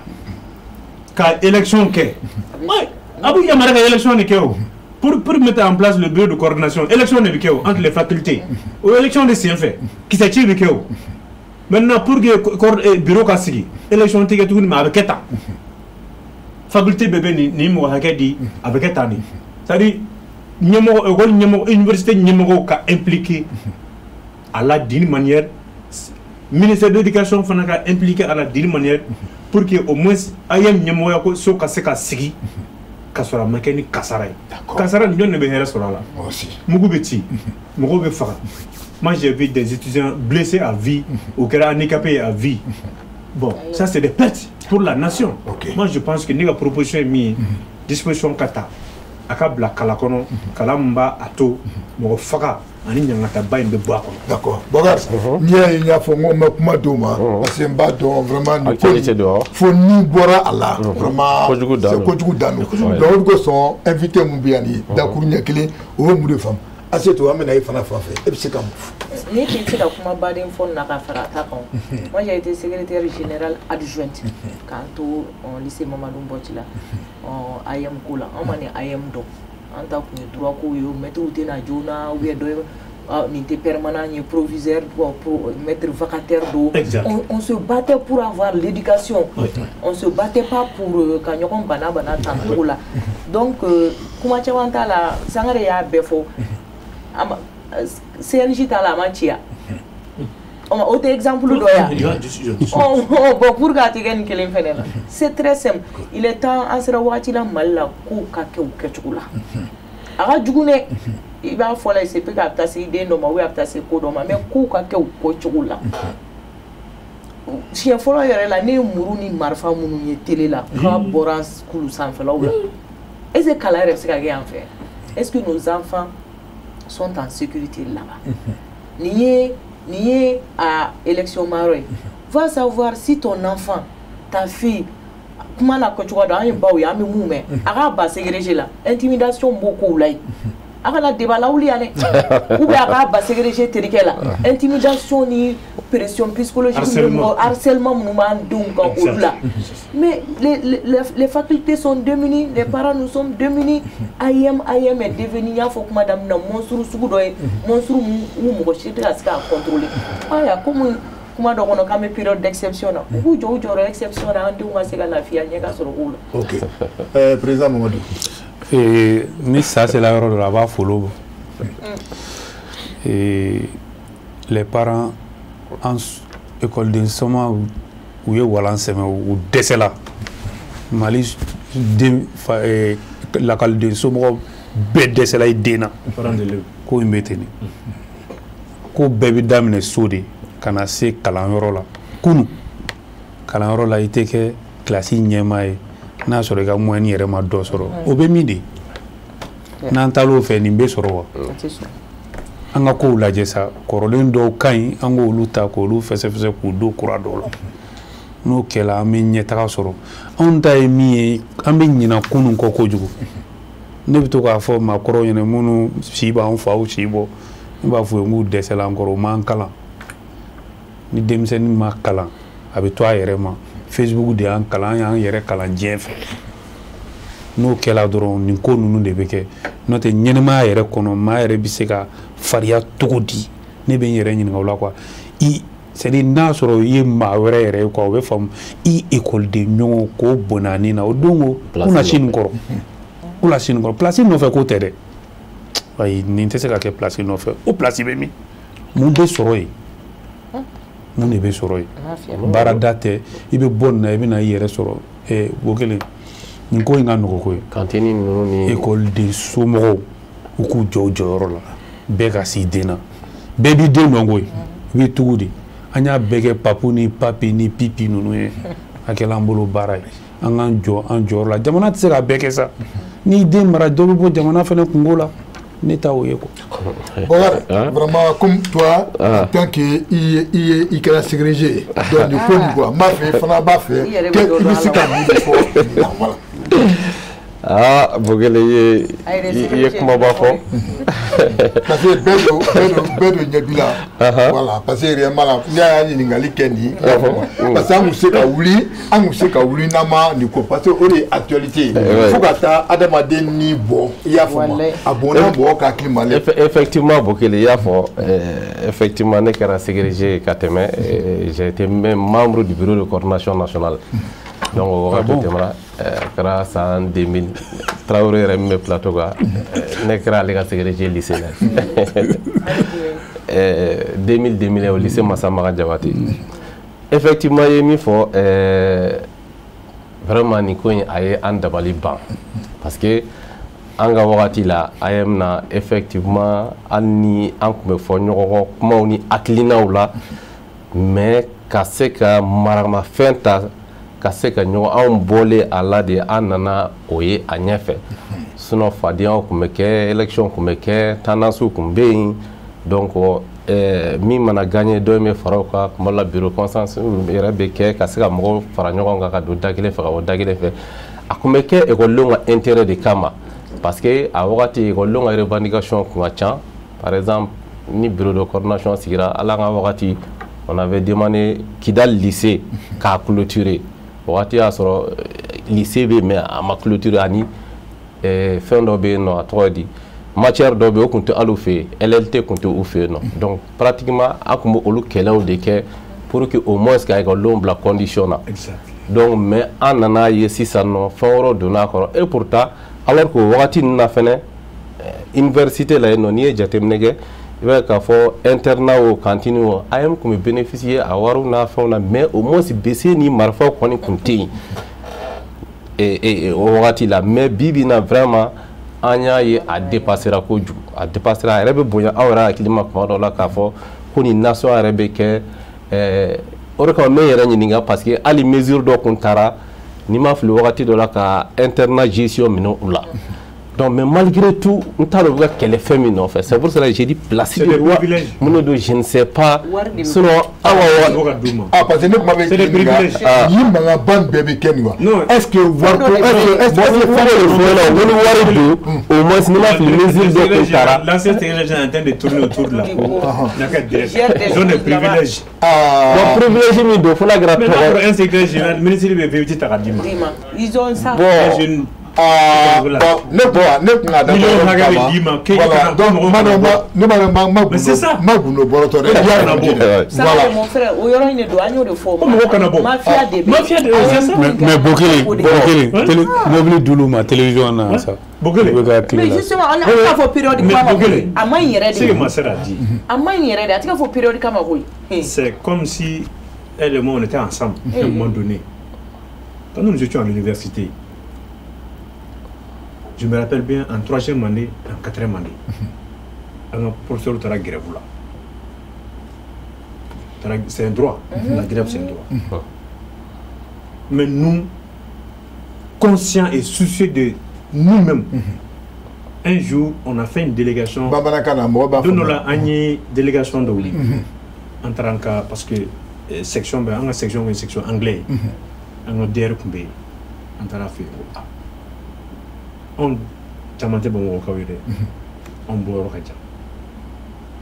S2: ka élection kɛ, ouais, a b'u yamaruya ka élection de kɛ o. Pour mettre en place le bureau de coordination, élection de bɛ kɛ o entre les facultés, o élection de senfɛ kisɛ ci bɛ kɛ o. Maintenant, pour que bureau ka sigi, élection tɛ kɛ tuguni, mais a bɛ kɛ tan, faculté bɛɛ bɛ nin mɔgɔ hakɛ di, a bɛ kɛ tan de. C'est-à-dire ɲɛmɔgɔ, école ɲɛmɔgɔ, université ɲɛmɔgɔw ka impliqué à la d'une manière, ministère de l'éducation fana ka impliqué à la d'une manière, pour que au moins AEEM ɲɛmɔgɔya ko so ka se ka sigi ka sɔrɔ a ma kɛ ni kasara ye. Kasara nin, jɔn de bɛ hɛrɛ sɔrɔ a la? Mugu bɛ ci, mɔgɔw bɛ faga. Moi, j'ai vu des étudiants blessés à vie ou kɛra handicapés à vie. Bon, ça, c'est des pertes pour la nation. Moi, je pense que ne ka proposition ye min ye, disposition ka ta, a ka bila kala kɔnɔ, kala min b'a a to mɔgɔ faga ani ɲangataba in bɛ bɔ a kɔnɔ.
S1: D'accord. Boubacar, n'i y'a ye n y'a fɔ n ko n bɛ kuma d'o ma, parce que n b'a dɔn vraiment nin ko in, fo ni bɔra a la, vraiment c'est kojugu dan don. Donc o de kosɔn invité mun bɛ yan nin dakuru ɲɛ kelen, o bɛ mun de faamu? Asetu, an bɛna e fana fan fɛ, e bɛ se ka mun fɔ?
S3: Ne tɛ se ka kuma baden fɔ na ka fara a ta kan. Moi, j'ai été secrétaire générale adjointe k'an to lycée Mamadou Mbodji la, AEEM ko la. An ma ni AEEM dɔn, an ta kun ye droit ko ye, maître tɛ na joona, ou bien dɔ ye nin tɛ permanent ye, proviseur, bon, maître vacataire don. On se battait pour avoir l'éducation, on se battait pas pour ka ɲɔgɔn bana bana tan cogo la. Donc kuma caman t'a la, Sangare y'a bɛɛ fɔ. CNJ t'a la, a ma ci ya, o tɛ exemple dɔ ya. Bon, pour que a tɛ kɛ nin kelen fɛnɛ la, c'est très simple. Il est temps, an sera wagati la Mali la, kow ka kɛ o kɛcogo la. A ka jugu dɛ, i b'a fɔ la, c'est que a bɛ taa se i den dɔ ma ou bien a bɛ taa se ko dɔ ma, mais kow ka kɛ o kɛcogo la. Siɲɛ fɔlɔ yɛrɛ la, ne ye muru ni marifa minnu ye télé la k'a bɔra kulu sanfɛlaw la, est ce que kalan yɛrɛ bɛ se ka kɛ yan fɛ? Est ce que nos enfants sont en sécurité là-bas? Nin ye a élection ma yɔrɔ ye. Va savoir si ton enfant, ta fille, kuma na kɛcogo dɔn, an ye baw ye, an bɛ mun mɛn, a k'a ba ségrégé la, intimidation b'o kow la yen, a kana débat lawuli yan dɛ, ou bien a k'a ba ségrégé terikɛ la, intimidation ni pression psychologique, harcèlement minnu b'an denw kan olu la. Mais les facultés sont démunies, les parents, nous sommes démunis. AEEM, AEEM est devenu, n y'a fɔ kuma daminɛ na, monstre sugu dɔ ye, monstre mun u mɔgɔ si tɛ ka se k'a contrôler. Ayiwa, komi kuma dɔ kɔnɔ k'an bɛ période d'exception na, u k'u jɔ u jɔyɔrɔ exception na, an denw ka se ka lafiya ɲɛ ka sɔrɔ kow la.
S1: Ok, président Mamadou.
S4: Ni sa sera yɔrɔ dɔ la, a b'a folo bɔ. Les parents, an ekɔliden sɔma, u ye walan sɛmɛ, u dɛsɛla. Mali den fa Lakaliden somɔgɔw bɛɛ dɛsɛla i den na. Ko in bɛ ten de. Ko bɛɛ bɛ daminɛ so de ka na se kalanyɔrɔ la. Kunun kalanyɔrɔ la i tɛ kɛ kilasi ɲɛmaa ye n'a sɔrɔ i ka moyenne yɛrɛ ma dɔ sɔrɔ. O bɛ min de? N'an taar'o fɛ nin bɛ sɔrɔ wa? An ka kow lajɛ sa, kɔrɔlen dɔw ka ɲi, an k'olu ta k'olu fɛsɛfɛsɛ k'u don kura dɔw la. N'o kɛla an bɛ ɲɛtaga sɔrɔ. Anw ta ye min ye, an bɛ ɲina kunun kɔ kojugu. Ne bɛ to k'a fɔ maakɔrɔw ɲɛna minnu si b'an faw si bɔ, ne b'a f'u ye n k'u dɛsɛla an kɔrɔ, u m'an kalan. Ni denmisɛnnin ma kalan, a bɛ to a yɛrɛ ma. Facebook de y'an kalan, an y'an yɛrɛ kalan diɲɛ fɛ. N'o kɛla dɔrɔn nin ko ninnu de bɛ kɛ. N'o tɛ ɲɛnɛmaya yɛrɛ kɔnɔ, maa yɛrɛ bɛ se ka fariya cogo di? Ne bɛ n yɛrɛ ɲininka o la quoi. I c'est à dire n'a sɔrɔ i ye maa wɛrɛ yɛrɛ ye quoi, o bɛ faamu. I ekɔliden ɲɔgɔn k'o bɔnna ni na o don ko kunna sini kɔrɔ. Kunna sini kɔrɔ place nɔfɛ ko tɛ dɛ. Ayi, nin tɛ se ka kɛ place nɔfɛ. O place bɛ min? Mun bɛ sɔrɔ yen? Mun de bɛ sɔrɔ yen? Baarada tɛ. I bɛ bɔ nin na i bɛ na i yɛrɛ sɔrɔ. O kelen. Nin ko in ka nɔgɔ ko ye.
S5: Cantine ninnu ni
S4: ekɔliden somɔgɔw u k'u jɔ u jɔyɔrɔ la. Bɛɛ ka s'i den na. Bɛɛ b'i den dɔn koyi. I bɛ tugu de. An y'a bɛɛ kɛ papu ni papi ni pipi ninnu ye. A kɛla an bolo baara ye. An k'an jɔ an jɔyɔrɔ la. Jamana tɛ se k'a bɛɛ kɛ sa. N'i den mara dɔ bɛ bɔ jamana fana kungo la. Ne t'a o ye quoi.
S1: Bɔkari, vraiment comme toi, en tant que i kɛra ségrégé donc nin ko nin quoi, n b'a fɛ i fana b'a fɛ i bɛ se ka mun de fɔ nin na, voilà.
S5: Ah, Bogele i ye kumaba fɔ.
S1: Parce que bɛɛ don ɲɛ b'i la. Voilà, parce que réellement la n'i y'a ɲininkali kɛ nin, parce que an kun se ka wuli n'an ma nin ko, parce que o de ye actualité ye. Fo ka taa adamaden ni bɔ, i y'a faamu, a bɔnna mɔgɔ ka hakili ma.
S5: Effectivement, Bogele, i y'a fɔ, effectivement ne kɛra ségrégé ka tɛmɛ, j'ai été même membre du bureau de coordination nationale. Donc o wagati tɛmɛna, a kɛra san 2000, Traoré yɛrɛ min bɛ plateau kan, ne kɛra ale ka ségrégé lycée la. 2000 au lycée Massamaga Diabaté. Effectivement, i ye min fɔ, vraiment nin ko in a ye an dabali ban, parce que an ka wagati la AEEM na, effectivement hali ni an tun bɛ fɔ ɲɔgɔn kɔ kumaw ni hakilinaw la, mais ka se ka maramafɛn ta ka se ka ɲɔgɔn anw bɔlen a la de, an nana o ye a ɲɛfɛ. Sinon fadenyaw tun bɛ kɛ, élection tun bɛ kɛ, tendance tun bɛ yen. Donc min mana gagner, dɔ in bɛ fara o kan. Tuma dɔ la bureau consensus yɛrɛ bɛ kɛ ka se ka mɔgɔw fara ɲɔgɔn kan ka don da kelen fɛ ka bɔ da kelen fɛ. A tun bɛ kɛ ekɔlidenw ka intérêt de kama, parce que a wagati ekɔlidenw ka revendication tun ka ca. Par exemple, ni bureau de coordination sigira, hali an ka wagati, on avait demandé Kidal lycée k'a clôturer. O waati y'a sɔrɔ lycée bɛ yen mais a ma clôturer, ani fɛn dɔ bɛ yen nɔ, a tɔgɔ di, matière dɔ bɛ yen o tun tɛ hali u fɛ yen, LLT tun tɛ u fɛ yen nɔ. Donc pratiquement an tun bɛ olu kɛlɛw de kɛ pour que au moins ka ekɔlidenw bila condition na. Donc mais an nana ye sisan nɔ fɛn wɛrɛw donna a kɔrɔ. Et pourtant, alors que o wagati ninnu na fɛnɛ, université la yen nɔ, n'i ye jateminɛ kɛ, i b'a ye k'a fɔ internat o cantine o, AEEM tun bɛ bénéficier a wariw n'a fɛnw na, mais au moins bese ni marifaw kɔni tun tɛ yen o wagati la. Mais bi bi in na, vraiment an y'a ye a dépassera kojugu, a dépassera, a yɛrɛ bɛ bonya aw yɛrɛ hakili ma tuma dɔw la k'a fɔ ko nin nation yɛrɛ bɛ kɛ. O de kama n bɛ n yɛrɛ ɲininka, parce que hali mesure dɔ tun taara, n'i ma fili wagati dɔ la, ka internat gestion minɛ u la. Donc, mais malgré tout, n t'a dɔn u bɛ ka kɛlɛ fɛn min nɔfɛ. C'est pour cela que j'ai dit place de loi minnu don, je ne sais pas. Sinon aw
S2: ka
S1: ah, parce que ne kuma bɛ ɲininka, nin mankanba nin bɛɛ bɛ kɛ nin wa? Est ce que wari ko, est ce que
S5: fɛn dɔ de fɔ ɲɛna, ko ni wari don, au moins n'i ma fili mesure dɔ tun taara.
S2: L'ancien secrétaire général est en train de tourner autour de la Ils ont des privilèges.
S5: Ah. Bon, privilège min don, fo n'a kɛra
S2: tɔgɔ. Mais n'a fɔra un secrétaire général, ministre bɛ VT ta k'a d'i ma.
S3: Ils ont ça.
S5: Bon.
S1: Ah, bon, ne kun ka da kama, voilà, donc ne ma ma ma gundo ma gundo bɔrɔtɔ dɛ, i y'a faamu.
S3: Voilà mon frère, o yɔrɔ in de don, an y'o de fɔ.
S2: Ko mɔgɔ kana bɔ.
S3: Mafia de bɛ.
S2: Mafia de c'est ça.
S4: Mais Bokele, Bokele, mobili d'olu ma télévision na sa.
S2: Bokele.
S3: Mais justement, an t'a fɔ période kama koyi. A man ɲi yɛrɛ de.
S2: Ce que ma sœur a dit.
S3: A man ɲi yɛrɛ de, a tɛ ka fɔ période kama koyi.
S2: C'est comme si elle et moi on était ensemble à un moment donné. Quand nous étions à l'université, Je me rappelle bien, en troisième année, en quatrième année, un professeur taara grève la. C'est un droit. La grève, c'est un droit. Mais nous, conscients et soucieux de nous-mêmes, un jour, on a fait une délégation. Don dɔ la, an ye délégation dɔ wuli. An taara an ka, parce que section bɛ, an ka section ye section anglais ye. An ka DR tun bɛ yen. An taara fɛ yen ko ah, anw caman tɛ Bamakɔkaw ye dɛ. Anw bɔyɔrɔ ka jan.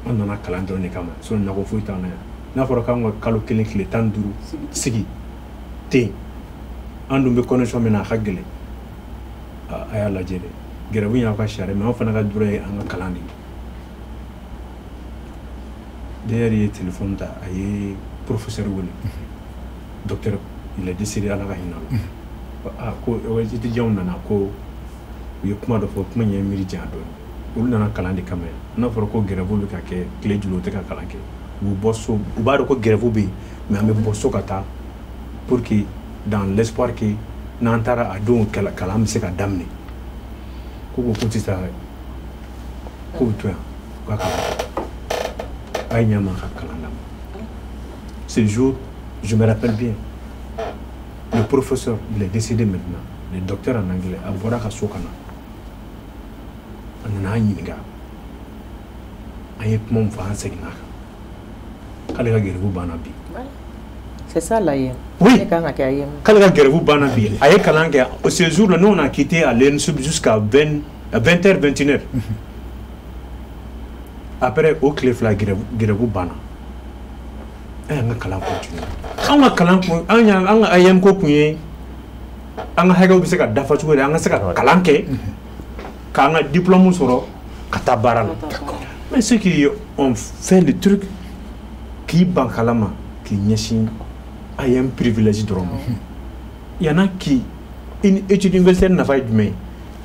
S2: An nana kalan dɔrɔn de kama, sinon nago foyi t'an na yan. N'a fɔra k'an ka kalo 1 tile 15 sigi ten, an dun bɛ condition min na, a ka gɛlɛn. A y'a lajɛ dɛ. Grève y'aw ka sariya, mais anw fana ka droit ye an ka kalan de ye. DR ye téléphone ta, a ye professeur wele. Docteur, il est décédé, Ala ka hinɛ a la. Ah, ko étudiants nana, ko u ye kuma dɔ fɔ, kuma in ye miiri janya dɔɔni. Olu nana kalan de kama yan. N'a fɔra ko grève bɛ ka kɛ tile joli, u tɛ ka kalan kɛ. U bɛ bɔ so, u b'a dɔn ko grève bɛ yen, mais an bɛ bɔ so ka taa pour que dans l'espoir que n'an taara a don kalan bɛ se ka daminɛ. Ko tɛ taa, k'u bɛ to yan, u ka kalan kɛ. A ye ɲɛ ma ka kalan d'a ma. Ce jour, je me rappelle bien, le professeur, il est décédé maintenant, le docteur en anglais, a bɔra ka so ka na. A nana an ɲininka. An ye kuma min fɔ, an seginna a kan. K'ale ka grève banna bi.
S3: C'est ça l'AEEM.
S2: Oui.
S3: Ne kan ka kɛ AEEM.
S2: K'ale ka grève banna bi. A ye kalan kɛ. Ce jour-là, nous on a quitté à l'ENSUP jusqu'à 20, 20h, 21h. Après, o tile 2 grève banna. An y'an ka kalan continuer. An ka kalan kun, an y'an an ka AEEM ko kun ye an ka hakɛw bɛ se ka dafa cogo di, an ka se ka kalan kɛ, k'an ka diplôme sɔrɔ ka taa baara la. Mais ceux qui ont fait le truc, k'i ban kalan ma, k'i ɲɛsin AEEM privilège dɔrɔn ma. Il y en a qui, une étude universitaire nafa ye jumɛn ye?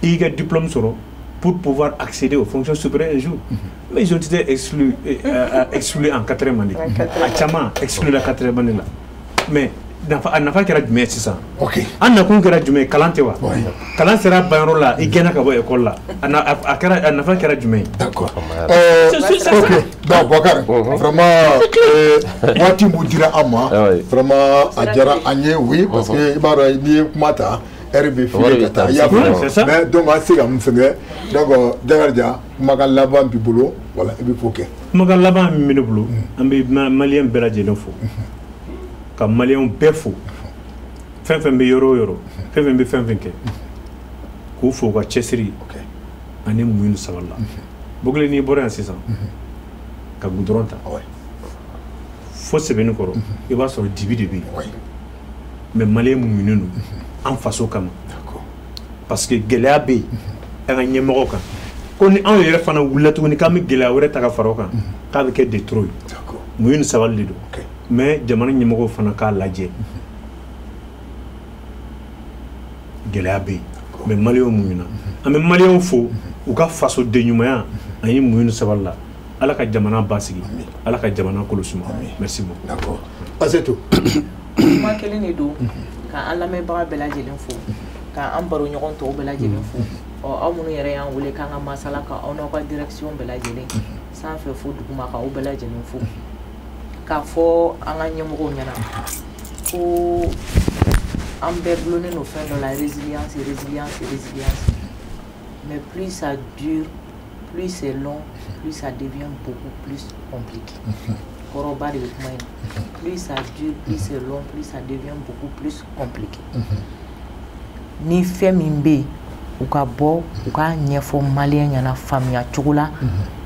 S2: I y'i ka diplôme sɔrɔ pour pouvoir accéder aux fonctions supérieures un jour. Mais ils ont été exclus, exclus en quatrième année. A caman exclus la quatrième année la. Mais nafa, a nafa kɛra jumɛn ye sisan? An nakun kɛra jumɛn ye? Kalan tɛ wa? Kalan sera banyɔrɔ la, i gɛnna ka bɔ école la. A nafa kɛra jumɛn ye?
S1: D'accord.
S2: C'est
S1: Ok.
S2: ça.
S1: Donc, Boubacar, vraiment, waati mun dira an ma, vraiment, a diyara an ye, oui, parce que i b'a dɔn, n'i ye kuma ta, heure bɛ fili ka taa, i y'a
S2: Oui,
S1: faamu.
S2: c'est ça.
S1: Mais donc, an tɛ se ka mun fɛngɛ. Donc, Jakarija, kumakan laban b'i bolo, voilà, i bɛ fo kɛ.
S2: Kumakan laban min bɛ ne bolo, an bɛ maliyɛn bɛɛ lajɛlen fo, ka maliyɛnw bɛɛ fo, fɛn fɛn bɛ yɔrɔ o yɔrɔ, fɛn fɛn bɛ fɛn fɛn kɛ, k'u fo u ka cɛsiri ani muɲu ni sabali la. Bokele, n'i bɔra yan sisan ka goudron ta fo Sɛbɛnni kɔrɔ, i b'a sɔrɔ dibi de bɛ yen, mais maliyɛn muɲunen don an faso kama, parce que gɛlɛya bɛ yen an ka ɲɛmɔgɔw kan, ko ni anw yɛrɛ fana wulila tuguni k'an bɛ gɛlɛya wɛrɛ ta ka fara o kan, k'a bɛ kɛ de trop ye. Muɲu ni sabali de don, mais jamana ɲɛmɔgɔw fana k'a lajɛ, gɛlɛya bɛ yen, mais maliyɛnw muɲuna. An bɛ maliyɛnw fo u ka fasoden ɲumanya ani muɲu ni sabali la. Ala ka jamana basigi, Ala ka jamana kolo suma. Merci beaucoup.
S1: D'accord. Asetu.
S3: Kuma kelen de don, k'an lamɛnbaga bɛɛ lajɛlen fo, k'an baroɲɔgɔn tɔw bɛɛ lajɛlen fo. Ɔ, aw minnu yɛrɛ y'an wele k'an ka masala, ka aw n'aw ka direction bɛɛ lajɛlen, sanfɛ fo duguma, k'aw bɛɛ lajɛlen fo, k'a fɔ an ka ɲɛmɔgɔw ɲɛna ko an bɛɛ gulonnen don fɛn dɔ la: résilience, résilience, résilience. Mais plus ça dure, plus c'est long, plus ça devient beaucoup plus compliqué. Kɔrɔba de bɛ kuma in na. Plus ça dure, plus c'est long, plus ça devient beaucoup plus compliqué. Ni fɛn min bɛ yen, u ka bɔ u k'a ɲɛfɔ maliyɛn ɲɛna faamuya cogo la,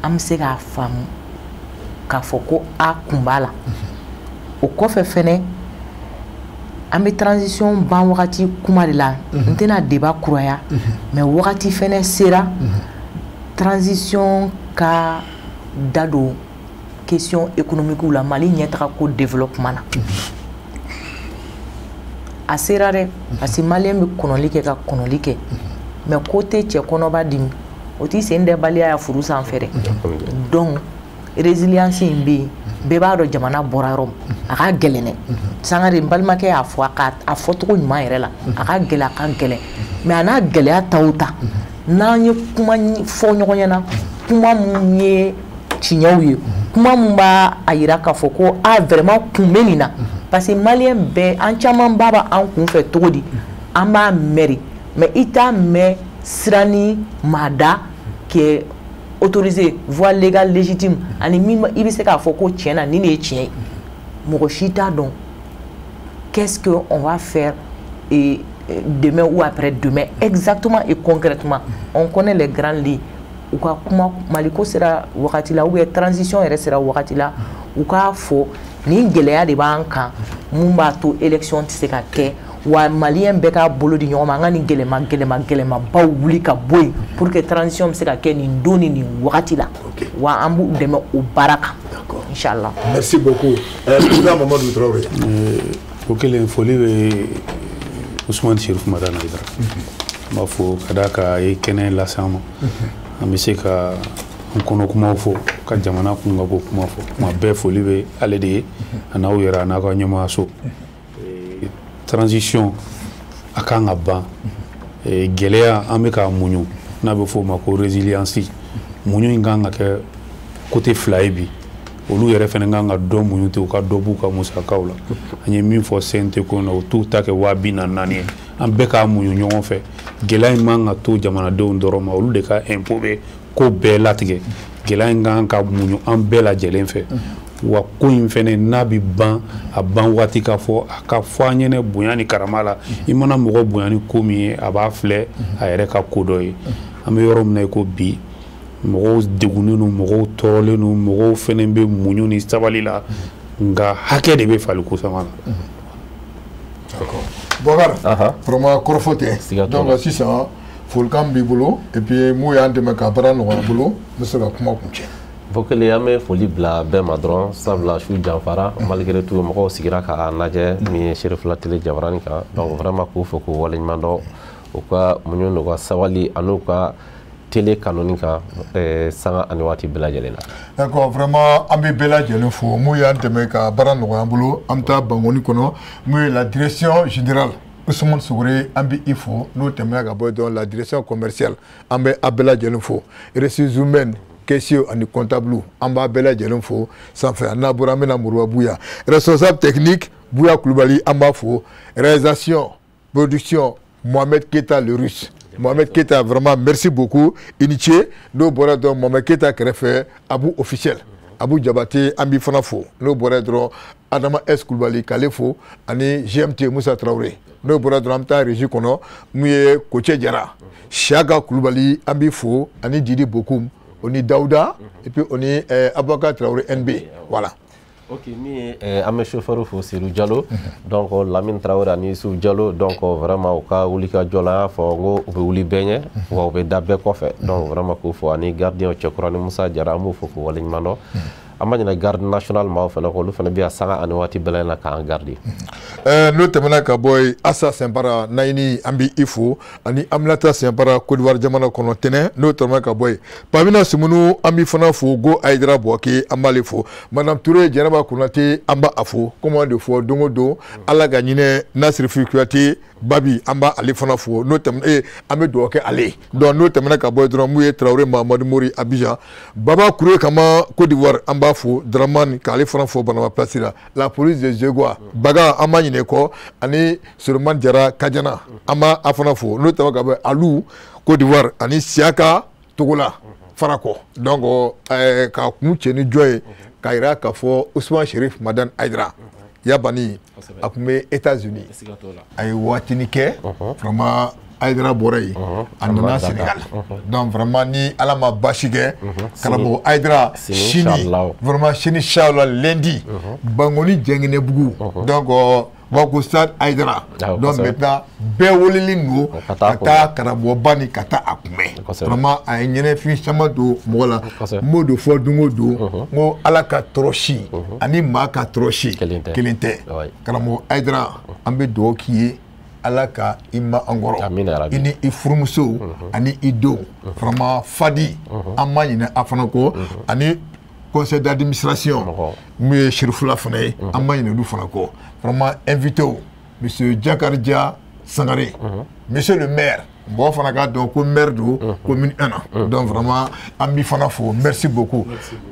S3: an bɛ se k'a faamu k'a fɔ ko a kun b'a la. O kɔfɛ fɛnɛ, an bɛ transition ban wagati kuma de la. N tɛna débat kuraya, mais wagati fɛnɛ sera transition ka da don question économique la, Mali ɲɛtaga ko développement na. A sera dɛ, parce que maliyɛn bɛ kɔnɔli kɛ ka kɔnɔli kɛ, mais ko tɛ cɛ kɔnɔba dimi, o t'i sen dɛbaliya ya furu sanfɛ dɛ. Donc résilience in bɛ yen, bɛɛ b'a dɔn jamana bɔra yɔrɔ min, a ka gɛlɛn dɛ. Sangare, n balimakɛ y'a fɔ a ka a fɔcogo ɲuman yɛrɛ la, a ka gɛlɛn, a ka gɛlɛn, mais a n'a gɛlɛya ta o ta. N'an ye kuma fɔ ɲɔgɔn ɲɛna, kuma mun ye tiɲɛw ye, kuma mun b'a a yira k'a fɔ ko a vraiment kun bɛ nin na, parce que malien bɛɛ, an caman ba b'an kun fɛ cogo di, an b'a mɛn de, mais i t'a mɛn sira ni maa da qui est autorisé, voie légale légitime, ani min i bɛ se k'a fɔ ko tiɲɛ na nin de ye tiɲɛ ye. Mɔgɔ si t'a dɔn qu'est-ce que on va faire et demain ou après-demain exactement et concrètement. On connaît les grandes lignes. U ka kuma Maliko sera wagati la ou bien transition yɛrɛ sera wagati la, u k'a fɔ nin gɛlɛya de b'an kan, mun b'a to élection tɛ se ka kɛ, wa malien bɛɛ k'a bolo di ɲɔgɔn ma, an ka nin gɛlɛma gɛlɛma gɛlɛmabaw wuli ka bɔ yen pour que transition bɛ se ka kɛ nin don ni nin wagati la. Wa an b'u dɛmɛ o baara kan. Inchallah.
S1: Merci beaucoup. Président Mamadou Traoré.
S4: O kelen, foli bɛ Ousmane Chérif Madani Haïdara. N b'a fɔ ka d'a kan a ye kɛnɛ lase an ma, an bɛ se ka an kɔnɔ kumaw fɔ, ka jamana kunkanko kuma fɔ. Kuma bɛɛ foli bɛ ale de ye, a n'aw yɛrɛ, a n'a ka ɲɛmaayaso. Transition a kan ka ban. Gɛlɛya an bɛ k'a muɲu, n'a bɛ f'o ma ko résilience. Muɲu in kan ka kɛ côté fila ye bi. Olu yɛrɛ fana kan ka dɔ muɲu ten, u ka dɔ b'u ka musakaw la. An ye min fɔ CNT ko in na, u t'u ta kɛ 44 000 ye. An bɛɛ k'a muɲu ɲɔgɔn fɛ. Gɛlɛya in man ka to jamanadenw dɔrɔn ma, olu de ka impôt bɛ ko bɛɛ latigɛ. Gɛlɛya in kan ka muɲu an bɛɛ lajɛlen fɛ. Wa ko in fɛnɛ n'a bɛ ban, a ban waati ka fɔ, a ka fɔ an ɲɛnɛ bonya ni karama la. I mana mɔgɔ bonya ni ko min ye, a b'a filɛ a yɛrɛ ka ko dɔ ye. An bɛ yɔrɔ min na i ko bi, mɔgɔw degunnen don, mɔgɔw tɔɔrɔlen don, mɔgɔw fɛnɛ bɛ muɲu ni sabali la, nka hakɛ de bɛ faliko sama la.
S1: D'accord. Boubacar, vraiment kɔrɔfɔ tɛ. Donc sisan folikan b'i bolo, et puis mun y'an dɛmɛ ka baara nɔgɔya n bolo, n bɛ se ka kuma kuncɛ.
S5: Bokele, an bɛ foli bila bɛɛ ma dɔrɔn, sabula su janfara, malgré tout mɔgɔw sigira k'a lajɛ min ye Cherifla Télé jabarani kan. Donc vraiment k'u fo k'u waleɲuman dɔn u ka muɲu n'u ka sabali an'u ka télé kanuni kan sanga ani waati bɛɛ lajɛlen na.
S1: D'accord, vraiment an bɛ bɛɛ lajɛlen fo mun y'an dɛmɛ ka baara nɔgɔya an bolo. An bɛ taa Bankoni kɔnɔ, mun ye la direction générale Ousmane Sogore, an bɛ i fo. N'o tɛmɛna ka bɔ yen dɔrɔn, la direction commerciale, an bɛ a bɛɛ lajɛlen fo. Ressources humaines, caissier ani comptable, an b'a bɛɛ lajɛlen fo sanfɛ. N'a bɔra, an bɛna Moriba Bouya, responsable technique Bouya Kulubali, an b'a fo. Réalisation production, Mohamed Keita le Russe. Mohamed Keita, vraiment merci beaucoup, i ni ce. N'o bɔra dɔrɔn, Mohamed Keita kɛrɛfɛ, Abu officiel Abu Jabate, an b'i fana fo. N'o bɔra dɔrɔn, Adama S Kulubali k'ale fo, ani GMT Musa Traoré. N'o bɔra dɔrɔn, an bɛ taa régie kɔnɔ, mun ye Kocɛ Jara, Siaka Kulubali, an b'i fo, ani Didi Bokoum, o ni Daouda, et puis o ni Aboubacar Traoré NB, voilà.
S5: Ok, min ye an bɛ chauffeur fo, Seydou Diallo, donc Lamine Traoré ani Youssouf Diallo. Donc vraiment u ka wuli ka jɔ la, an y'a fɔ n ko u bɛ wuli bɛɛ ɲɛ, wa u bɛ da bɛɛ kɔfɛ. Donc vraiment k'u fo, ani gardien Cɛkura ni Musa Jara, an b'u fo k'u waleɲuman dɔn. An ma ɲinɛ garde national maaw fana kɔ, olu fana bɛ yan sanga ani waati bɛɛ lajɛlen na k'an garder.
S1: N'o tɛmɛna ka bɔ yen, Asa Sɛnpara Nayini, an bɛ i fo, ani Aminata Sɛnpara Côte d'Ivoire jamana kɔnɔ tɛnɛ. N'o tɛmɛna ka bɔ yen, Pamina Sumunu, an b'i fana fo. Go Ayidara Bouaké, an b'ale fo. Madame Touré Jɛnɛba Konate, an b'a fo. Komi an de fɔ don o don, Ala ka ɲinɛ Nasirifi Kuyate Babi, an b'ale fana fo. N'o tɛmɛna, an bɛ dugawu kɛ ale ye. Donc n'o tɛmɛna ka bɔ yen dɔrɔn, mun ye Traoré Mahamadu Mori Abidjan, Baba Kure Kama Côte d'Ivoire, an b'a fo. Dramane k'ale fana fo Banaba place la, la police de Zegua Baga, an b'a ɲinɛ kɔ, ani Solomani Jara Kajana, an b'a fana fo. N'o tɛmɛna ka bɔ Alu Côte d'Ivoire, ani Siaka Togola Farakɔ. Donc ka kun cɛ ni jɔn ye, k'a yira k'a fɔ Ousmane Chérif Madani Haïdara Yabani, a tun bɛ États-Unis, a ye waatinin kɛ. Vraiment Haïdara bɔra yen, a nana Sénégal. Donc vraiment ni Ala ma baasi kɛ, karamɔgɔ Haïdara sini, vraiment sini inchallah lundi, Bankoni Jɛngɛnɛbugu, donc Bako stade Haïdara. Donc maintenant bɛɛ welelen don ka taa karamɔgɔba ni ka taa a kunbɛn. Vraiment a ye ɲɛnɛfin caman don mɔgɔ la. N b'o de fɔ don o don, n ko Ala ka tɔɔrɔsi ani maa ka tɔɔrɔsi kelen tɛ. Karamɔgɔ Haïdara, an bɛ dugawu k'i ye, Ala ka i ma an kɔrɔ, i ni i furumuso ani i denw. Vraiment Fadi, an ma ɲinɛ a fana kɔ, ani conseil d'administration mun ye Cherifula fana ye, an ma ɲinɛ olu fana kɔ. Vraiment invité, monsieur Diakardia Sangaré, monsieur le maire. Mɔgɔ fana k'a dɔn ko maire don commune 1 na. Donc vraiment an b'i fana fo, merci beaucoup.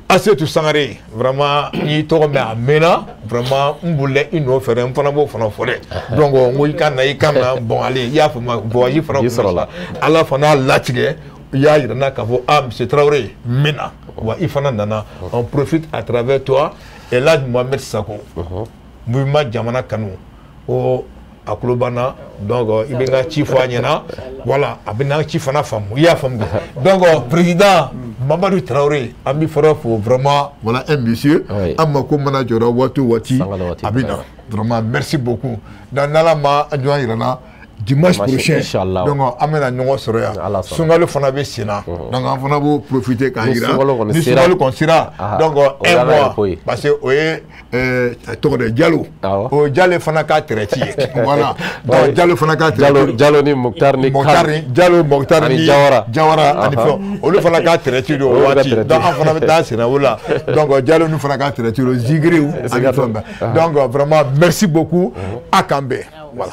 S1: Asetu Sangare, vraiment n y'i tɔgɔ mɛn a mɛnna, vraiment n bolila i nɔfɛ dɛ, n fana b'o fana fɔ dɛ. Donc n ko i ka na, i ka na, bon allez, i y'a faamu, voyage fana
S5: I sɔrɔla.
S1: Ala fana y'a latigɛ, i y'a yira n na k'a fɔ ah monsieur Traoré n bɛ na, wa i fana nana. On profite à travers toi et là Mohamed Sako, mouvement Jamana Kanu, ko a tulo b'an na. Donc i bɛ n ka ci fɔ a ɲɛna, voilà, a bɛ n'an ci fana faamu, i y'a faamu. Donc président Mamadou Traoré, an bɛ fɔlɔ fo, vraiment voilà un monsieur, an mako mana jɔra waati o waati a bɛ na, vraiment merci beaucoup. Donc n'Ala ma ɲɔgɔn yira n na dimanche prochain, donc an bɛna ɲɔgɔn sɔrɔ yan, sunkalo fana bɛ sen na, donc an fana b'o profiter k'a yira ni sunkalo kɔni sera, donc un mois, parce que o ye tɔgɔ de Jalo, o ye Jalo fana ka traite ye, voilà, donc Jalo fana ka traite,
S5: Jalo ni Mokhtar ni
S1: Mokhtar ni Jalo, Mokhtar ni Jawara ani fɛn, olu fana ka traite don o waati, donc an fana bɛ taa senna o la, donc Jalo ni fana ka traite don Zigiriw ani fɛn bɛɛ, donc vraiment merci beaucoup, a k'an bɛn, voilà.